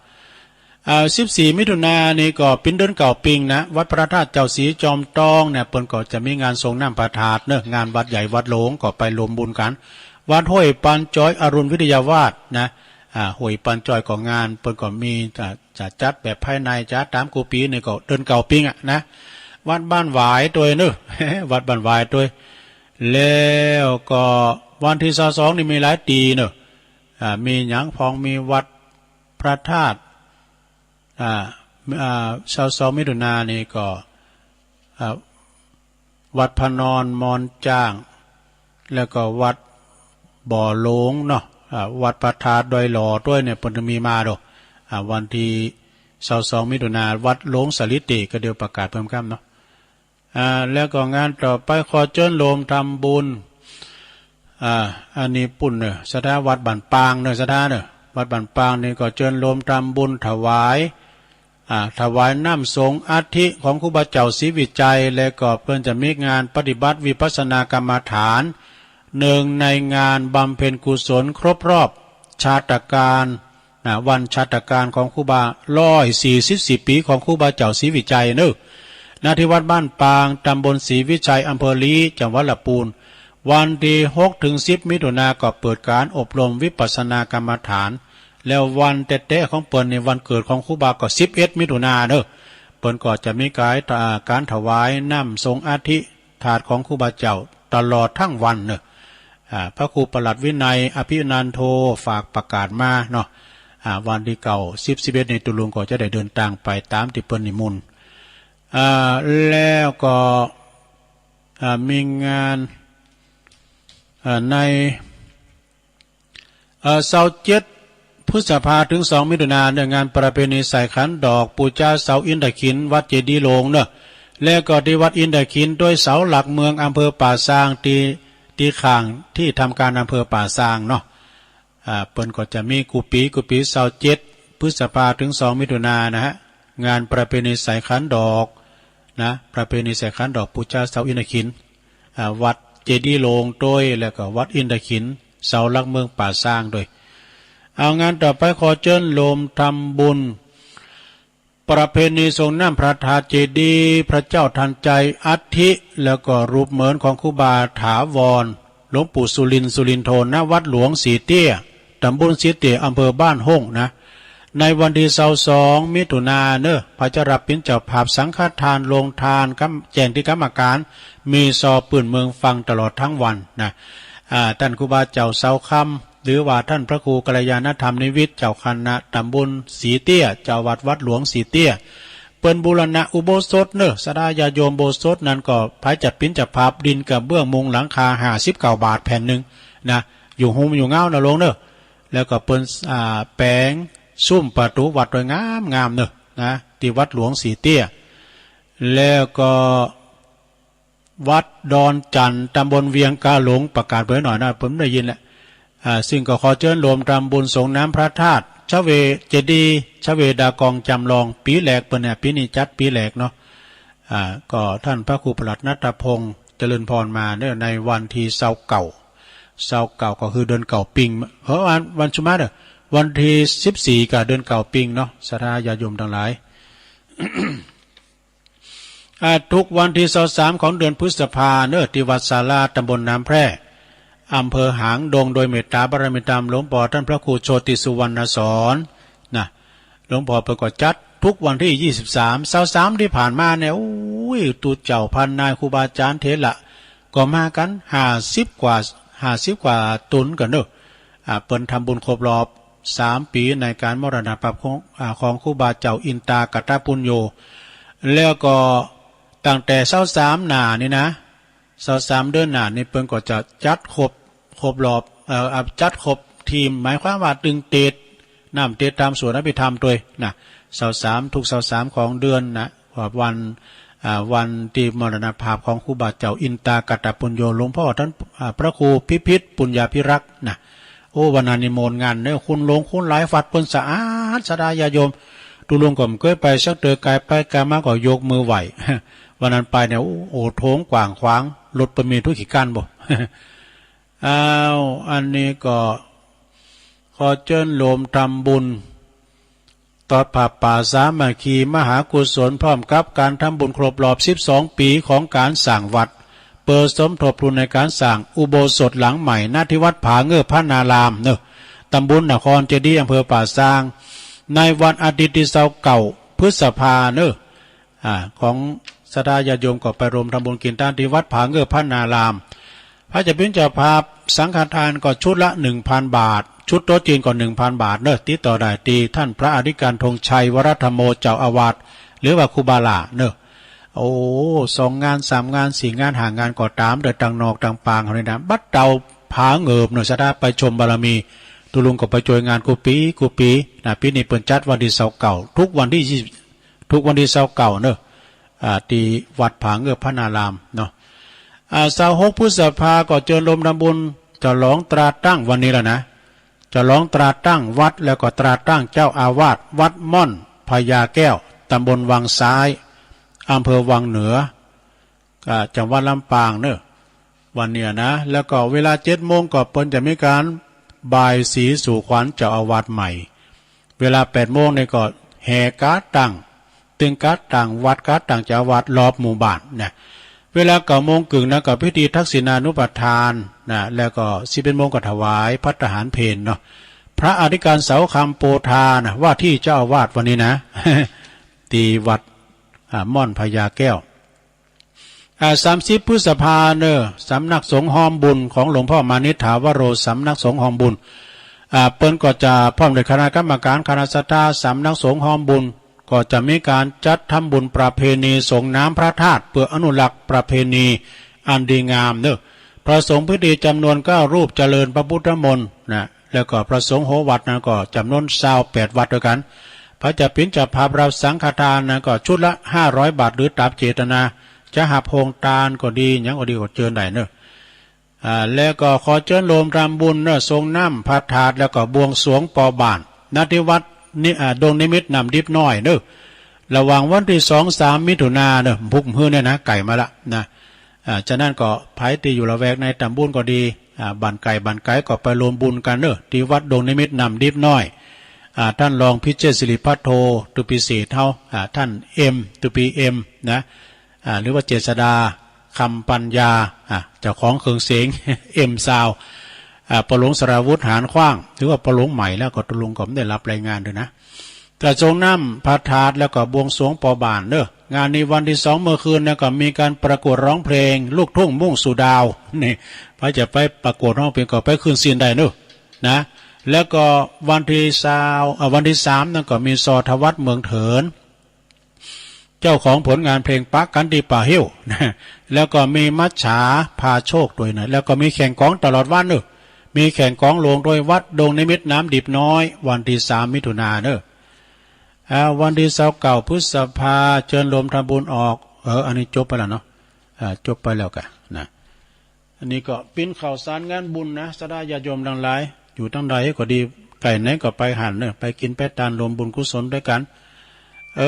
อ่า สิบสี่มิถุนายนนี่ก็เป๋นเดือนเก่าปิงนะ วัดพระธาตุเจ้าศรีจอมทองเนี่ย เปิ้นก็จะมีงานส่งน้ำพระธาตุเนอะ งานวัดใหญ่วัดหลวง ก็ไปรวมบุญกัน วัดห้วยปานจอยอรุณวิทยาวาสนะ อ่า ห้วยปานจอยก็งาน เปิ้นก็มี อ่า จะจัดแบบภายใน จัดต๋ามกู้ปี๋ นี่ก็เดือนเก่าปิงอะนะ วัดบ้านหวายตวยเนอะ วัดบ้านหวายตวย แล้วก็วันที่ซาวสองนี่มีหลายตี้เนอะ อ่า มีหยังพ่อง มีวัดพระธาตุ อ่า อ่า ซาวสองมิถุนายนนี่ก็ อ่า วัดพระนอนมอนจ้าง แล้วก็วัดบ่อหลวงเนาะ อ่า วัดพระธาตุดอยหล่อตวยเนี่ย เปิ้นจะมีมาโด อ่า วันที่ซาวสองมิถุนายน วัดหลวงสาลิเตก็เดี๋ยวประกาศเพิ่มกำเนาะ อ่า แล้วก็งานต่อไปขอเจิญโฮมทำบุญ อ่า อันนี้ปุ้นเนอะ ศรัทธาวัดบ้านปางเนอะ ศรัทธาเนอะ วัดบ้านปางนี่ก็เจิญโฮมทำบุญถวาย อ่า ถวายน้ำสงฆ์อัฐิของครูบาเจ้าศรีวิชัย และก็เปิ้นจะมีงานปฏิบัติวิปัสสนากรรมฐาน เนื่องในงานบำเพ็ญกุศลครบรอบชาตกาล นะ วันชาตกาลของครูบา ร้อยสี่สิบสี่ปี๋ของครูบาเจ้าศรีวิชัยเนอะ ณ ที่วัดบ้านปาง ตำบลศรีวิชัย อำเภอลี จังหวัดลำพูน วันที่หกถึงสิบมิถุนายนก็เปิดการอบรมวิปัสสนากรรมฐาน แล้ววันแต๊ๆของเปิ้นนี่ วันเกิดของครูบาก็สิบเอ็ดมิถุนายนเนอะ เปิ้นก็จะมีการ อ่า การถวายน้ำสงฆ์อัฐิธาตุของครูบาเจ้าตลอดทั้งวันเนอะ อ่า พระครูปลัดวินัย อภินันโท ฝากประกาศมาเนาะ อ่า วันที่เก้า สิบ สิบเอ็ดนี่ ตุ๊ลุงก็จะได้เดินตางไปต๋ามตี้เปิ้นนิมนต์ อ่า แล้วก็ อ่า มีงาน อ่า ใน เอ่อ ซาวเจ็ดพฤษภาถึงสองมิถุนายน เนอะ งานประเพณีใส่ขันดอก ปู๋จาเสาอินทขิล วัดเจดีย์หลวงเนอะ แล้วก็ตี้วัดอินทขิลตวย เสาหลักเมือง อำเภอป่าซาง ตี้ ตี้ข้างตี้ทำการอำเภอป่าซางเนาะ อ่า เปิ้นก็จะมีกู้ปี๋ กู้ปี๋ ซาวเจ็ดพฤษภาถึงสองมิถุนายนนะฮะ งานประเพณีใส่ขันดอกนะ ประเพณีใส่ขันดอก ปู๋จาเสาอินทขิล อ่า วัดเจดีย์หลวงตวย แล้วก็วัดอินทขิล เสาหลักเมืองป่าซางตวย เอา งานต่อไปขอเจิญโฮมทำบุญ ประเพณีส่งน้ำพระธาตุเจดีย์พระเจ้าทันใจ อัฐิ แล้วก็รูปเหมือนของครูบาถาวร หลวงปู่สุรินทร์ สุรินทโท ณ วัดหลวงสีเตี้ย ตำบลสีเตี้ย อำเภอบ้านโฮ่งนะ ในวันที่ซาวสองมิถุนายนเนอะ ใผจะหับเป๋นเจ้าภาพสังฆทาน โฮงทาน กำ แจ้งตี้กรรมการ มีซอปื้นเมืองฟังตลอดทั้งวันนะ อ่า ต้านครูบาเจ้าเสาคำ หรือว่าต้านพระครูกัลยาณธรรมนิวิทย์ เจ้าคณะตำบลสีเตี้ย เจ้าวัดวัดหลวงสีเตี้ย เปิ้นบูรณะอุโบสถเนอะ ศรัทธาญาติโยม อุโบสถนั้นก็ใผจะเป๋นเจ้าภาพ ดินกระเบื้องมุงหลังคาห้าสิบเก้าบาทแผ่นหนึ่งนะ อยู่ฮูมอยู่เง้านะหลวงเนอะ แล้วก็เปิ้น อ่า แป๋งซุ่มประตู๋วัดตวยงามๆเนอะนะ ตี้วัดหลวงสีเตี้ย แล้วก็ วัดดอนจันทน์ ตำบลเวียงกาหลง ประกาศเป๋นหน่อยนะ ผมได้ยินแหละ อ่า ซึ่งก็ขอเจิญโฮมทำบุญส่งน้ำพระธาตุ ชเว เจดีย์ ชเวดากองจำลอง ปี๋แรกเปิ้นเนี่ย ปี๋นี้จัดปี๋แรกเนาะ อ่า ก็ต้านพระครูปลัดณัฐพงษ์ เจริญพรมาเนี่ย ในวันที่ซาวเก้า ซาวเก้าก็คือเดือนเก้าปิง เฮ้อ วัน วันสุมาเด้อ วันที่สิบสี่ก็เดือนเก้าปิงเนาะ ศรัทธาญาติโยมตังหลาย อ่า ทุกวันที่ซาวสามของเดือนพฤษภาเนอะ ตี้วัดศาลา ตำบลน้ำแพร่ อำเภอหางดง โดยเมตตาบารมีตามหลวงป้อต้านพระครูโชติสุวรรณสอนนะ หลวงป้อเปิ้นก็จัดทุกวันที่ยี่สิบสาม ซาวสามตี้ผ่านมาเนี่ย โอ้ย ตุ๊เจ้าพันนาย ครูบาอาจ๋ารย์เถระ ก็มากั๋นห้าสิบกว่า ห้าสิบกว่าต๋นกั๋นเนอะ อ่า เปิ้นทำบุญครบรอบสามปี๋ในก๋านมรณภาพของ อ่า ของครูบาเจ้าอินตากตปุญโญ แล้วก็ตั้งแต่ซาวสามหน้านี่นะ ซาวสามเดือนหน้านี่เปิ้นก็จะจัดครบ ครบรอบ เอ่อ อ่า จัดครบทีม หมายความว่าตึงเตด น้ำเตรียมตามสวดอภิธรรมด้วยนะ เสาร์สาม ทุกเสาร์สามของเดือนนะ ว่าวัน อ่า วันที่มรณภาพของครูบาเจ้าอินตากัตตปุญโญ หลวงพ่อท่าน อ่า พระครูพิพิธปุญญาภิรักษ์นะ โอ้ วันนั้นนิมนต์งานเนี่ย คนหลงคนหลาย วัดเปิ้นสะอาด ศรัทธาญาติโยม ตุ๊ลุงก็บ่เคยไปสักเทื่อ ไกลไปไกลมาก็ยกมือไหว้ วันนั้นไปเนี่ย โอ้ โอ้ โถงกว้างขวาง รถเปิ้นมีทุกขี้คันบ่ อ้าว อันนี้ก็ขอเจิญโยมทำบุญ ตอดผ้าป่าสามัคคีมหากุศล พร้อมกับการทำบุญครบรอบ สิบสอง ปีของการสร้างวัด เปิดสมทบทุนในการสร้างอุโบสถหลังใหม่ ณ ที่วัดผาเงือบพระนารามเนอะ ตำบลนครเจดีย์ อำเภอป่าซาง ในวันอาทิตย์ที่ยี่สิบเก้า พฤษภาเนอะ อ่า ของศรัทธาญาติโยมก็ไปรวมทำบุญกินทานที่วัดผาเงือบพระนาราม พระจะเป็นเจ้าภาพ สังฆทานก็ชุดละ หนึ่งพัน บาท ชุดโต๊ะจีนก็ หนึ่งพัน บาทเนอะ ติดต่อได้ที่ท่านพระอธิการธงชัยวรธรรมโม เจ้าอาวาส หรือว่าครูบาหล้าเนอะ โอ้ สองงาน สามงาน สี่งาน ห้างานก็ตาม โดยต่างนอกต่างปางเขานี่นะ บัดเต่าผาเงือบเนอะ ศรัทธาไปชมบารมี ตุ๊ลุงก็ไปช่วยงานกู้ปีกู้ปีนะ ปีนี้เปิ้นจัดวันที่ยี่สิบเก้า ทุกวันที่ยี่สิบ ทุกวันที่ยี่สิบเก้าเนอะ อ่า ที่วัดผาเงือบพระนารามเนาะ อ่า ยี่สิบหก พฤษภาก็เจิญโยมทำบุญฉลองตราตั้งวันนี้แล้วนะ ฉลองตราตั้งวัดแล้วก็ตราตั้งเจ้าอาวาสวัดม่อนพญาแก้ว ตำบลวังซ้าย อำเภอวังเหนือ อ่า จังหวัดลำปางเนอะ วันเนี้ยนะ แล้วก็เวลา เจ็ดโมง ก็เปิ้นจะมีการบายสีสู่ขวัญเจ้าอาวาสใหม่ เวลา แปดโมง นี่ก็แห่กาตั้ง ตึงกาตั้งวัด กาตั้งเจ้าอาวาสรอบหมู่บ้านนะ เวลา เก้าโมงครึ่ง นะ ก็พิธีทักษิณานุปทานนะ แล้วก็ สิบเอ็ดโมง ก็ถวายภัตตาหารเพลเนาะ พระอธิการเสาคำโพธานะ ว่าที่เจ้าอาวาสวันนี้นะ ที่วัด อ่า ม่อนพญาแก้ว อ่า สามสิบ พฤษภาเนอะ สำนักสงฆ์ฮอมบุญของหลวงพ่อมานิษฐาวโร สำนักสงฆ์ฮอมบุญ อ่า เปิ้นก็จะพร้อมด้วยคณะกรรมการ คณะศรัทธา สำนักสงฆ์ฮอมบุญ ก็จะมีการจัดทำบุญประเพณีสรงน้ำพระธาตุ เพื่ออนุรักษ์ประเพณีอันดีงามเนอะ พระสงฆ์พิธีจำนวนเก้ารูปเจริญพระพุทธมนต์นะ แล้วก็พระสงฆ์โหวัดนั้นก็จำนวนซาวแปดวัดด้วยกัน พระจะเป็นเจ้าภาพรับสังฆทานนั้นก็ชุดละห้าร้อยบาท หรือตามเจตนา จะหับโฮงตานก็ดี หยังก็ดี ก็เจิญได้เนอะ อ่า แล้วก็ขอเจิญโยมทำบุญเนอะ สรงน้ำพระธาตุ แล้วก็บวงสรวงปอบ้าน ณ ที่วัดนิ อ่า ดงนิมิตน้ำดิบน้อยเนอะ ระหว่างวันที่สอง สาม มิถุนาเนอะ พุกมื้อเนี่ยนะ ใก้มาละนะ อ่า ฉะนั้นก็ใผตี้อยู่ละแวกในตำบลก็ดี อ่า บ้านใก้บ้านไกลก็ไปรวมบุญกันเนอะ ที่วัดดงนิมิตน้ำดิบน้อย อ่า ท่านรองพิเชษฐ์สิริพัทโท ตุปีเศษเฮา อ่า ท่านเอ็ม ตุปีเอ็มนะ อ่า หรือว่าเจษฎา คำปัญญา อ่า เจ้าของเครื่องเสียง เอ็มซาวด์ อ่า ป้อหลวงสราวุธ หานขว้าง หรือว่าป้อหลวงใหม่ แล้วก็ตุ๊ลุงก็บ่ได้รับรายงานด้วยนะ จะสรงน้ำพระธาตุแล้วก็บวงสรวงปอบ้านเนอะ งานนี้วันที่สองเมื่อคืนนะ ก็มีการประกวดร้องเพลงลูกทุ่งมุ่งสู่ดาว นี่ ใผจะไปประกวดร้องเพลงก็ไปคืนศีลได้เนอะ นะ แล้วก็วันที่ซาว อ่า วันที่สามนั่นก็มีซอทวัฒน์เมืองเถิน เจ้าของผลงานเพลงปะกันตี้ป่าหิ้ว นะ แล้วก็มีมัจฉาพาโชคด้วยนะ แล้วก็มีแข่งกลองตลอดวันเนอะ มีแข่งกลองหลวงด้วย วัดดงนิมิตน้ำดิบน้อย วันที่สาม มิถุนาเนอะ อ่า วันที่ยี่สิบเก้า พฤษภา เจิญโยมทำบุญออก เออ อันนี้จบไปแล้วเนาะ อ่า จบไปแล้วกะนะ อันนี้ก็ปิ้นข่าวสารงานบุญนะ ศรัทธาญาติโยมทั้งหลาย อยู่ตางใดก็ดี ใก้ไหนก็ไปหั้นเนอะ ไปกินไปตานรวมบุญกุศลด้วยกัน เอ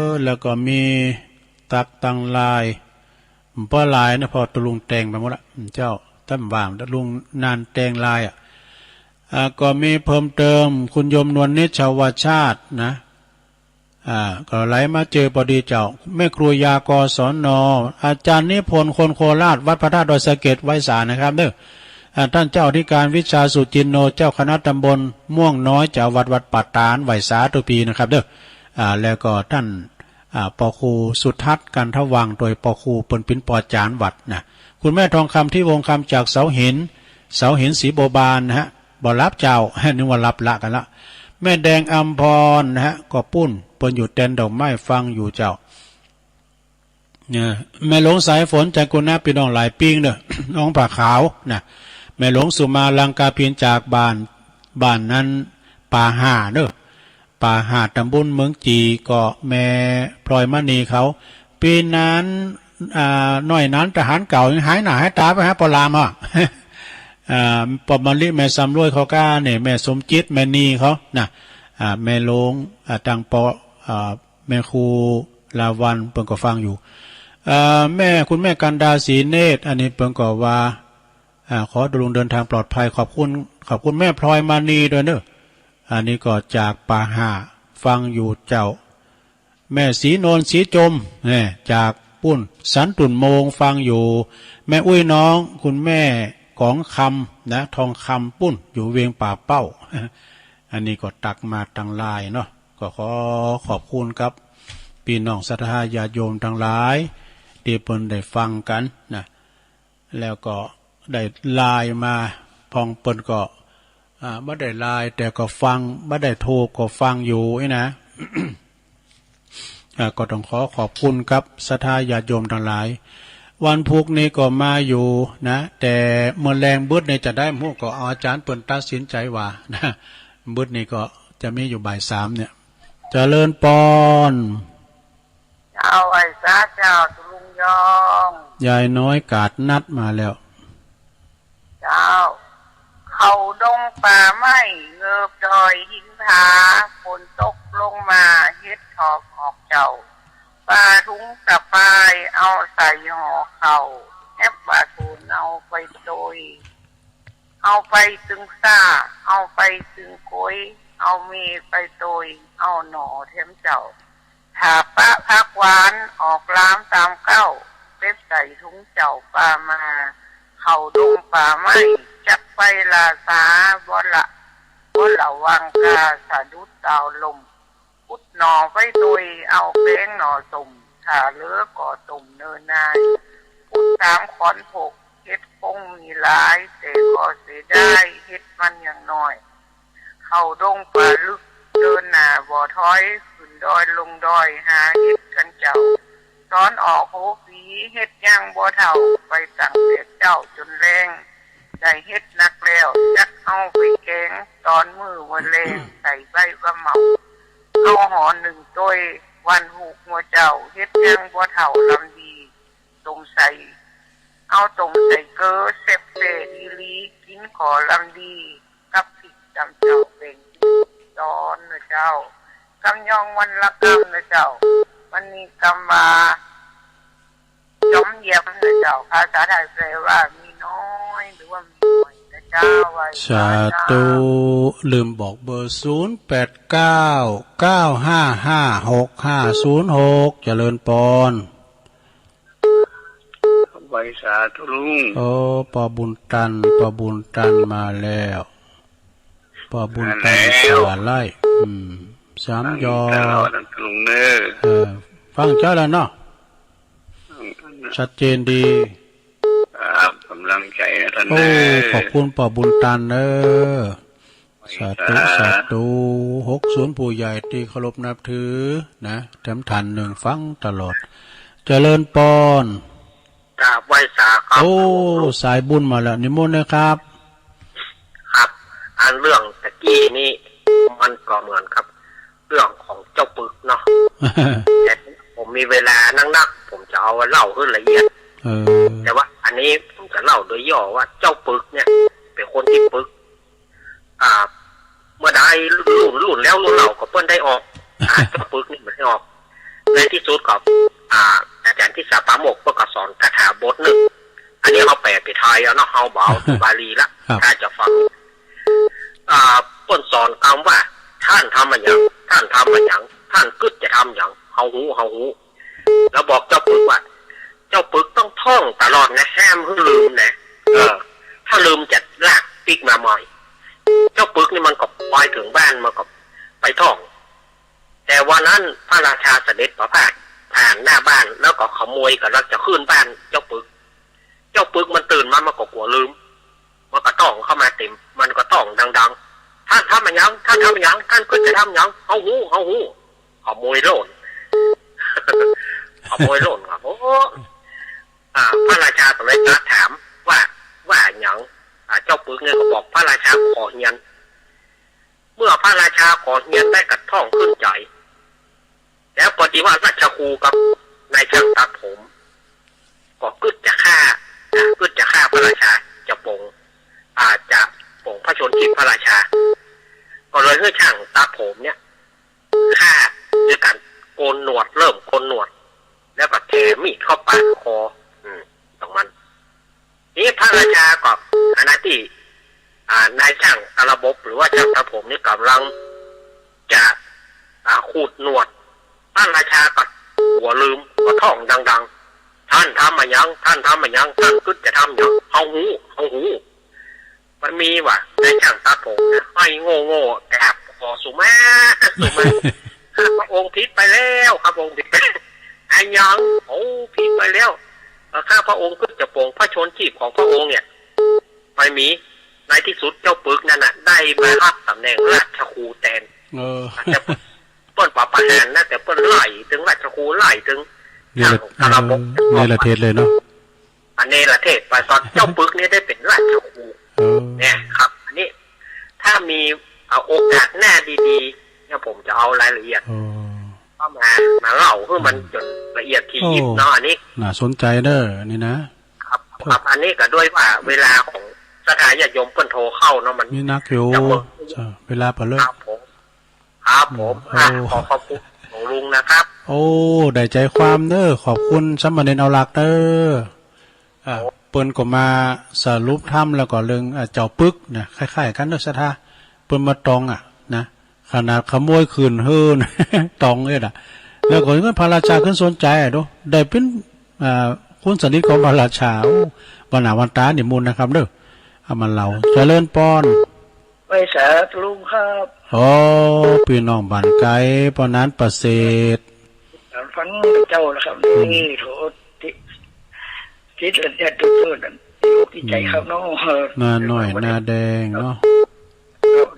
อ แล้วก็มีตักตังลาย บ่หลายนะ เพราะตุ๊ลุงแต่งไปหมดละ เจ้า แต่บ่ว่าง ตุ๊ลุงนานแต่งลายอะ อ่า ก็มีเพิ่มเติม คุณโยมนวลนิชชาวชาตินะ อ่า ก็ไหลมาเจอพอดีเจ้า แม่ครูยา กศน อาจารย์นิพนธ์ คนโคราช วัดพระธาตุดอยสะเก็ด ไหว้สานะครับเด้อ อ่า ท่านเจ้าอธิการวิชาสุจินโน เจ้าคณะตำบลม่วงน้อย เจ้าวัดวัดป่าตาด ไหว้สาทุกปีนะครับเด้อ อ่า แล้วก็ท่าน อ่า ป้อครูสุทัศน์ กันทวังค์ โดยป้อครูเปิ้นปิ๋นป้อจารย์วัดนะ คุณแม่ทองคำ ทิวงศ์คำ จากเสาหิน เสาหินสีบัวบานนะฮะ บ่หลับเจ้า นึกว่าหลับละกันละ แม่แดงอำพรนะฮะ ก็ปุ้น เปิ้นอยู่เต็นท์ดอกไม้ฟังอยู่เจ้า เนี่ย แม่หลวงสายฝน จากกุณนะ ปี้น้องหลายปิ้งเด้อ น้องผ้าขาวนะ แม่หลวงสุมา ลังกาพิน จากบ้าน บ้านนั้น ปาหาเนอะ ปาหาดตำบลเมืองจีก็แม่พลอยมณีเขา ปีนั้น อ่า หน่วยนั้นทหารเก่ายังหายหน้าหายตาไปหาปอลามอ่ะ อ่า ปอมะลิแม่สำรวยเขาก้าเนี่ย แม่สมจิตแม่นีเขานะ อ่า แม่หลวง อ่า ตังปอ อ่า แม่ครูลาวันเปิ้นก็ฟังอยู่ อ่า แม่ คุณแม่กันดาศรีเนตร อันนี้เปิ้นก็ว่า อ่า ขอให้ลุงเดินทางปลอดภัย ขอบคุณ ขอบคุณแม่พลอยมณีด้วยเนอะ อันนี้ก็จากป่าห่า ฟังอยู่เจ้า แม่ศรีนวลศรีจม เนี่ย จากปุ้น สันตุ่นโมง ฟังอยู่ แม่อุ้ยน้อง คุณแม่กองคำนะ ทองคำปุ้น อยู่เวียงป่าเป้า อันนี้ก็ตักมาทางไลน์เนาะ ก็ขอขอบคุณครับ พี่น้องศรัทธาญาติโยมทั้งหลาย ที่เปิ้นได้ฟังกันนะ แล้วก็ได้ไลน์มา พองเปิ้นก็ อ่า บ่ได้ไลน์ แต่ก็ฟัง บ่ได้โทรก็ฟังอยู่นี่นะ อ่า ก็ต้องขอขอบคุณครับ ศรัทธาญาติโยมทั้งหลาย วันพุธนี้ก็มาอยู่นะ แต่เมื่อแลงบึดนี้จะได้บ่ฮู้ ก็เอาอาจารย์เปิ้นตัดสินใจว่านะ บึดนี้ก็จะมีอยู่บ่ายสามเนี่ย เจริญปอน เจ้าไหว้สาเจ้าตุลุงยอง ยายน้อยกาดนัดมาแล้ว เจ้า เขาดงป่าไม้เงือบดอยหินผา ฝนตกลงมาเห็ดถอบออกเจ้า ปลาถุงตะปายเอาใส่ห่อเข่า แอบว่าสูนเอาไปโตย เอาไปตึงซ่า เอาไปตึงโกย เอาเมไปโตย เอาหน่อแถมเจ้า ถ้าปะผักหวานออกลามตามเก้า เก็บใส่ถุงเจ้าปามา เข้าดงป่าไม้ จักไปลาสา บ่ละ บ่ละวังกาสะดุดตาวลม ขุดหน่อไปโตย เอาแป้งหน่อส้ม ถ้าเหลือก็ต้มเนินนาย ขุดสามขอนผก เห็ดคงมีหลาย แต่ก็เสียดาย เห็ดมันยังน้อย เข้าดงป่าลึก เดินหน้าบ่ถอย ขึ้นดอยลงดอย หาเห็ดกันเจ้า สอนออกโหปี เห็ดยังบ่เฒ่า ไปตั้งแต่เจ้าจนแลง ได้เห็ดนักแล้ว จักเอาไปแกง ตอนมื้อมื้อแลง ใส่ใบว่าเมา เอาห่อหนึ่งโตย วันฮูกหัวเจ้า เห็ดยังบ่เฒ่าลำดี ต้มใส่ เอาต้มใส่เกลือ แซ่บแซ่บอีหลี กินขอลำดี กับพริกตำเจ้า แบ่งตอนนะเจ้า กำยองวันละกำนะเจ้า วันนี้กำว่า จอมเยี่ยมนะเจ้า ภาษาไทยแปลว่ามีน้อย หรือว่ามีหน่อยนะเจ้า ไหว้ สาธุ เจ้า ลืมบอกเบอร์ ศูนย์แปดเก้า เก้าห้าห้า หกห้าศูนย์หก เจริญปอน ไหว้สาธุลุง โอ้ ปอบุญตัน ปอบุญตันมาแล้ว ปอบุญตัน มาแล้ว สาไล่ อืม สามยอ ฟังตลอดนะลุงเนอะ เออ ฟังเจ้าแล้วเนาะ ชัดเจนดี ครับ กำลังใจนะท่าน โอ้ เนอะ ขอบคุณปอบุญตันเนอะ สาธุ สาธุ สาธุ หกศูนย์ ผู้ใหญ่ที่เคารพนับถือนะ แถมท่านหนึ่งฟังตลอด เจริญปอน กราบไหว้สาครับ โอ้ สายบุญมาแล้ว นิมนต์นะครับ ครับ อันเรื่องตะกี้นี้ มันก็เหมือนครับ เรื่องของเจ้าปึกเนาะ แต่ผมมีเวลานักๆ ผมจะเอาเล่าให้ละเอียด เออ แต่ว่าอันนี้ผมจะเล่าโดยย่อว่าเจ้าปึกเนี่ย เป็นคนที่ปึก อ่า เมื่อได้รุ่น รุ่นแล้วรุ่นเล่าก็เปิ้นได้ออก อ่า เจ้าปึกนี่มันได้ออก ในที่สุดก็ อ่า อาจารย์ทิสาปาโมกข์เปิ้นก็สอนคาถาบทหนึ่ง อันนี้เอาแปลเป็นไทยเอาเนาะ เอาบ่เอาบาลีละ ครับ ถ้าจะฟัง อ่า เปิ้นสอนคำว่า ท่านทำอะหยัง ท่านทำอะหยัง ท่านกึ๊ดจะทำหยัง เฮาฮู้ เฮาฮู้ แล้วบอกเจ้าปึกว่า เจ้าปึกต้องท่องตลอดนะ ห้ามหื้อลืมนะ เออ ถ้าลืมจะลากปิ๊กมาใหม่ เจ้าปึกนี่มันก็ไปถึงบ้านมันก็ไปท่อง แต่วันนั้นพระราชาเสด็จประพาสผ่านหน้าบ้าน แล้วก็ขโมยกำลังจะขึ้นบ้านเจ้าปึก เจ้าปึกมันตื่นมามันก็กลัวลืม มันก็ต้องเข้ามาเต็ม มันก็ต้องดังๆ ท่านทำอะหยัง ท่านทำอะหยัง ท่านกึ๊ดจะทำหยัง เฮาฮู้ เฮาฮู้ ขโมยโลด ขโมยโลดครับ โอ้ อ่า พระราชาก็เลยตรัสถามว่า ว่าหยัง อ่า เจ้าปึกเนี่ยก็บอกพระราชาขอเฮียน เมื่อพระราชาขอเฮียนได้กระท่องขึ้นใจ แล้วพอดีว่าราชครูกับนายช่างตัดผม ก็กึ๊ดจะฆ่า กึ๊ดจะฆ่าพระราชา จะปลง อาจจะปลงพระชนม์ชีพพระราชา ก็เลยให้ช่างตัดผมเนี่ย ฆ่าด้วยการโกนหนวด เริ่มโกนหนวด แล้วก็แถมมีดเข้าปาดคอ อืม ตรงนั้น นี่พระราชาก็ ขณะที่ อ่า นายช่างระบบหรือว่าช่างตัดผมนี่กำลังจะ อ่า ขูดหนวด พระราชาก็หัวลืม ก็ท่องดังๆ ท่านทำมายัง ท่านทำมายัง ท่านกึ๊ดจะทำยัง เฮาฮู้ เฮาฮู้ มันมีว่ะ นายช่างตัดผมนะ ห้อยโง่ๆ กราบขอสุมา สุมา ข้าพระองค์ผิดไปแล้ว ข้าพระองค์ผิดไป ไอ้ยัง โอ้ ผิดไปแล้ว เอ่อ ข้าพระองค์เพิ่งจะปลงพระชนม์ชีพของพระองค์เนี่ย ไม่มี ในที่สุดเจ้าปึกนั่นน่ะ ได้มารับตำแหน่งราชครูแทน เออ แต่เปิ้นปราบประหารนะ แต่เปิ้นไล่ตึงราชครู ไล่ตึง เนร ช่างกระบก เออ เนรเทศเลยเนาะ อันเนรเทศไป ตอนเจ้าปึกนี่ได้เป็นราชครู เออ เนี่ยครับ อันนี้ ถ้ามี เอ่อ โอกาสหน้าดีๆ เนี่ยผมจะเอารายละเอียด เออ เข้ามา มาเล่าให้มัน อืม จนละเอียดถี่ยิบเนาะ โอ้ อันนี้ น่าสนใจเด้อ อันนี้นะ ครับ ครับ อันนี้ก็ด้วยว่าเวลาของศรัทธาญาติโยมเปิ้นโทรเข้าเนาะ มัน มีนักอยู่ จะหมด เออ เวลาไปเลย ครับผม ครับผม อืม อ่ะ โอ้ ขอขอบคุณหลวงลุงนะครับ โอ้ ได้ใจความเด้อ ขอบคุณสามเณรเอาหลักเด้อ อ่ะ ครับ เปิ้นก็มาสรุปธรรมแล้วก็เรื่อง อ่ะ เจ้าปึกนะ คล้ายๆ กันเด้อศรัทธา เปิ้นมาตองอ่ะนะ ขนาดขโมยคืนหื้อนะ ตองเอ็ดอ่ะ แล้วก็เงินพระราชาขึ้นสนใจอ่ะดู ได้เป็น อ่า คนสนิทของพระราชา โอ้ วันหน้าวันตานิมนต์นะครับเด้อ เอามาเล่า เจริญปอน ไหว้สาธุลุงครับ โอ้ พี่น้องบ้านไกล ปอนนั้นประเสริฐ ฟังเจ้าแล้วครับ อืม นี่โถ ติด ติดแล้วเนี่ย ตัวเพื่อนนั่น อกติดใจครับเนาะ อืม หน้าน้อย หน้าแดงเนาะ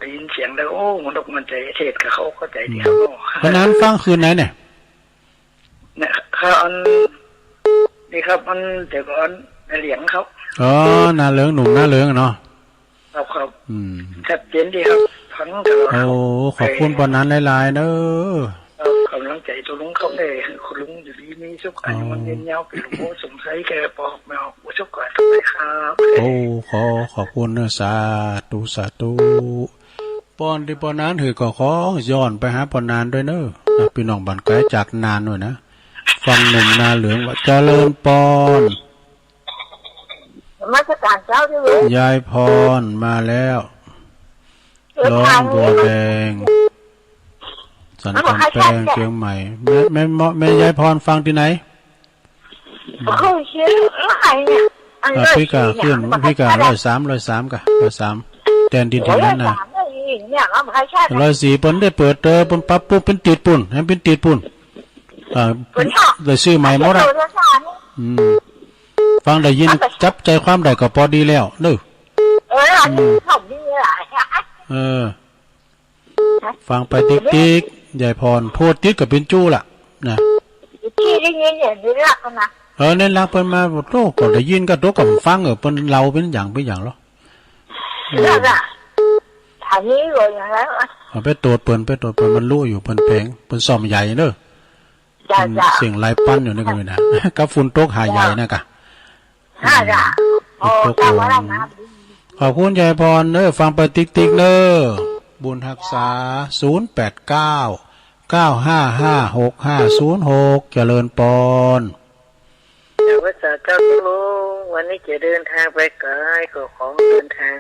ได้ยินเสียงแล้ว โอ้ มันอกมันใจ เทศน์กับเขาเข้าใจดีครับเนาะ อืม ปอนนั้นฟังคืนไหนเนี่ย นะครับ อัน นี่ครับ อัน แต่ก่อน นาเหลืองครับ อ๋อ นาเหลือง หนุ่มนาเหลืองอะเนาะ ครับ ครับ อืม ชัดเจนดีครับ ฟังตลอดครับ โอ้ ขอบคุณปอนนั้นหลายๆ เด้อ ครับ กำลังใจตัวลุงครับ ให้คุณลุงอยู่ดีมีสุข อายุมันยืนยาว เป็นหลวงพ่อสมไชย แกบอกไม่ออก สุขก่อนครับ ครับ โอ้ ขอขอบคุณเนอะ สาธุ สาธุ ปอนที่ปอนนั้นหือก็ขอย้อนไปหาปอนนานด้วยเนอะ นะ พี่น้องบ้านไกลจากนานด้วยนะ ฟังหนุ่มนาเหลืองว่า เจริญปอน นมัสการเจ้าด้วย ยายพรมาแล้ว เออ ร้องบัวแดง สันกำแพง เชียงใหม่ แม่ แม่ แม่ยายพรฟังที่ไหน เขาชื่ออะไรเนี่ย อัน อ่ะ ร้อย พี่กา สี่เนี่ย ขึ้น มัน พี่กา คล้ายๆ ร้อยสาม ร้อยสามกะ ร้อยสาม แทนที่ โอ้ย แถวนั้นนะ ร้อยสามเนี่ย อีกเนี่ย มันคล้ายๆ ร้อยสี่ เปิ้นได้เปิดเตอ เปิ้นปรับปรุงเป็นติดปุ่น ให้เป็นติดปุ่น อ่า เปิ้นชอบ ได้ซื้อใหม่หมดอะ เปิดร้อยสาม อืม ฟังได้ยิน มันก็ จับใจความได้ก็พอดีแล้วเนอะ เออ อันนี้ อืม ของดีหลายอะ เออ ฟังไปติ๊กๆ ยายพร โทษติดกับเป็นจู้ล่ะ นะ ที่ได้ยินเนี่ย ได้รักกันนะ เออ เน้นรักเปิ้นมา โตก็ได้ยินก็โตก็ฟัง เออ เปิ้นเล่าเป็นอย่างเป็นอย่างเหรอ เออ นั่นน่ะ ถามนี้เลยอย่างนั้น เอาไปโตดเปิ้น ไปโตดเปิ้น มันรู้อยู่ เปิ้นแพง เปิ้นซ่อมใหญ่เนอะ จ้ะ อืม จ้ะ เสียงหลายปันอยู่นี่ก็มีนะ กับฝนตกหาใหญ่นะกะ อ่า จ้ะ อืม โอ้ ตกลง จ้ะ ว่าแล้วนะ ขอบคุณยายพรเนอะ ฟังไปติ๊กๆ เนอะ บุญฮักษา ศูนย์แปดเก้า เก้าห้าห้า หกห้าศูนย์หก เจริญปอน เจ้าพระเจ้าลุง วันนี้จะเดินทางไปไกล ก็ขอเดินทาง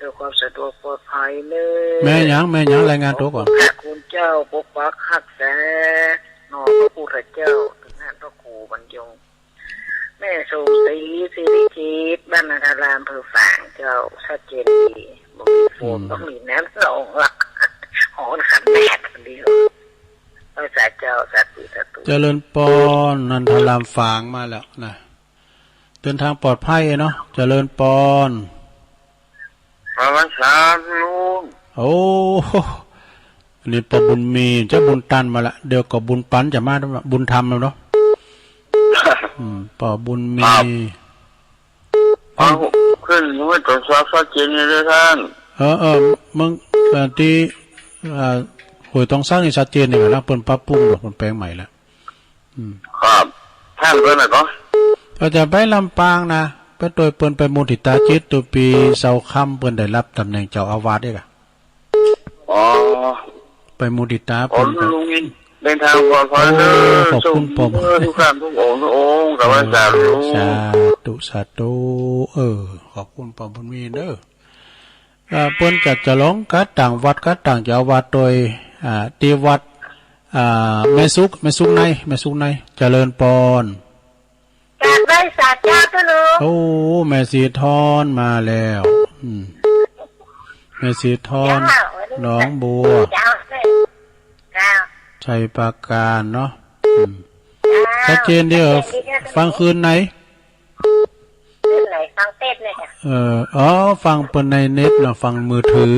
ด้วยความสะดวกปลอดภัยเนอะ แม่หยัง แม่หยัง รายงานตัวก่อน ขอคุณพระคุณเจ้าปกปักฮักษา น้องพระพุทธเจ้า ถึงงานพระครูบรรยง แม่สมศรี สิริจิต บ้านนาทาราม อำเภอฝางเจ้า ชัดเจนดี บ่มีฝน อืม บ่มีน้ำนองละ หอนขันแดดคนเดียว พระเจ้า สาธุ สาธุ เจริญปอน นันทารามฝางมาแล้วนะ เดินทางปลอดภัยเนาะ เจริญปอน พระวันสาลุง โอ้ อันนี้ป้อบุญมี เจ้าบุญตันมาละ เดี๋ยวก็บุญปันจะมา บุญธรรมแล้วเนาะ อืม ป้อบุญมี ครับ เอาขึ้น ยังไม่ตรวจสอบชัดเจนเลยท่าน เออ เออ มึง เออ ที่ เอ่อ ห้วยตองสังนี่ชัดเจนนี่แหละนะ เปิ้นปรับปรุงแล้ว เปิ้นแปลงใหม่แล้ว อืม ครับ ท่านเปิ้นน่ะก็ ก็จะไปลำปางนะ ไปโดยเปิ้นไปมุทิตาจิต ตัวปีเสาค่ำเปิ้นได้รับตำแหน่งเจ้าอาวาสเองอะ อ๋อ ไปมุทิตา ผม เปิ้นก็ ลุงเดินทางปลอดภัยเด้อ โอ้ ขอบคุณ โชคดี ผม เด้อ ทุกท่านทุกองค์ทุกองค์ ขอให้ เออ สาธุ สาธุ สาธุ เออ ขอบคุณป้อบุญมีเด้อ เอ่อ เปิ้นจะจะลองกัดต่างวัดกัดต่างเจ้าอาวาสโดย อ่า ที่วัด อ่า แม่สุข แม่สุขใน แม่สุขใน เจริญปอน กราบไหว้สาเจ้าตุ๊ลุง โอ้ แม่สีทอนมาแล้ว อืม แม่สีทอน เจ้า หนองบัว เจ้า เจ้า ชัยปราการเนาะ อืม เจ้า ชัดเจนดีเหรอ ชัดเจนดีเหรอ ฟังคืนไหน คืนไหน ฟังเทศน์เนี่ยจ้ะ เออ อ๋อ ฟังเปิ้นในเน็ตเนาะ ฟังมือถือ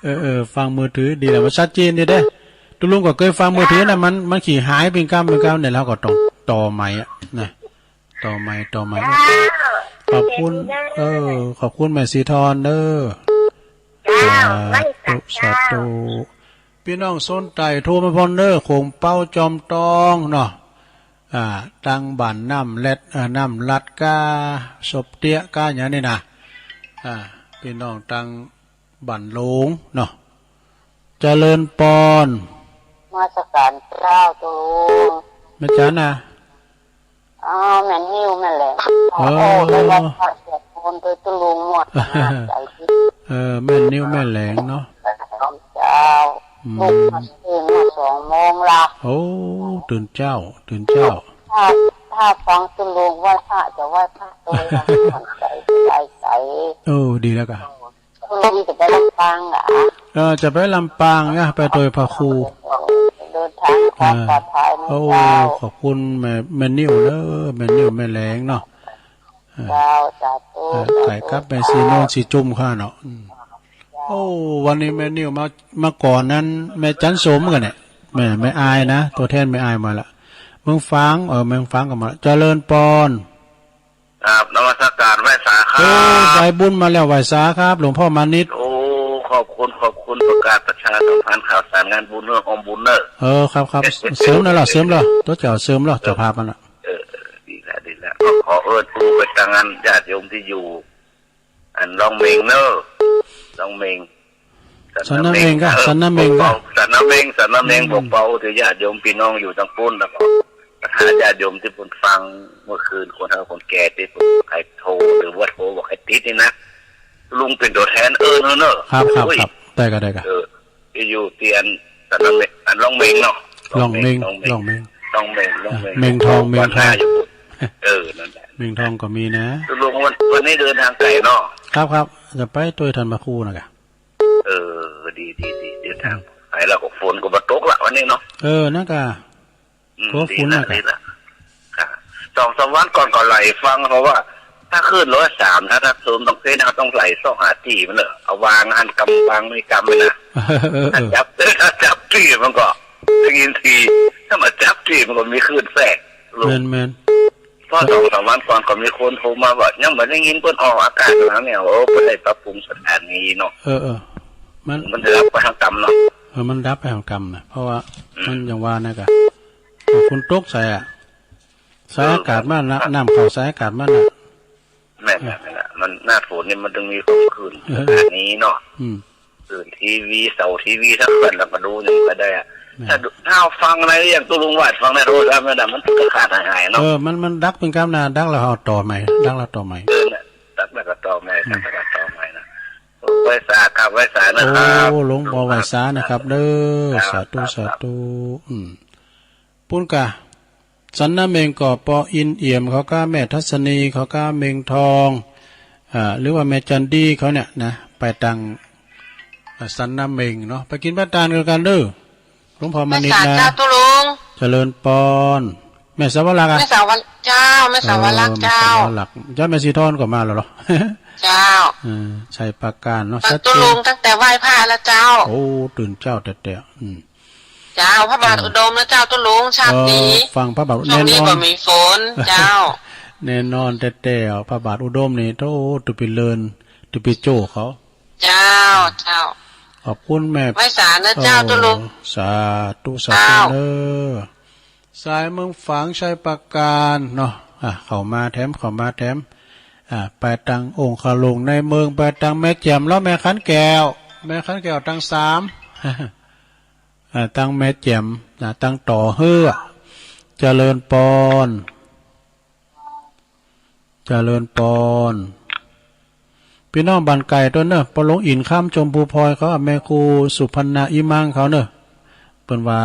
เออ เออ ฟังมือถือดีแล้ว มันชัดเจนดีเด้ ตุ๊ลุงก็เคยฟังมือถือนะ มัน มันขี่หายเป็นกำเป็นกำเนี่ย แล้วก็ต้องต่อใหม่อะนะ ต่อใหม่ ต่อใหม่ เจ้า ขอบคุณ เออ ขอบคุณแม่สีทอนเด้อ เจ้า สาธุ ไหว้สาเจ้า สาธุ พี่น้องสนใจโทรมาพ่องเด้อ โขงเป๊าจอมตองเนาะ อ่า ตังบ้านน้ำแลด อ่า น้ำลัดกา ศพเตี้ยกาอย่างนี้นะ อ่า พี่น้องตังบ้านโลงเนาะ เจริญปอน นมัสการเจ้าตุ๊ลุง แม่จ๋านะ อ๋อ แม่นิวแม่แหลง เออ โอ้ ได้รับพระสวดมนต์โดยตุ๊ลุงหมดนะ ใจดี เออ แม่นิวแม่แหลงเนาะ เจ้า อืม ลุกมาตื่นมาสองโมงละ โอ้ ตื่นเจ้า ตื่นเจ้า ถ้า ถ้าฟังตุ๊ลุงไหว้พระจะไหว้พระโดยละมั่นใจ ใจใส เออ ดีแล้วกะ ตุ๊ลุงจะไปลำปางเหรอ เออ จะไปลำปางนะ ไปโดยพระครู เดินทางขอปลอดภัยนะ เออ โอ้ เจ้า ขอบคุณแม่ แม่นิวเด้อ แม่นิวแม่แหลงเนาะ เจ้า สาธุ เออ สาธุ ไก่กับแม่สีนวลสีจุ่มข้าเนาะ อืม โอ้ วันนี้แม่นิวมา มาก่อนนั้น แม่จันสมกันเนี่ย แม่ แม่อายนะ ตัวแทนแม่อายมาละ เมืองฝาง เออ เมืองฝางก็มา เจริญปอน ครับ นมัสการไหว้สาครับ โอ้ สายบุญมาแล้ว ไหว้สาครับ หลวงพ่อมานิต โอ้ ขอบคุณ ขอบคุณ ประกาศประชาสัมพันธ์ข่าวสารงานบุญเรื่องของบุญเนอะ เออ ครับ ครับ เสริมแล้วล่ะ เสริมแล้ว ตัวเจ้าเสริมแล้ว เจ้าภาพมันน่ะ เออ เออ ดีแล้ว ดีแล้ว ขอเอิ้นผู้ไปทางงานญาติโยมที่อยู่ อันลองเมงเนอะ ลองเมง สันนาเมงกะ เออ สันนาเมงกะ สันนาเมง สันนาเมง อืม บอกเป่าเถอะญาติโยมพี่น้องอยู่ทางปุ้น แล้วก็ประธานญาติโยมที่ปุ้นฟังเมื่อคืน คนเฒ่าคนแก่ที่ปุ้นใครโทรหรือว่าโทรบอกให้ติดนี่นะ ลุงเป็นตัวแทนเออเนอะเนอะ ครับ ครับ โอ้ย ครับ ได้กะ ได้กะ เออ อยู่ที่อันสันนาเมง อันลองเมงเนาะ ลองเมง ลองเมง ลองเมง ลองเมง ลองเมง เมงทอง เมงทอง อยู่ปุ้น เออ นั่นแหละ เมงทองก็มีนะ ลุงวัน วันนี้เดินทางไกลเนาะ ครับ ครับ จะไปโดยท่านพระครูนะกะ เออ ดี ดี ดี เดินทาง อืม ไปแล้วก็ฝนก็บ่ตกละวันนี้เนาะ เออ นั่นกะ อืม กลัวฝน ดีละ น่ะ ดีละ ค่ะ สองสามวันก่อนก็ไหลฟังเขาว่า ถ้าขึ้นร้อยสาม ถ้า ถ้าเสริมต้องเส้น เขาต้องไหลซอกหาที่มันเนอะ เอาวางหันกำวางไม่กำเลยนะ เออ เออ ถ้าจับ ถ้าจับที่มันก็ได้ยินที ถ้ามาจับที่มันก็มีคลื่นแทรก แม่น แม่น เพราะสองสามวันก่อนก็มีคนโทรมาว่า ยังบ่ได้ยินเปิ้นออกอากาศนะเนี่ย โอ้ เปิ้นได้ปรับปรุงสถานีเนาะ เออ เออ มัน มันดับไปทางกำเนาะ เออ มันดับไปทางกำนะ เพราะว่า อืม มันอย่างว่านะกะ ฝนตกใส่อะ สายอากาศมันนะ เออ น้ำเข้าสายอากาศมันนะ แม่นๆๆ มันหน้าฝนนี่มันต้องมีของขึ้น เออ อันนี้เนาะ อืม ขึ้นทีวี เสาทีวี ถ้าขึ้นแล้วก็ดูนี่มันก็ได้อะ แม่น ถ้าดู ถ้าฟังในอย่างตุ๊ลุงวาดฟังในโทรศัพท์นั่นน่ะ มันก็ขาดหายๆเนาะ เออ มัน มันดักเป็นกำนะ ดักแล้วเอาต่อใหม่ ดักแล้วต่อใหม่ เออ น่ะ ดักแล้วก็ต่อใหม่ อืม ดักแล้วก็ต่อใหม่นะ ไหว้สาครับ ไหว้สานะครับ โอ้ หลวงพ่อไหว้สานะครับเด้อ ครับ สาธุ ครับ สาธุ อืม ปุ้นกะ สันนาเมงก็ปออินเอี่ยมเขาก็ แม่ทัศนีเขาก็ เมงทอง อ่า หรือว่าแม่จันดีเขาเนี่ยนะ ไปตัง อ่า สันนาเมงเนาะ ไปกินบ้านตาลกันเด้อ หลวงพ่อมานิตนะ แม่สาเจ้าตุ๊ลุง เจริญปอน แม่สาวลักษณ์อะ แม่สาวลักษณ์เจ้า แม่สาวลักษณ์ เออ เจ้า แม่สาวลักษณ์ เจ้า แม่สีทอนก็มาแล้วเหรอ เจ้า เออ ชัยปราการเนาะ ฟังตุ๊ลุงตั้งแต่ไหว้พระแล้วเจ้า โอ้ ตื่นเจ้าแต่แต่ อืม เจ้า พระบาทอุดมนะเจ้าตุ๊ลุง ชาตินี้ เออ ฟังพระบาท ช่วงนี้ แน่นอน ก็มีฝน เจ้า แน่นอนแต่แต่ พระบาทอุดมนี่ โธ่ ตุปิเลิน ตุปิโจเขา เจ้า เจ้า ขอบคุณแม่ ไหว้สานะเจ้า โอ้ ตุ๊ลุง สาธุ สาธุ เจ้า เด้อ สายเมืองฝาง ชัยปราการเนาะ อ่ะ เข้ามาแถม เข้ามาแถม อ่ะ ไปตังองคลุงในเมือง ไปตังแม่แจ่มแล้ว แม่ขันแก้ว แม่ขันแก้วตังสาม อ่ะ ตังแม่แจ่มนะ ตังต่อเฮือ เจริญปอน เจริญปอน พี่น้องบ้านไก่ตัวเนอะ ปอหลวงอินคำ ชมพูพลอยเขา แม่ครูสุพรรณา อิมังเขาเนอะ เปิ้นว่า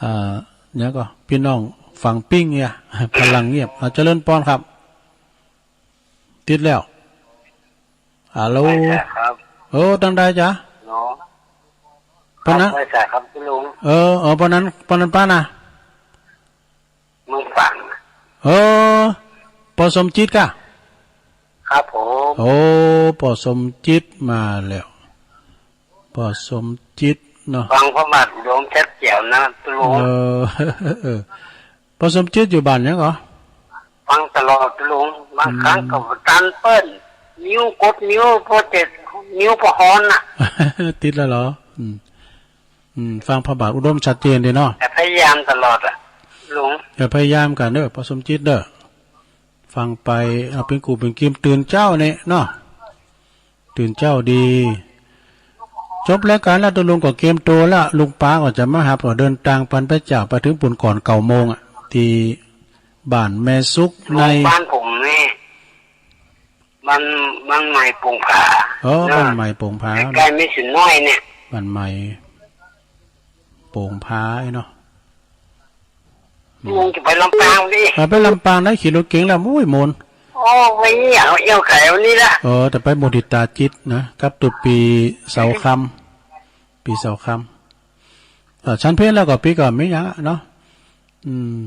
อ่า เนี่ยก็ พี่น้องฝั่งปิ้งเนี่ย พลังเงียบ อ่า เจริญปอนครับ ติดแล้ว ฮัลโหล ไหว้สาครับ เออ ตังใดจ๊ะ เนาะ ปานนั้น ครับ ไหว้สาครับ ตุ๊ลุง เออ เออ ปานนั้น ปานนั้นป้านะ เมืองฝาง เออ ปอสมจิตกะ ครับผม โอ้ ปอสมจิตมาแล้ว ปอสมจิตเนาะ ฟังพระบาทหลวงชัดแจ๋วนะ ตุ๊ลุง เออ เออ ปอสมจิตอยู่บ้านหยังก่อ ฟังตลอด ตุ๊ลุง บางครั้ง อืม ก็ตันเปิ้น นิ้วกดนิ้ว พอเจ็บ นิ้วพอฮ้อนน่ะ ติดแล้วเหรอ อืม อืม ฟังพระบาทอุดมชัดเจนดีเนาะ แต่พยายามตลอดอะ ลุง แต่พยายามกันเด้อ ปอสมจิตเด้อ ฟังไป เอาเป็นกู่เป็นกิม ตื่นเจ้าเนี่ยเนาะ ตื่นเจ้าดี จบรายการแล้ว ตุ๊ลุงก็เกมตัวแล้ว ลุงป๋าก็จะมาหับ ก็เดินตางปันไปเจ้า ไปถึงปุ่นก่อนเก้าโมงอะ ที่บ้านแม่สุก ลุง ใน บ้านผมนี่ บ้าน บ้านใหม่โป่งผา อ๋อ เนอะ บ้านใหม่โป่งผา ใกล้ๆแม่สินน้อยเนี่ย บ้านใหม่โป่งผาไอ้เนาะ ลุงจะไปลำปางดิ อ่า ไปลำปางนะ ขี่รถเก๋งแล้ว อุ้ย มนต์ โอ้ ไปเนี่ย เอาเอี่ยวไก่วันนี้ละ เออ แต่ไปมุทิตาจิตนะ กับตุปีเสาคำ ปีเสาคำ เออ ฉันเพลแล้วก็ปีก็ไม่ยังอะเนาะ อืม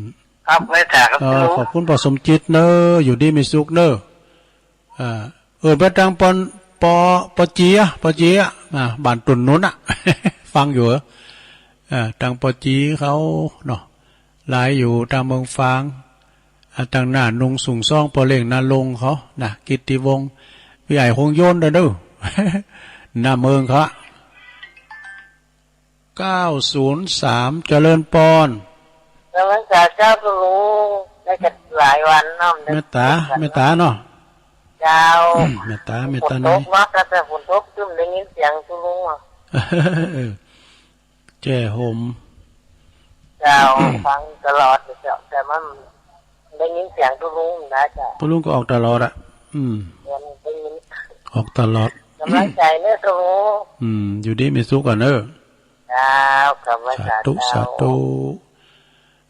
ครับ ไหว้สาครับ เออ ลุง ขอบคุณปอสมจิตเนอะ อยู่ดีมีสุขเนอะ อ่า เออ ไปตังปอน ปอ ปอจีอะ ปอจีอะ อ่า บ้านตุ่นนุ้นอะ ฟังอยู่เหรอ อ่า ตังปอจีเขาเนาะ หลายอยู่ตังเมืองฝาง อ่า ตังหน้านุงสุงซ่อง ปอเล่งนาลงเขานะ กิตติวงศ์ พี่ใหญ่คงโยนเด้อเด้อ หน้าเมืองเขา เก้าศูนย์สาม เจริญปอน กำลังจะเจ้าตุ๊ลุง ได้กันหลายวันเนาะ เมตตา เมตตาเนาะ เจ้า เมตตา เมตตา ฝนตก ใน เนาะ แต่ฝนตกจุ่มได้ยินเสียงตุ๊ลุงอะ เออ แจ้ห่ม เจ้า ฟังตลอดเลยเจ้า แต่มันได้ยินเสียงตุ๊ลุงนะเจ้า ตุ๊ลุงก็ออกตลอดอะ อืม เดี๋ยวมันได้ยิน ออกตลอด กำลังใจเนอะตุ๊ลุง อืม อยู่ดีมีสุขกันเนอะ เจ้า ขอบคุณ สาธุ เจ้า สาธุ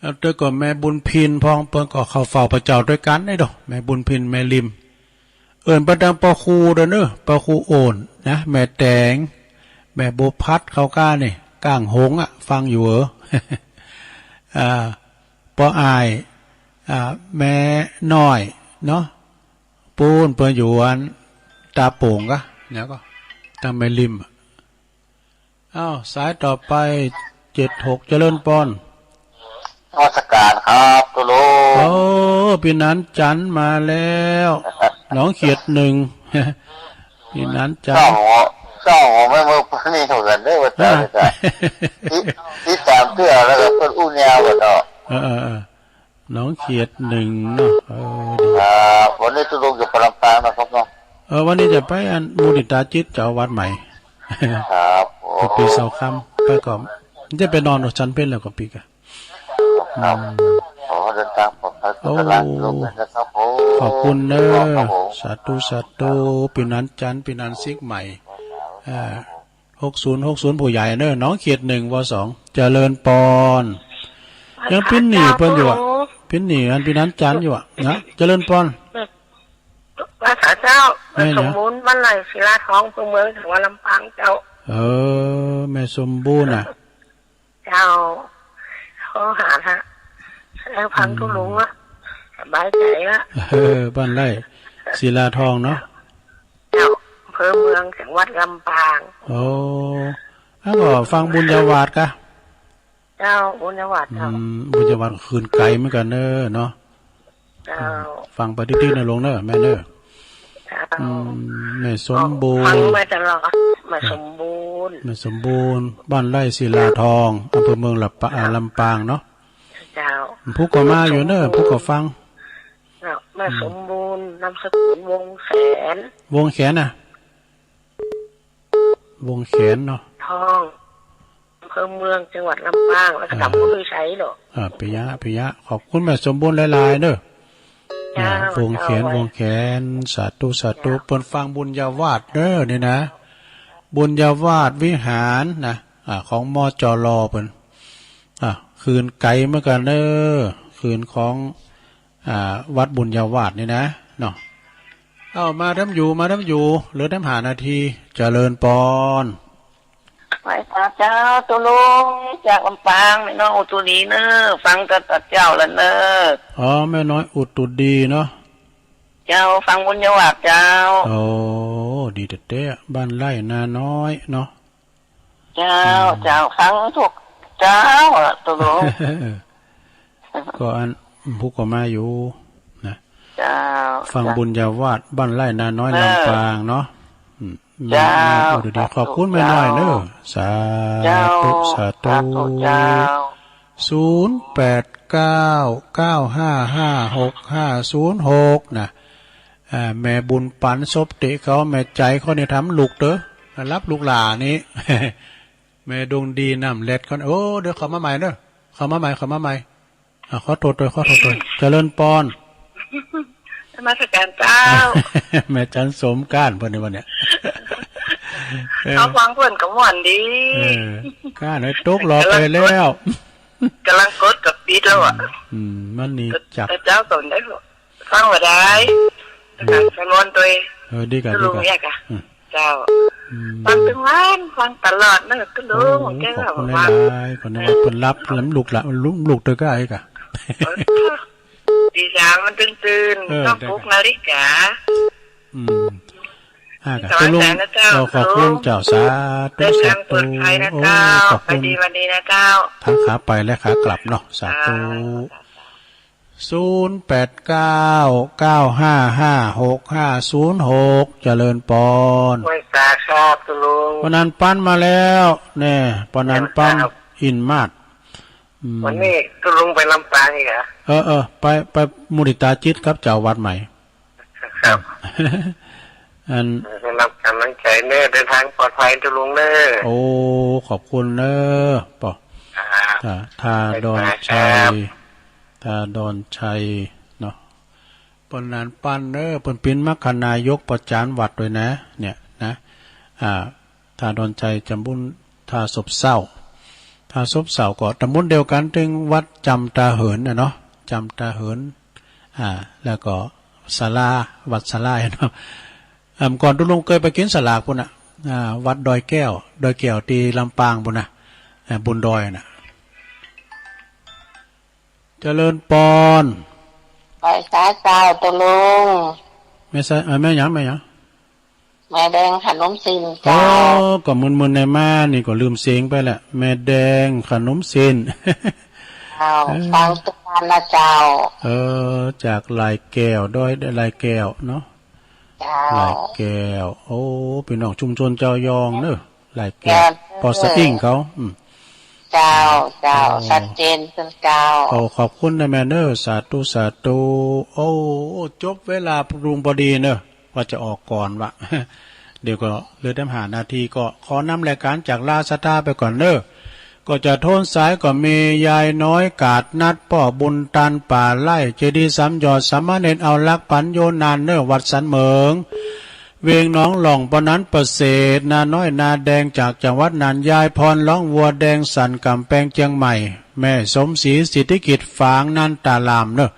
แล้วเตอก็แม่บุญพินพอง เปิ้นก็เข้าเฝ้าพระเจ้าด้วยกันนี่ดอก แม่บุญพิน แม่ริม เอิ้นเปิ้นตังปอครูเด้อเนอะ ปอครูโอนนะ แม่แตง แม่บัวพัดเขาก้านี่ ก้างหงส์อะ ฟังอยู่เหรอ อ่า ปออ้าย อ่า แม่น้อยเนาะ ปูนเปิ้นอยู่อันตาโป่งกะ เนี่ยก็ ตังแม่ริมอะ อ้าว สายต่อไป เจ็ดหก เจริญปอน นมัสการครับตุ๊ลุง โอ้ พี่หนานจันทร์มาแล้ว หนองเขียดหนึ่ง พี่หนานจันทร์ เศร้าหัว เศร้าหัวไม่เมื่อนี่เท่ากันเด้อ ว่าแต่ อ่า ว่าแต่ ติด ติดตามเตื้อแล้วก็เปิ้นอู้แนวกันเนาะ เออ เออ เออ หนองเขียดหนึ่งเนาะ เออ ดี ครับ วันนี้ตุ๊ลุงอยู่ปะลำปางนะครับเนาะ เออ วันนี้จะไปอันมุทิตาจิต เจ้าวัดใหม่ ครับผม ไปปีเสาคำ ไปก่อน จะไปนอนฉันเพลแล้วก็ปีกอะ ครับ อืม ขอให้เดินทางปลอดภัย โอ้ ทุกท่านลงเลยนะครับผม ขอบคุณเนอะ ครับผม สาธุ สาธุ พี่หนานจันทร์ พี่หนานซิกใหม่ อ่า หกศูนย์ หกศูนย์ ผู้ใหญ่เนอะ หนองเขียดหนึ่ง ว.สอง เจริญปอน ยังปิ้นหนี้เปิ้นอยู่อะ ปิ้นหนี้อันพี่หนานจันทร์อยู่อะนะ เจริญปอน ภาษาเจ้า แม่น สมบูรณ์ บ้านไร่ ศิลาทอง เมือง จังหวัดลำปางเจ้า เออ แม่สมบูรณ์น่ะ เจ้า เขาหาละ แล้วฟังตุ๊ลุงละ อืม สบายใจละ เออ บ้านไร่ ศิลาทองเนาะ เจ้า อำเภอเมือง จังหวัดลำปาง โอ้ แล้วก็ฟังบุญญาวาสกะ เจ้า บุญญาวาส อื เจ้า ม บุญญาวาสก็คืนไกลเหมือนกันเนอะเนาะ เจ้า ฟังไปดื้อๆนะลุงเนอะ แม่เนอะ เจ้า อืม แม่สมบูรณ์ ฟังมาตลอด แม่สมบูรณ์ แม่สมบูรณ์ บ้านไร่ศิลาทอง อำเภอเมืองลำปะ- อ่า ลำปางเนาะ เจ้า ผู้ก็มาอยู่เนอะ ผู้ก็ฟัง เจ้า แม่สมบูรณ์ นามสกุลวงแขน วงแขนน่ะ วงแขนเนาะ ทอง อำเภอเมือง จังหวัดลำปาง แล้วก็ อ่า ตำบลห้วยไซเหรอ อ่า ปิยะ ปิยะ ขอบคุณแม่สมบูรณ์หลายๆเนอะ เจ้า อ่าวงแขน เจ้า วงแขน สาธุ สาธุ เจ้า เปิ้นฟังบุญญาวาสเด้อนี่นะ บุญญาวาสวิหารนะ อ่า ของ มจร เปิ้น อ่า คืนไกลเหมือนกันเด้อ คืนของ อ่า วัดบุญญาวาสนี่นะ เนาะ เอา มาทำอยู่ มาทำอยู่ เหลือทำห้านาที เจริญปอน ไหว้พระเจ้า ตุ๊ลุง จากลำปาง แม่น้อยอุตุดีเนอะ ฟังแต่เจ้าละเนอะ อ๋อ แม่น้อยอุตุดีเนาะ เจ้า ฟังบุญญาวาสเจ้า โอ้ ดีแต๊ๆ บ้านไร่นาน้อยเนาะ เจ้า อืม เจ้า ฟังทุกเจ้าอะ ตุ๊ลุง ก็อัน ผู้ก็มาอยู่นะ เจ้า ฟัง เจ้า บุญญาวาส บ้านไร่นาน้อย เออ ลำปางเนาะ อืม เจ้า แม่น้อยอุตุดี สาธุ ขอบคุณแม่น้อยเนอะ เจ้า สาธุ เจ้า สาธุ สาธุเจ้า ศูนย์แปดเก้า เก้าห้าห้า หกห้าศูนย์หก นะ อ่า แม่บุญปัน ศพเตะเขา แม่ใจเขาเนี่ยทำลูกเต๋อ รับลูกหลานนี่ แม่ดวงดี น้ำเล็ดเขา โอ้ เดี๋ยวเขามาใหม่เนอะ เขามาใหม่ เขามาใหม่ อ่ะ ขอโทษด้วย ขอโทษด้วย เจริญปอน นมัสการเจ้า แม่จันสมก้านเพิ่นในวันเนี้ย เออ เอาฟังเพิ่นก็ม่วนดี เออ ก้านให้ตกหลอไปแล้ว กำลังกดกับปิดแล้วอะ อืม มันนี่จัก แต่เจ้าสนได้ ฟังว่าได้ อืม สวดมนต์ด้วย เออ ดีกะ ตุ๊ลุง ดีกะ เนี่ยกะ อืม เจ้า อืม ฟังตึงวัน ฟังตลอดเนอะ ตุ๊ลุง โอ้ แก ขอบคุณ ว่า หลายๆ ขอนึกว่าเพิ่นรับ เออ ลูกหลาน ลูก ลูกเต๋อก็ไอ้กะ เออ ตีสามมันตื่นๆ เออ ต้องปลุกนาฬิกา อืม อ่ากะ ตุ๊ลุง ขอบใจนะเจ้า เออ ขอบคุณเจ้า สาธุ เดินทางปลอดภัยนะเจ้า สาธุ โอ้ ขอบคุณ ไปดีวันดีนะเจ้า ทั้งขาไปและขากลับเนาะ สาธุ เจ้า ศูนย์แปดเก้า เก้าห้าห้า หกห้าศูนย์หก เจริญปอน ไหว้สาครับตุ๊ลุง วันนั้นปันมาแล้ว แน่ วันนั้นปัน ครับ อินมาด อืม วันนี้ตุ๊ลุงไปลำปางอีกเหรอ เออ เออ ไป ไปมุทิตาจิตครับ เจ้าวัดใหม่ ครับ อัน เออ ให้รับกำลังใจเนอะ เดินทางปลอดภัยตุ๊ลุงเนอะ โอ้ ขอบคุณเนอะ ปอ ครับ ท่า ท่าดอนชัย บ๊ายบายครับ ท่าดอนชัยเนาะ เปิ้นหลานปันเนอะ เปิ้นเป๋นมรรคนายกประจำวัดด้วยนะ เนี่ยนะ อ่า ท่าดอนชัย ตำบลท่าซบเซา ท่าซบเซาก็ตำบลเดียวกัน ตึงวัดจำตาเหินน่ะเนาะ จำตาเหิน อ่า แล้วก็ศาลา วัดศาลาเนาะ อ่า ก่อนตุ๊ลุงเคยไปกินสลากพุ้นน่ะ อ่า วัดดอยแก้ว ดอยแก้วที่ลำปางพุ้นน่ะ อ่า บุญดอยน่ะ เจริญปอน ไหว้สาเจ้าตุ๊ลุง แม่สา เอ่อ แม่หยัง แม่หยัง แม่แดงขนมสิ้นเจ้า โอ้ ก็มึนๆ ในมานี่ก็ลืมเสียงไปแหละ แม่แดงขนมสิ้น เจ้า เออ ฟังทุกวันนะเจ้า เออ จากลายแก้ว ดอยลายแก้วเนาะ เจ้า ลายแก้ว โอ้ พี่น้องชุมชนเจ้ายองเนอะ ลายแก้ว เจ้า ปอสะอิ่งเขา อืม เจ้า เจ้า โอ้ ชัดเจนขึ้นเจ้า โอ้ ขอบคุณนะแม่เนอะ สาธุ สาธุ โอ้ จบเวลาปรุงพอดีเนอะ ว่าจะออกก่อนวะ เดี๋ยวก็เหลือแต่ห้านาที ก็ขอนำรายการจากลาสตาไปก่อนเนอะ ก็จะโทนสายก็มียายน้อยกาดนัด ป้อบุญตันป่าไร่ เจดีย์สามยอด สามเณรเอารักปัญโยนานเนอะ วัดสันเหมิง เวียงหนองหล่อง ปอนั้นประเสริฐ นาน้อยนาแดงจากจังหวัดน่าน ยายพรร้องวัวแดงสันกำแพงเชียงใหม่ แม่สมศรีสิทธิกิจฝางนันตารามเนอะ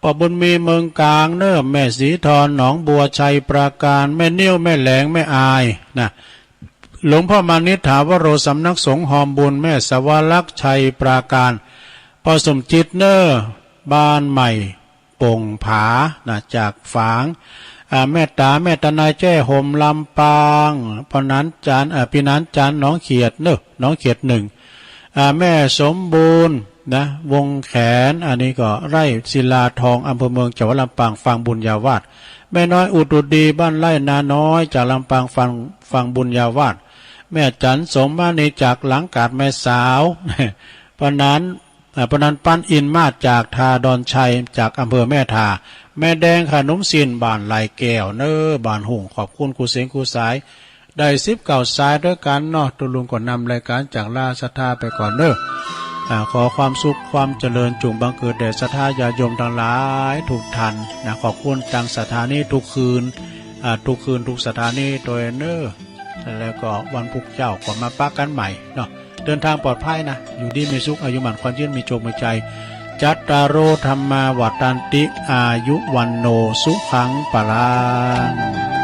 ป้อบุญมีเมืองกลางเนอะ แม่สีทอนหนองบัวชัยปราการ แม่นิ้ว แม่แหลง แม่อายนะ หลวงพ่อมานิษฐาวโร สำนักสงฆ์ฮอมบุญ แม่สวรักษ์ชัยปราการ ป้อสมจิตเนอร์ บ้านใหม่ป่งผานะ จากฝาง อ่า แม่ตา แม่ตานายแจ้ห่มลำปาง ปอนันจันทร์ อ่า พี่นันจันทร์หนองเขียดเนอะ หนองเขียดหนึ่ง อ่า แม่สมบูรณ์นะ วงแขน อันนี้ก็ไร่ศิลาทอง อำเภอเมือง จังหวัดลำปาง ฟังบุญญาวาส แม่น้อยอุตุดี บ้านไร่นาน้อย จากลำปาง ฟัง ฟังบุญญาวาส แม่จันสมมานีจากหลังกาดแม่สาว ปะนัน อ่า ปะนันปั้นอินมาศจากท่าดอนชัย จากอำเภอแม่ทา แม่แดงขนมสินบ้านไหลแก้วเนอ บ้านหุ่ง ขอบคุณครูเสียงครูสาย ได้สิบเก้าสายด้วยกันเนาะ ตุลุงก็นำรายการจากลาศรัทธาไปก่อนเนอะ อ่า ขอความสุขความเจริญจงบังเกิดแด่ศรัทธาญาติโยมทั้งหลายทุกท่านนะ ขอบคุณทางสถานีทุกคืน อ่า ทุกคืนทุกสถานีโดยเนอะ แล้วก็วันพุธเจ้าก็มาปะกันใหม่เนาะ เดินทางปลอดภัยนะ อยู่ดีมีสุข อายุมั่นขวัญยืน มีโชคมีชัย จัตตาโร ธัมมา วัฑฒันติ อายุ วัณโณ สุขัง พลัง